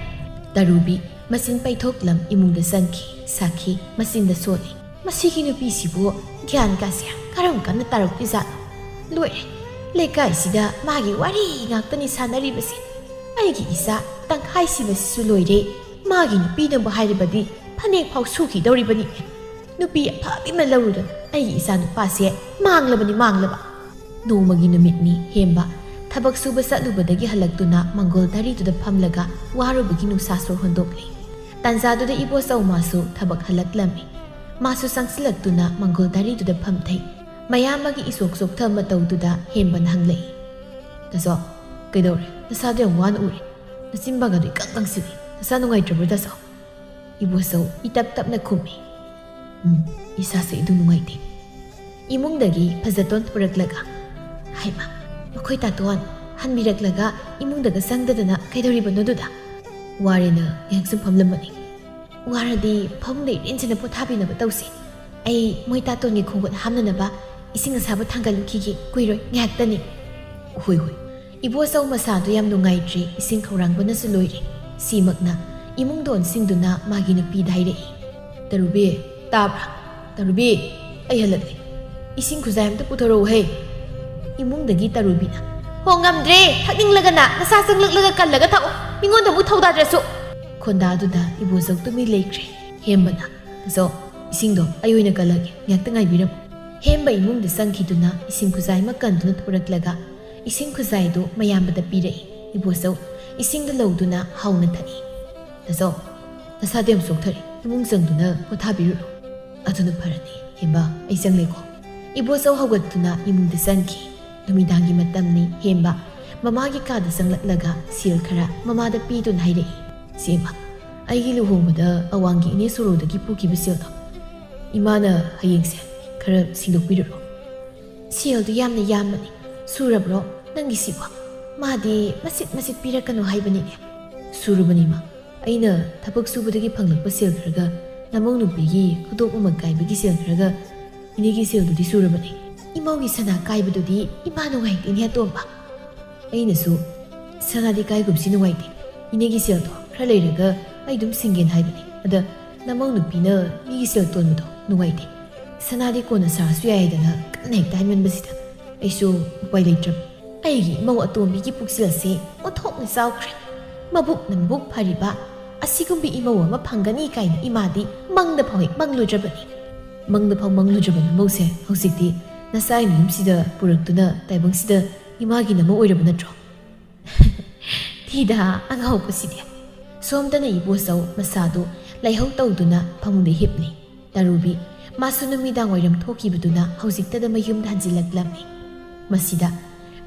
ꯇꯔꯨꯕꯤ ꯃꯆꯤꯟ ꯄꯩꯊꯣꯛꯂꯝ ꯏꯃꯨꯡꯗ ꯆꯪꯈꯤ꯫ ꯁꯥꯈꯤ ꯃꯆꯤꯟꯗ ꯁꯣꯜꯂꯤ꯫ "ꯃꯁꯤꯒꯤ ꯅꯨꯄꯤꯁꯤꯕꯨ ꯒ꯭ꯌꯥꯟ ꯀꯥꯁꯦ ꯀꯔꯝ ꯀꯥꯟꯗ ꯇꯥꯔꯛꯇꯣꯏꯖꯥꯠꯅꯣ? ꯂꯣꯏꯔꯦ, ꯂꯩꯀꯥꯏꯁꯤꯗ ꯃꯥꯒꯤ ꯋꯥꯔꯤ ꯉꯥꯛꯇꯅꯤ ꯁꯥꯟꯅꯔꯤꯕꯁꯦ꯫ ꯑꯩꯒꯤ ꯏꯆꯥ ꯇꯪꯈꯥꯏ ꯁꯤꯕꯁꯤꯁꯨ ꯂꯣꯏꯔꯦ, ꯃꯥꯒꯤ ꯅꯨꯄꯤꯅꯕꯨ ꯍꯥꯏꯔꯕꯗꯤ ꯐꯅꯦꯛ ꯐꯥꯎ ꯁꯨꯈꯤꯗꯧꯔꯤꯕꯅꯤ꯫ ꯅꯨꯄꯤ ꯑꯐꯕꯤ ꯑꯃ ꯂꯧꯔꯨꯗꯅ ꯑꯩꯒꯤ ꯏꯆꯥ ꯅꯨꯄꯥꯁꯦ ꯃꯥꯡꯂꯕꯅꯤ, ꯃꯥꯡꯂꯕ"꯫ ꯅꯣꯡꯃꯒꯤ ꯅꯨꯃꯤꯠꯅꯤ꯫ ꯍꯦꯝꯕ ꯊꯕꯛ ꯁꯨꯕ ꯆꯠꯂꯨꯕꯗꯒꯤ ꯍꯜꯂꯛꯇꯨꯅ ꯃꯪꯒꯣꯜ ꯇꯥꯔꯤꯗꯨꯗ ꯐꯝꯂꯒ ꯋꯥꯔꯨꯕꯒꯤ ꯅꯨꯡꯁꯥ ꯁꯣꯔ ꯍꯣꯟꯗꯣꯛꯂꯤ꯫ ꯇꯥꯟꯖꯥꯗꯨꯗ ꯏꯕꯣꯆꯧ ꯃꯥꯁꯨ ꯊꯕꯛ ꯍꯜꯂꯛꯂꯝꯃꯤ꯫ ꯃꯥꯁꯨ ꯆꯪꯁꯤꯜꯂꯛꯇꯨꯅ ꯃꯪꯒꯣꯜ ꯇꯥꯔꯤꯗꯨꯗ ꯐꯝꯊꯩ꯫ ꯃꯌꯥꯝꯕꯒꯤ ꯏꯆꯣꯛ ꯆꯣꯛꯊ ꯃꯇꯧꯗꯨꯗ ꯍꯦꯝꯕꯅ ꯍꯪꯂꯛꯏ, "ꯇꯥꯆꯧ, ꯀꯩꯗꯧꯔꯦ? ꯅꯁꯥꯗꯣ ꯌꯥꯝ ꯋꯥꯅ ꯎꯔꯦ꯫ ꯅꯆꯤꯟꯕꯥꯒꯗꯣ ꯏꯀꯪ ꯀꯪꯁꯤꯜꯂꯤ꯫ ꯅꯁꯥ ꯅꯨꯡꯉꯥꯏꯇ꯭ꯔꯕ꯭ꯔꯣ ꯇꯥꯆꯧ?" ꯏꯕꯣꯆꯧ ꯏꯇꯞ ꯇꯞꯅ ꯈꯨꯝꯃꯤ, "ꯎꯝ, ꯏꯁꯥꯁꯦ ꯑꯗꯨꯝ ꯅꯨꯡꯉꯥꯏꯇꯦ"꯫ ꯏꯃꯨꯡꯗꯒꯤ ꯐꯖꯇꯣꯟ ꯊꯣꯔꯛꯂꯒ, "ꯍꯥꯏꯃ, ꯃꯈꯣꯏ ꯇꯥꯇꯣꯟ ꯍꯟꯕꯤꯔꯛꯂꯒ ꯏꯃꯨꯡꯗꯒ ꯆꯪꯗꯗꯅ ꯀꯩꯗꯧꯔꯤꯕꯅꯣ ꯑꯗꯨꯗ?" "ꯋꯥꯔꯦꯅ ꯉꯥꯏꯍꯥꯛ ꯁꯨꯝ ꯐꯝꯂꯝꯕꯅꯤ"꯫ "ꯋꯥꯔꯗꯤ ꯐꯃꯨꯡꯗ ꯏꯔꯦꯟꯖꯅ ꯄꯣꯊꯥꯕꯤꯅꯕ ꯇꯧꯁꯤ꯫ ꯑꯩ ꯃꯣꯏ ꯇꯥꯇꯣꯟꯒꯤ ꯈꯣꯡꯈꯨꯠ ꯍꯥꯝꯅꯅꯕ ꯏꯁꯤꯡ ꯑꯁꯥꯕ ꯊꯥꯡꯒꯠꯂꯨꯈꯤꯒꯦ, ꯀꯨꯏꯔꯣꯏ, ꯉꯥꯏꯍꯥꯛꯇꯅꯤ"꯫ "ꯍꯣꯏ, ꯍꯣꯏ"꯫ ꯏꯕꯣꯆꯧ ꯃꯁꯥꯗꯨ ꯌꯥꯝ ꯅꯨꯡꯉꯥꯏꯇ꯭ꯔꯦ, ꯏꯁꯤꯡ ꯈꯧꯔꯥꯡꯕꯅꯁꯨ ꯂꯣꯏꯔꯦ꯫ ꯁꯤꯃꯛꯅ ꯏꯃꯨꯡꯗ ꯑꯣꯟꯁꯤꯟꯗꯨꯅ ꯃꯥꯒꯤ ꯅꯨꯄꯤꯗ ꯍꯥꯏꯔꯛꯏ, "ꯇꯔꯨꯕꯤ, ꯇꯥꯕ꯭ꯔꯥ? ꯇꯔꯨꯕꯤ, ꯑꯩ ꯍꯜꯂꯛꯂꯦ꯫ ꯏꯁꯤꯡ ꯈꯨꯖꯥꯏ ꯑꯝꯇ ꯄꯨꯊꯣꯔꯛꯎꯍꯦ"꯫ ꯏꯃꯨꯡꯗꯒꯤ ꯇꯔꯨꯕꯤꯅ, "ꯍꯣ, ꯉꯝꯗ꯭ꯔꯦ, ꯊꯛꯅꯤꯡꯂꯒꯅ ꯅꯁꯥ ꯆꯪꯂꯛꯂꯒ ꯀꯜꯂꯒ ꯊꯛꯑꯣ, ꯃꯤꯉꯣꯟꯗ ꯑꯃꯨꯛ ꯊꯧꯗꯥꯗ꯭ꯔꯁꯨ"꯫ ꯈꯣꯟꯗꯥꯗꯨꯗ ꯏꯕꯣꯆꯧ ꯇꯨꯃꯤꯟ ꯂꯩꯈ꯭ꯔꯦ꯫ ꯍꯦꯝꯕꯅ, "ꯇꯥꯆꯧ, ꯏꯁꯤꯡꯗꯣ ꯑꯩ ꯑꯣꯏꯅ ꯀꯜꯂꯒꯦ, ꯉꯥꯏꯍꯥꯛꯇ ꯉꯥꯏꯕꯤꯔꯝꯃꯨ"꯫ ꯍꯦꯝꯕ ꯏꯃꯨꯡꯗ ꯆꯪꯈꯤꯗꯨꯅ ꯏꯁꯤꯡ ꯈꯨꯖꯥꯏ ꯑꯃ ꯀꯟꯗꯨꯅ ꯊꯣꯔꯛꯂꯒ ꯏꯁꯤꯡ ꯈꯨꯖꯥꯏꯗꯨ ꯃꯌꯥꯝꯕꯗ ꯄꯤꯔꯛꯏ꯫ ꯏꯕꯣꯆꯧ ꯏꯁꯤꯡꯗꯨ ꯂꯧꯗꯨꯅ ꯍꯥꯎꯅ ꯊꯛꯏ꯫ "ꯇꯥꯆꯧ, ꯅꯁꯥꯗꯤ ꯌꯥꯝ ꯆꯣꯛꯊꯔꯦ, ꯏꯃꯨꯡ ꯆꯪꯗꯨꯅ ꯄꯣꯊꯥꯕꯤꯔꯨꯔꯣ"꯫ "ꯑꯗꯨꯅ ꯐꯔꯅꯤ ꯍꯦꯝꯕ, ꯑꯩ ꯆꯪꯂꯦꯀꯣ"꯫ ꯏꯕꯣꯆꯧ ꯍꯧꯒꯠꯇꯨꯅ ꯏꯃꯨꯡꯗ ꯆꯪꯈꯤ꯫ ꯅꯨꯃꯤꯗꯥꯡꯒꯤ ꯃꯇꯝꯅꯤ꯫ ꯍꯦꯝꯕ ꯃꯃꯥꯒꯤ ꯀꯥꯗ ꯆꯪꯂꯛꯂꯒ ꯁꯦꯜ ꯈꯔ ꯃꯃꯥꯗ ꯄꯤꯗꯨꯅ ꯍꯥꯏꯔꯛꯏ, "ꯁꯤ ꯏꯃꯥ, ꯑꯩꯒꯤ ꯂꯨꯍꯣꯡꯕꯗ ꯑꯋꯥꯡꯒꯤ ꯏꯅꯦ ꯁꯣꯔꯣꯗꯒꯤ ꯄꯨꯈꯤꯕ ꯁꯦꯜꯗꯣ ꯏꯃꯥꯅ ꯍꯌꯦꯡꯁꯦ ꯈꯔ ꯁꯤꯡꯗꯣꯛꯄꯤꯔꯨꯔꯣ"꯫ "ꯁꯦꯜꯗꯨ ꯌꯥꯝꯅ ꯌꯥꯝꯕꯅꯤ, "ꯁꯨꯔꯕ꯭ꯔꯣ ꯅꯪꯒꯤꯁꯤꯕꯣ? ꯃꯥꯗꯤ ꯃꯆꯤꯠ ꯃꯆꯤꯠ ꯄꯤꯔꯛꯀꯅꯨ ꯍꯥꯏꯕꯅꯤꯅꯦ꯫" "ꯁꯨꯔꯕꯅꯤ ꯏꯃꯥ꯫ ꯑꯩꯅ ꯊꯕꯛ ꯁꯨꯕꯗꯒꯤ ꯐꯪꯂꯛꯄ ꯁꯦꯜ ꯈꯔꯒ ꯅꯃꯧ ꯅꯨꯄꯤꯒꯤ ꯈꯨꯗꯣꯞ ꯑꯃ ꯀꯥꯏꯕꯒꯤ ꯁꯦꯜ ꯈꯔꯒ ꯏꯅꯦꯒꯤ ꯁꯦꯜꯗꯨꯗꯤ ꯁꯨꯔꯕꯅꯤ꯫" "ꯏꯃꯧꯒꯤ ꯁꯅꯥ ꯀꯥꯏꯕꯗꯨꯗꯤ ꯏꯃꯥ ꯅꯨꯡꯉꯥꯏꯇꯦꯅꯦ ꯑꯇꯣꯝꯕ꯫" ꯑꯩꯅꯁꯨ "ꯁꯅꯥꯗꯤ ꯀꯥꯏꯒꯨꯝꯁꯤ ꯅꯨꯡꯉꯥꯏꯇꯦ꯫ ꯏꯅꯦꯒꯤ ꯁꯦꯜꯗꯣ ꯈꯔ ꯂꯩꯔꯒ ꯑꯩ ꯑꯗꯨꯝ ꯁꯤꯡꯒꯦꯅ ꯍꯥꯏꯕꯅꯤ꯫ ꯑꯗ ꯅꯃꯧ ꯅꯨꯄꯤꯅ ꯃꯤꯒꯤ ꯁꯦꯜ ꯇꯣꯟꯕꯗꯣ ꯅꯨꯡꯉꯥꯏꯇꯦ꯫ ꯁꯅꯥꯗꯤ ꯀꯣꯟꯅ ꯁꯥꯔꯁꯨ ꯌꯥꯏ" ꯍꯥꯏꯗꯅ ꯀꯟꯅ ꯍꯦꯛꯇ ꯍꯥꯏꯃꯟꯕꯁꯤꯗ ꯑꯩꯁꯨ ꯎꯄꯥꯏ ꯂꯩꯇ꯭ꯔꯕ꯫ ꯑꯩꯒꯤ ꯏꯃꯧ ꯑꯇꯣꯝꯕꯤꯒꯤ ꯄꯨꯛꯆꯦꯜꯁꯦ ꯑꯣꯟꯊꯣꯛꯅ ꯆꯥꯎꯈ꯭ꯔꯦ꯫ ꯃꯕꯨꯛꯅ ꯃꯕꯨꯛ ꯐꯔꯤꯕ ꯑꯁꯤꯒꯨꯝꯕ ꯏꯃꯧ ꯑꯃ ꯐꯪꯒꯅꯤ ꯀꯥꯏꯅ ꯏꯃꯥꯗꯤ ꯃꯪꯗ ꯐꯥꯎ ꯍꯦꯛ ꯃꯪꯂꯨꯗ꯭ꯔꯕꯅꯤ꯫ ꯃꯪꯗ ꯐꯥꯎ ꯃꯪꯂꯨꯗ꯭ꯔꯕ ꯅꯃꯧꯁꯦ ꯍꯧꯖꯤꯛꯇꯤ ꯅꯆꯥꯒꯤ ꯃꯌꯨꯝꯁꯤꯗ ꯄꯨꯔꯛꯇꯨꯅ ꯇꯥꯏꯕꯪꯁꯤꯗ ꯏꯃꯥꯒꯤ ꯅꯃꯧ ꯑꯣꯏꯔꯕ ꯅꯠꯇ꯭ꯔꯣ? ꯊꯤꯗ ꯑꯉꯥꯎꯕꯁꯤꯗꯤ꯫ ꯁꯣꯝꯗꯅ ꯏꯕꯣꯆꯧ ꯃꯁꯥꯗꯨ ꯂꯥꯏꯍꯧ ꯇꯧꯗꯨꯅ ꯐꯃꯨꯡꯗ ꯍꯤꯞꯂꯤ꯫ ꯇꯔꯨꯕꯤ ꯃꯥꯁꯨ ꯅꯨꯃꯤꯗꯥꯡ ꯋꯥꯏꯔꯝ ꯊꯣꯛꯈꯤꯕꯗꯨꯅ ꯍꯧꯖꯤꯛꯇꯗ ꯃꯌꯨꯝꯗ ꯍꯟꯖꯤꯜꯂꯛꯂꯝꯃꯤ꯫ ꯃꯁꯤꯗ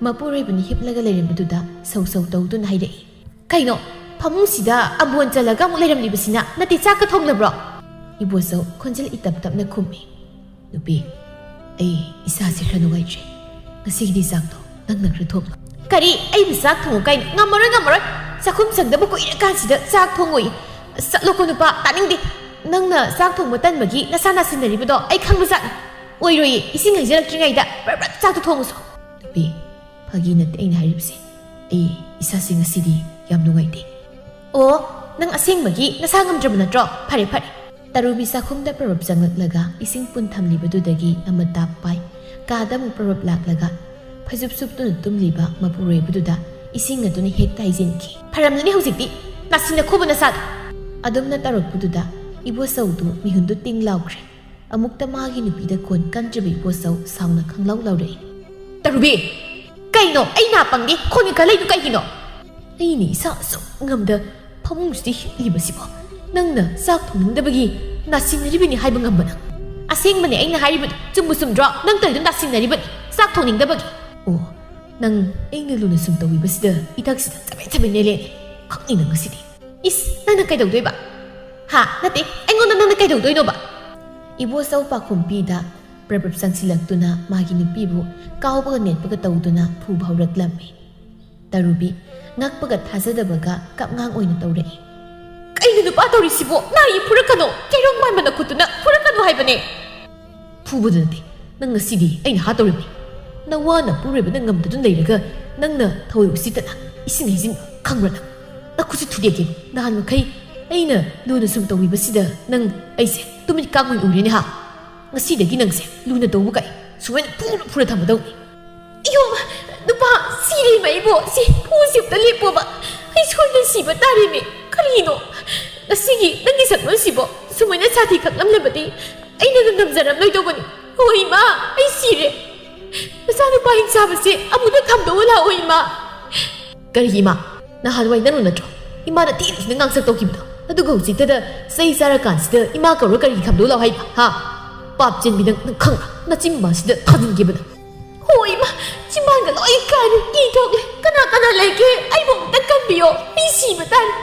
ꯃꯄꯨꯔꯣꯏꯕꯅ ꯍꯤꯞꯂꯒ ꯂꯩꯔꯝꯕꯗꯨꯗ ꯁꯧ ꯁꯧ ꯇꯧꯗꯨꯅ ꯍꯥꯏꯔꯛꯏ, "ꯀꯩꯅꯣ, ꯐꯃꯨꯡꯁꯤꯗ ꯑꯝꯕꯣꯟ ꯆꯜꯂꯒ ꯑꯃꯨꯛ ꯂꯩꯔꯝꯂꯤꯕꯁꯤꯅ? ꯅꯠꯇꯦ, ꯆꯥꯛꯀ ꯊꯣꯡꯂꯕ꯭ꯔꯣ?" ꯏꯕꯣꯆꯧ ꯈꯣꯟꯖꯦꯜ ꯏꯇꯞ ꯇꯞꯅ ꯈꯨꯝꯃꯤ꯫ "ꯅꯨꯄꯤ, ꯑꯩ ꯏꯁꯥꯁꯦ ꯈꯔ ꯅꯨꯡꯉꯥꯏꯇ꯭ꯔꯦ꯫ ꯉꯁꯤꯒꯤꯗꯤ ꯆꯥꯛꯇꯣ ꯅꯪꯅ ꯈꯔ ꯊꯣꯡꯂꯣ꯫" "ꯀꯔꯤ? ꯑꯩꯕꯨ ꯆꯥꯛ ꯊꯣꯡꯉꯨ ꯀꯥꯏꯅ? ꯉꯝꯃꯔꯣꯏ, ꯉꯝꯃꯔꯣꯏ꯫ ꯆꯥꯛꯈꯨꯝ ꯆꯪꯗꯕ ꯀꯨꯏꯔꯀꯥꯟꯁꯤꯗ ꯆꯥꯛ ꯊꯣꯡꯉꯣꯏ꯫ ꯆꯠꯂꯣꯀꯣ ꯅꯨꯄꯥ, ꯇꯥꯅꯤꯡꯗꯦ꯫ ꯅꯪꯅ ꯆꯥꯛ ꯊꯣꯡꯕ ꯇꯟꯕꯒꯤ ꯅꯁꯥ ꯅꯥꯁꯤꯟꯅꯔꯤꯕꯗꯣ ꯑꯩ ꯈꯪꯕꯖꯥꯠꯅꯤ꯫ ꯑꯣꯏꯔꯣꯏꯌꯦ, ꯏꯁꯤꯡ ꯍꯩꯖꯤꯜꯂꯛꯇ꯭ꯔꯤꯉꯩꯗ ꯕ꯭ꯔꯞ ꯕ꯭ꯔꯞ ꯆꯥꯛꯇꯣ ꯊꯣꯡꯉꯨꯁꯣ꯫" "ꯅꯨꯄꯤ, ꯐꯥꯒꯤ ꯅꯠꯇꯦ ꯑꯩꯅ ꯍꯥꯏꯔꯤꯕꯁꯦ꯫ ꯑꯩ ꯏꯁꯥꯁꯦ ꯉꯁꯤꯗꯤ ꯌꯥꯝ ꯅꯨꯡꯉꯥꯏꯇꯦ꯫" "ꯑꯣ, ꯅꯪ ꯑꯁꯦꯡꯕꯒꯤ ꯅꯁꯥ ꯉꯝꯗ꯭ꯔꯕ ꯅꯠꯇ꯭ꯔꯣ? ꯐꯔꯦ, ꯐꯔꯦ꯫" ꯇꯔꯨꯕꯤ ꯆꯥꯛꯈꯨꯝꯗ ꯄ꯭ꯔꯞ ꯄ꯭ꯔꯞ ꯆꯪꯂꯛꯂꯒ ꯏꯁꯤꯡ ꯄꯨꯟ ꯊꯝꯂꯤꯕꯗꯨꯗꯒꯤ ꯑꯃ ꯇꯥꯞ ꯄꯥꯏ꯫ ꯀꯥꯗ ꯑꯃꯨꯛ ꯄ꯭ꯔꯞ ꯄ꯭ꯔꯞ ꯂꯥꯛꯂꯒ ꯐꯩꯖꯨꯞ ꯁꯨꯞꯇꯨꯅ ꯇꯨꯝꯂꯤꯕ ꯃꯄꯨꯔꯣꯏꯕꯗꯨꯗ ꯏꯁꯤꯡ ꯑꯗꯨꯅ ꯍꯦꯛꯇ ꯍꯩꯖꯤꯟꯈꯤ꯫ "ꯐꯔꯝꯂꯅꯤ ꯍꯧꯖꯤꯛꯇꯤ, ꯅꯥꯁꯤꯟꯅꯈꯣꯕ ꯅꯁꯥꯗꯣ꯫" ꯑꯗꯨꯝꯅ ꯇꯧꯔꯛꯄꯗꯨꯗ ꯏꯕꯣꯆꯧꯗꯨ ꯃꯤꯍꯨꯟꯗꯨ ꯇꯤꯡ ꯂꯥꯎꯈ꯭ꯔꯦ꯫ ꯑꯃꯨꯛꯇ ꯃꯥꯒꯤ ꯅꯨꯄꯤꯗ ꯈꯣꯟ ꯀꯟꯗ꯭ꯔꯤꯕ ꯏꯕꯣꯆꯧ ꯁꯥꯎꯅ ꯈꯪꯂꯥꯎ ꯂꯥꯎꯔꯛꯏ꯫ "ꯇꯔꯨꯕꯤ, ꯀꯩꯅꯣ? ꯑꯩ ꯅꯥ ꯄꯪꯒꯦ? ꯈꯣꯟꯒ ꯀꯜꯂꯛꯏꯗꯨ ꯀꯩꯒꯤꯅꯣ?" "ꯑꯩꯅ ꯏꯁꯥ ꯑꯁꯨꯛ ꯉꯝꯗ ꯐꯃꯨꯡꯁꯤꯗ ꯍꯤꯞꯂꯤꯕꯁꯤꯕꯣ ꯅꯪꯅ ꯆꯥꯛ ꯊꯣꯡꯅꯤꯡꯗꯕꯒꯤ ꯅꯥꯁꯤꯟꯅꯔꯤꯕꯅꯤ ꯍꯥꯏꯕ ꯉꯝꯕ ꯅꯪ?" "ꯑꯁꯦꯡꯕꯅꯦ ꯑꯩꯅ ꯍꯥꯏꯔꯤꯕꯗꯨ꯫ ꯆꯨꯝꯕꯨ ꯆꯨꯝꯗ꯭ꯔꯣ? ꯅꯪ ꯇꯧꯔꯤꯗꯨ ꯅꯥꯁꯤꯟꯅꯔꯤꯕꯅꯤ, ꯆꯥꯛ ꯊꯣꯡꯅꯤꯡꯗꯕꯒꯤ꯫" "ꯑꯣ, ꯅꯪ ꯑꯩꯅ ꯂꯨꯅ ꯁꯨꯝ ꯇꯧꯕꯤꯕꯁꯤꯗ ꯏꯊꯛꯁꯤꯗ ꯆꯕꯦꯠ ꯆꯕꯦꯠ ꯅꯦꯜꯂꯦꯅꯦ꯫ ꯈꯪꯅꯤ ꯅꯪ ꯉꯁꯤꯗꯤ꯫" "ꯏꯁ, ꯅꯪꯅ ꯀꯩꯗꯧꯗꯣꯏꯕ? ꯍꯥ? ꯅꯠꯇꯦ, ꯑꯩꯉꯣꯟꯗ ꯅꯪꯅ ꯀꯩꯗꯧꯗꯣꯏꯅꯣꯕ?" ꯏꯕꯣꯆꯧ ꯄꯥꯈꯨꯝ ꯄꯤꯗ ꯄ꯭ꯔꯞ ꯄ꯭ꯔꯞ ꯆꯪꯁꯤꯜꯂꯛꯇꯨꯅ ꯃꯥꯒꯤ ꯅꯨꯄꯤꯕꯨ ꯀꯥꯎꯕꯒ ꯅꯦꯠꯄꯒ ꯇꯧꯗꯨꯅ ꯐꯨꯕ ꯍꯧꯔꯛꯂꯝꯃꯤ꯫ ꯇꯔꯨꯕꯤ ꯉꯛꯄꯒ ꯊꯥꯖꯗꯕꯒ ꯀꯞꯉꯥꯡ ꯑꯣꯏꯅ ꯇꯧꯔꯛꯏ꯫ "ꯀꯩꯅꯣ ꯅꯨꯄꯥ ꯇꯧꯔꯤꯁꯤꯕꯣ? ꯅꯥꯏ ꯐꯨꯔꯛꯀꯅꯣ, ꯀꯩꯔꯣꯡ ꯃꯥꯟꯕ ꯅꯈꯨꯠꯇꯨꯅ ꯐꯨꯔꯛꯀꯅꯣ ꯍꯥꯏꯕꯅꯦ!" "ꯐꯨꯕꯗꯨ ꯅꯠꯇꯦ, ꯅꯪ ꯉꯁꯤꯗꯤ ꯑꯩꯅ ꯍꯥꯠꯇꯧꯔꯤꯕꯅꯤ꯫ ꯅꯋꯥꯅ ꯄꯨꯔꯣꯏꯕꯅ ꯉꯝꯗꯗꯨꯅ ꯂꯩꯔꯒ ꯅꯪꯅ ꯊꯋꯥꯏ ꯎꯁꯤꯠꯇꯅ ꯏꯁꯤꯡ ꯍꯩꯖꯤꯟꯕ ꯈꯪꯕ꯭ꯔꯥ ꯅꯪ? ꯅꯈꯨꯠꯁꯨ ꯊꯨꯗꯦꯛꯀꯦ꯫ ꯅꯍꯥꯟ ꯃꯈꯩ ꯑꯩꯅ ꯂꯨꯅ ꯁꯨꯝ ꯇꯧꯕꯤꯕꯁꯤꯗ ꯅꯪ ꯑꯩꯁꯦ ꯇꯨꯃꯤꯠ ꯀꯥꯡ ꯑꯣꯏꯅ ꯎꯔꯦꯅꯦ ꯍꯥ? ꯉꯁꯤꯗꯒꯤ ꯅꯪꯁꯦ ꯂꯨꯅ ꯇꯧꯕ ꯀꯥꯏ ꯁꯨꯃꯥꯏꯅ ꯐꯨꯔ ꯐꯨꯔ ꯊꯝꯒꯗꯧꯅꯤ꯫" "ꯑꯌꯣ, ꯅꯨꯄꯥ, ꯁꯤꯔꯦ ꯏꯃꯥ ꯏꯕꯣ, ꯁꯤ ꯐꯨꯁꯤ ꯑꯝꯇ ꯂꯦꯞꯄꯣꯕ꯫ ꯑꯩ ꯁꯣꯏꯗꯅ ꯁꯤꯕ ꯇꯥꯔꯦꯃꯤ꯫ ꯀꯔꯤꯅꯣ? ꯉꯁꯤꯒꯤ ꯅꯪꯒꯤ ꯁꯛꯂꯣꯟꯁꯤꯕꯣ ꯁꯨꯃꯥꯏꯅ ꯁꯥꯊꯤ ꯈꯛꯂꯝꯂꯕꯗꯤ ꯑꯩꯅ ꯉꯝꯖꯔꯝꯂꯣꯏꯗꯧꯕꯅꯤ꯫ ꯑꯣ ꯏꯃꯥ, ꯑꯩ ꯁꯤꯔꯦ꯫ ꯅꯆꯥꯅꯨꯄꯥ ꯍꯤꯡꯆꯥꯕꯁꯦ ꯑꯃꯨꯛꯇ ꯈꯥꯝꯗꯣꯛꯑ ꯂꯥꯛꯑꯣ ꯏꯃꯥ꯫" "ꯀꯔꯤꯒꯤ ꯏꯃꯥ? ꯅꯍꯥꯟꯋꯥꯏ ꯅꯪꯅ ꯅꯠꯇ꯭ꯔꯣ ꯏꯃꯥꯅ ꯊꯤꯅ ꯊꯤꯅ ꯉꯥꯡꯁꯛ ꯇꯧꯈꯤꯕꯗꯣ? ꯑꯗꯨꯒ ꯍꯧꯖꯤꯛꯇꯗ ꯆꯩ ꯆꯥꯔꯀꯥꯟꯁꯤꯗ ꯏꯃꯥ ꯀꯧꯔ ꯀꯔꯤꯒꯤ ꯈꯥꯝꯗꯣꯛꯑ ꯂꯥꯛꯑꯣ ꯍꯥꯏꯕ? ꯍꯥ? ꯄꯥꯞ ꯆꯦꯟꯕꯤ ꯅꯪ, ꯅꯪ ꯈꯪꯕ꯭ꯔꯥ? ꯅꯆꯤꯟ ꯃꯥꯁꯤꯗ ꯊꯥꯖꯤꯟꯈꯤꯕꯅ꯫" "ꯍꯣ ꯏꯃꯥ, ꯆꯤꯝꯕꯥꯟꯒ ꯂꯣꯏ ꯀꯥꯏꯔꯦ, ꯏ ꯊꯣꯛꯂꯦ꯫ ꯀꯅꯥ ꯀꯅꯥ ꯂꯩꯒꯦ? ꯑꯩꯕꯨ ꯑꯃꯨꯛꯇ ꯀꯟꯕꯤꯌꯣ, ꯑꯩ ꯁꯤꯕ ꯇꯥꯔꯦ꯫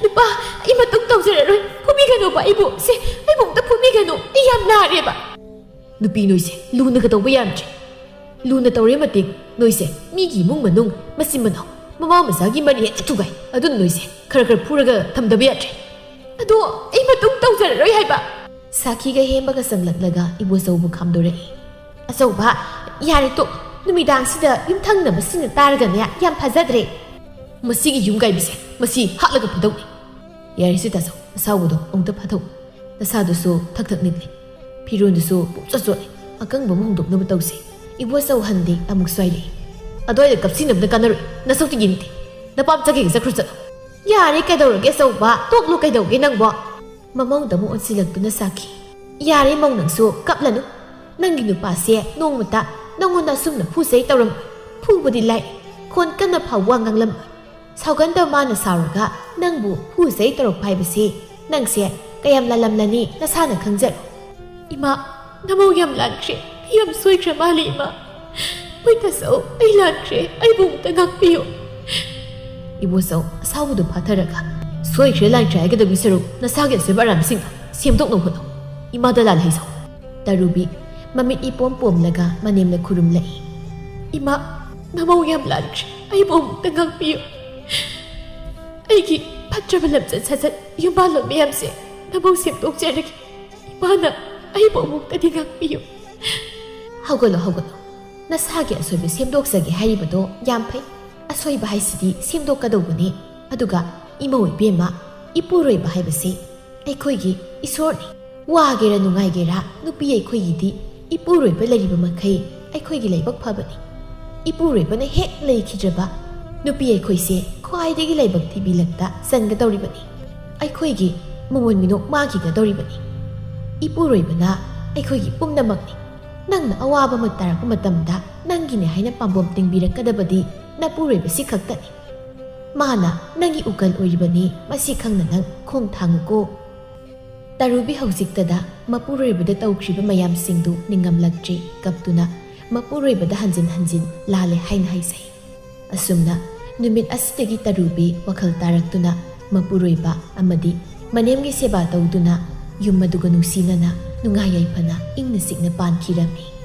ꯅꯨꯄꯥ, ꯑꯩ ꯃꯇꯨꯡ ꯇꯧꯖꯔꯔꯣꯏ, ꯐꯨꯕꯤꯒꯅꯨꯕ ꯑꯩꯕꯨ꯫ ꯁꯦ, ꯑꯩꯕꯨ ꯑꯃꯨꯛꯇ ꯐꯨꯕꯤꯒꯅꯨ, ꯑꯩ ꯌꯥꯝ ꯅꯥꯔꯦꯕ꯫" "ꯅꯨꯄꯤ ꯅꯣꯏꯁꯦ ꯂꯨꯅꯒ ꯇꯧꯕ ꯌꯥꯔꯝꯗ꯭ꯔꯦ꯫ ꯂꯨꯅ ꯇꯧꯔꯦ ꯃꯇꯤꯛ ꯅꯣꯏꯁꯦ ꯃꯤꯒꯤ ꯏꯃꯨꯡ ꯃꯅꯨꯡ, ꯃꯆꯤꯟ ꯃꯅꯥꯎ, ꯃꯃꯥ ꯃꯆꯥꯒꯤ ꯃꯔꯤ ꯍꯦꯛꯇ ꯊꯨꯒꯥꯏ꯫ ꯑꯗꯨꯅ ꯅꯣꯏꯁꯦ ꯈꯔ ꯈꯔ ꯐꯨꯔꯒ ꯊꯝꯗꯕ ꯌꯥꯗ꯭ꯔꯦ꯫" "ꯑꯗꯣ ꯑꯩ ꯃꯇꯨꯡ ꯇꯧꯖꯔꯔꯣꯏ ꯍꯥꯏꯕ꯫" ꯁꯥꯈꯤꯒ ꯍꯦꯝꯕꯒ ꯆꯪꯂꯛꯂꯒ ꯏꯕꯣꯆꯧꯕꯨ ꯈꯥꯝꯗꯣꯔꯛꯏ꯫ "ꯑꯆꯧꯕ, ꯌꯥꯔꯦ ꯇꯣꯛ꯫ ꯅꯨꯃꯤꯗꯥꯡꯁꯤꯗ ꯌꯨꯝꯊꯪꯅꯕꯁꯤꯡꯅ ꯇꯥꯔꯒꯅꯦ ꯌꯥꯝ ꯐꯖꯗ꯭ꯔꯦ꯫ ꯃꯁꯤꯒꯤ ꯌꯨꯝ ꯀꯥꯏꯕꯤꯁꯦ, ꯃꯁꯤ ꯍꯥꯠꯂꯒ ꯐꯨꯗꯧꯅꯤ꯫ ꯌꯥꯔꯦꯁꯦ ꯇꯥꯆꯧ, ꯑꯁꯥꯎꯕꯗꯣ ꯑꯃꯨꯛꯇ ꯐꯥꯊꯧ꯫ ꯅꯁꯥꯗꯨꯁꯨ ꯊꯛ ꯊꯛ ꯅꯤꯛꯂꯦ꯫ ꯐꯤꯔꯣꯟꯗꯨꯁꯨ ꯄꯨꯡꯆꯣꯠ ꯆꯣꯠꯂꯦ꯫ ꯑꯀꯪꯕ ꯑꯃ ꯍꯣꯡꯗꯣꯛꯅꯕ ꯇꯧꯁꯦ꯫" ꯏꯕꯣꯆꯧ ꯍꯟꯗꯤ ꯑꯃꯨꯛ ꯁ꯭ꯋꯥꯏꯔꯛꯏ꯫ "ꯑꯗꯨꯋꯥꯏꯗ ꯀꯞꯁꯤꯟꯅꯕꯅ ꯀꯥꯟꯅꯔꯣꯏ꯫ ꯅꯁꯛꯇꯨ ꯌꯦꯡꯅꯤꯡꯗꯦ꯫ ꯅꯄꯥꯝ ꯆꯠꯀꯦꯒ ꯆꯠꯈ꯭ꯔꯣ ꯆꯠꯂꯣ꯫" "ꯌꯥꯔꯦ, ꯀꯩꯗꯧꯔꯒꯦ ꯑꯆꯧꯕ? ꯇꯣꯛꯂꯣ, ꯀꯩꯗꯧꯒꯦ ꯅꯪꯕꯣ?" ꯃꯃꯧꯗ ꯑꯃꯨꯛ ꯑꯣꯟꯁꯤꯜꯂꯛꯇꯨꯅ ꯁꯥꯈꯤ꯫ "ꯌꯥꯔꯦ ꯃꯧ, ꯅꯪꯁꯨ ꯀꯞꯂꯅꯨ꯫ ꯅꯪꯒꯤ ꯅꯨꯄꯥꯁꯦ ꯅꯣꯡꯃꯇ ꯅꯪꯉꯣꯟꯗ ꯑꯁꯨꯝꯅ ꯐꯨ ꯆꯩ ꯇꯧꯔꯝꯃꯣꯏ꯫ ꯐꯨꯕꯗꯤ ꯂꯥꯏ, ꯈꯣꯟ ꯀꯟꯅ ꯐꯥꯎ ꯋꯥ ꯉꯥꯡꯂꯝꯃꯣꯏ꯫ ꯁꯥꯎꯒꯟꯗꯕ ꯃꯥꯅ ꯁꯥꯎꯔꯒ ꯅꯪꯕꯨ ꯐꯨ ꯆꯩ ꯇꯧꯔꯛꯄ ꯍꯥꯏꯕꯁꯤ ꯅꯪꯁꯦ ꯀꯌꯥꯝ ꯂꯥꯜꯂꯝꯂꯅꯤ ꯅꯁꯥꯅ ꯈꯪꯖꯔꯣ꯫" "ꯏꯃꯥ, ꯅꯃꯧ ꯌꯥꯝ ꯂꯥꯟꯈ꯭ꯔꯦ꯫ ꯑꯩ ꯌꯥꯝ ꯁꯣꯏꯈ꯭ꯔ ꯃꯥꯜꯂꯦ ꯏꯃꯥ꯫ ꯍꯣꯏ ꯇꯥꯆꯧ, ꯑꯩ ꯂꯥꯟꯈ꯭ꯔꯦ꯫ ꯑꯩꯕꯨ ꯑꯃꯨꯛꯇ ꯉꯥꯛꯄꯤꯌꯨ꯫" ꯏꯕꯣꯆꯧ ꯑꯁꯥꯎꯕꯗꯨ ꯐꯥꯊꯔꯒ, "ꯁꯣꯏꯈ꯭ꯔꯦ ꯂꯥꯟꯈ꯭ꯔꯦ ꯍꯥꯏꯒꯗꯕꯒꯤ ꯁꯔꯨꯛ ꯅꯁꯥꯒꯤ ꯑꯁꯣꯏꯕ ꯑꯔꯥꯟꯕꯁꯤꯡꯗꯣ ꯁꯦꯝꯗꯣꯛꯅꯕ ꯍꯣꯠꯅꯧ꯫ ꯏꯃꯥꯗ ꯂꯥꯜꯍꯩꯖꯧ꯫" ꯇꯔꯨꯕꯤ ꯃꯃꯤꯠ ꯏꯄꯣꯝ ꯄꯣꯝꯂꯒ ꯃꯅꯦꯝꯅ ꯈꯨꯔꯨꯝꯂꯛꯏ꯫ "ꯏꯃꯥ, ꯅꯃꯧ ꯌꯥꯝ ꯂꯥꯟꯈ꯭ꯔꯦ, ꯑꯩꯕꯨ ꯑꯃꯨꯛꯇ ꯉꯥꯛꯄꯤꯌꯨ꯫ ꯑꯩꯒꯤ ꯐꯠꯇ꯭ꯔꯕ ꯂꯝꯆꯠ ꯁꯥꯖꯠ ꯌꯨꯝꯕꯥꯜꯂꯣꯟ ꯃꯌꯥꯝꯁꯦ ꯅꯃꯧ ꯁꯦꯝꯗꯣꯛꯆꯔꯒꯦ꯫ ꯏꯃꯥꯅ ꯑꯩꯕꯨ ꯑꯃꯨꯛꯇꯗꯤ ꯉꯥꯛꯄꯤꯌꯨ꯫" "ꯍꯧꯒꯠꯂꯣ, ꯍꯧꯒꯠꯂꯣ꯫ ꯅꯁꯥꯒꯤ ꯑꯁꯣꯏꯕ ꯁꯦꯝꯗꯣꯛꯆꯒꯦ ꯍꯥꯏꯔꯤꯕꯗꯣ ꯌꯥꯝ ꯐꯩ꯫ ꯑꯁꯣꯏꯕ ꯍꯥꯏꯁꯤꯗꯤ ꯁꯦꯝꯗꯣꯛꯀꯗꯧꯕꯅꯤ꯫ ꯑꯗꯨꯒ ꯏꯃꯧ ꯏꯕꯦꯝꯃ, ꯏꯄꯨꯔꯣꯏꯕ ꯍꯥꯏꯕꯁꯤ ꯑꯩꯈꯣꯏꯒꯤ ꯏꯁꯣꯔꯅꯤ꯫ ꯋꯥꯒꯦꯔꯥ ꯅꯨꯡꯉꯥꯏꯒꯦꯔꯥ, ꯅꯨꯄꯤ ꯑꯩꯈꯣꯏꯒꯤꯗꯤ ꯏꯄꯨꯔꯣꯏꯕ ꯂꯩꯔꯤꯕ ꯃꯈꯩ ꯑꯩꯈꯣꯏꯒꯤ ꯂꯥꯏꯕꯛ ꯐꯕꯅꯤ꯫ ꯏꯄꯨꯔꯣꯏꯕꯅ ꯍꯦꯛ ꯂꯩꯈꯤꯗ꯭ꯔꯕ, ꯅꯨꯄꯤ ꯑꯩꯈꯣꯏꯁꯦ ꯈ꯭ꯋꯥꯏꯗꯒꯤ ꯂꯥꯏꯕꯛ ꯊꯤꯕꯤ ꯂꯛꯇ ꯆꯟꯒꯗꯧꯔꯤꯕꯅꯤ꯫ ꯑꯩꯈꯣꯏꯒꯤ ꯃꯃꯣꯟ ꯃꯤꯅꯣꯛ ꯃꯥꯡꯈꯤꯒꯗꯧꯔꯤꯕꯅꯤ꯫ ꯏꯄꯨꯔꯣꯏꯕꯅ ꯑꯩꯈꯣꯏꯒꯤ ꯄꯨꯝꯅꯃꯛꯅꯤ꯫ ꯅꯪꯅ ꯑꯋꯥꯕ ꯑꯃ ꯇꯥꯔꯛꯄ ꯃꯇꯝꯗ ꯅꯪꯒꯤꯅꯤ ꯍꯥꯏꯅ ꯄꯥꯝꯕꯣꯝ ꯇꯤꯡꯕꯤꯔꯛꯀꯗꯕꯗꯤ ꯅꯄꯨꯔꯣꯏꯕꯁꯤ ꯈꯛꯇꯅꯤ꯫ ꯃꯥꯅ ꯅꯪꯒꯤ ꯎꯀꯜ ꯑꯣꯏꯔꯤꯕꯅꯤ, ꯃꯁꯤ ꯈꯪꯅ ꯅꯪ ꯈꯣꯡ ꯊꯥꯡꯉꯨꯀꯣ꯫" ꯇꯔꯨꯕꯤ ꯍꯧꯖꯤꯛꯇꯗ ꯃꯄꯨꯔꯣꯏꯕꯗ ꯇꯧꯈ꯭ꯔꯤꯕ ꯃꯌꯥꯝꯁꯤꯡꯗꯨ ꯅꯤꯡꯉꯝꯂꯛꯇ꯭ꯔꯤ꯫ ꯀꯞꯇꯨꯅ ꯃꯄꯨꯔꯣꯏꯕꯗ ꯍꯟꯖꯤꯟ ꯍꯟꯖꯤꯟ ꯂꯥꯜꯂꯦ ꯍꯥꯏꯅ ꯍꯥꯏꯖꯩ꯫ ꯑꯁꯨꯝꯅ ꯅꯨꯃꯤꯠ ꯑꯁꯤꯗꯒꯤ ꯇꯔꯨꯕꯤ ꯋꯥꯈꯜ ꯇꯥꯔꯛꯇꯨꯅ ꯃꯄꯨꯔꯣꯏꯕ ꯑꯃꯗꯤ ꯃꯅꯦꯝꯒꯤ ꯁꯦꯕꯥ ꯇꯧꯗꯨꯅ ꯌꯨꯝ ꯑꯗꯨꯒ ꯅꯨꯡꯁꯤꯅꯅ ꯅꯨꯡꯉꯥꯏ ꯌꯥꯏꯐꯅ ꯏꯪꯅ ꯆꯤꯛꯅ ꯄꯥꯟꯈꯤꯔꯝꯃꯤ꯫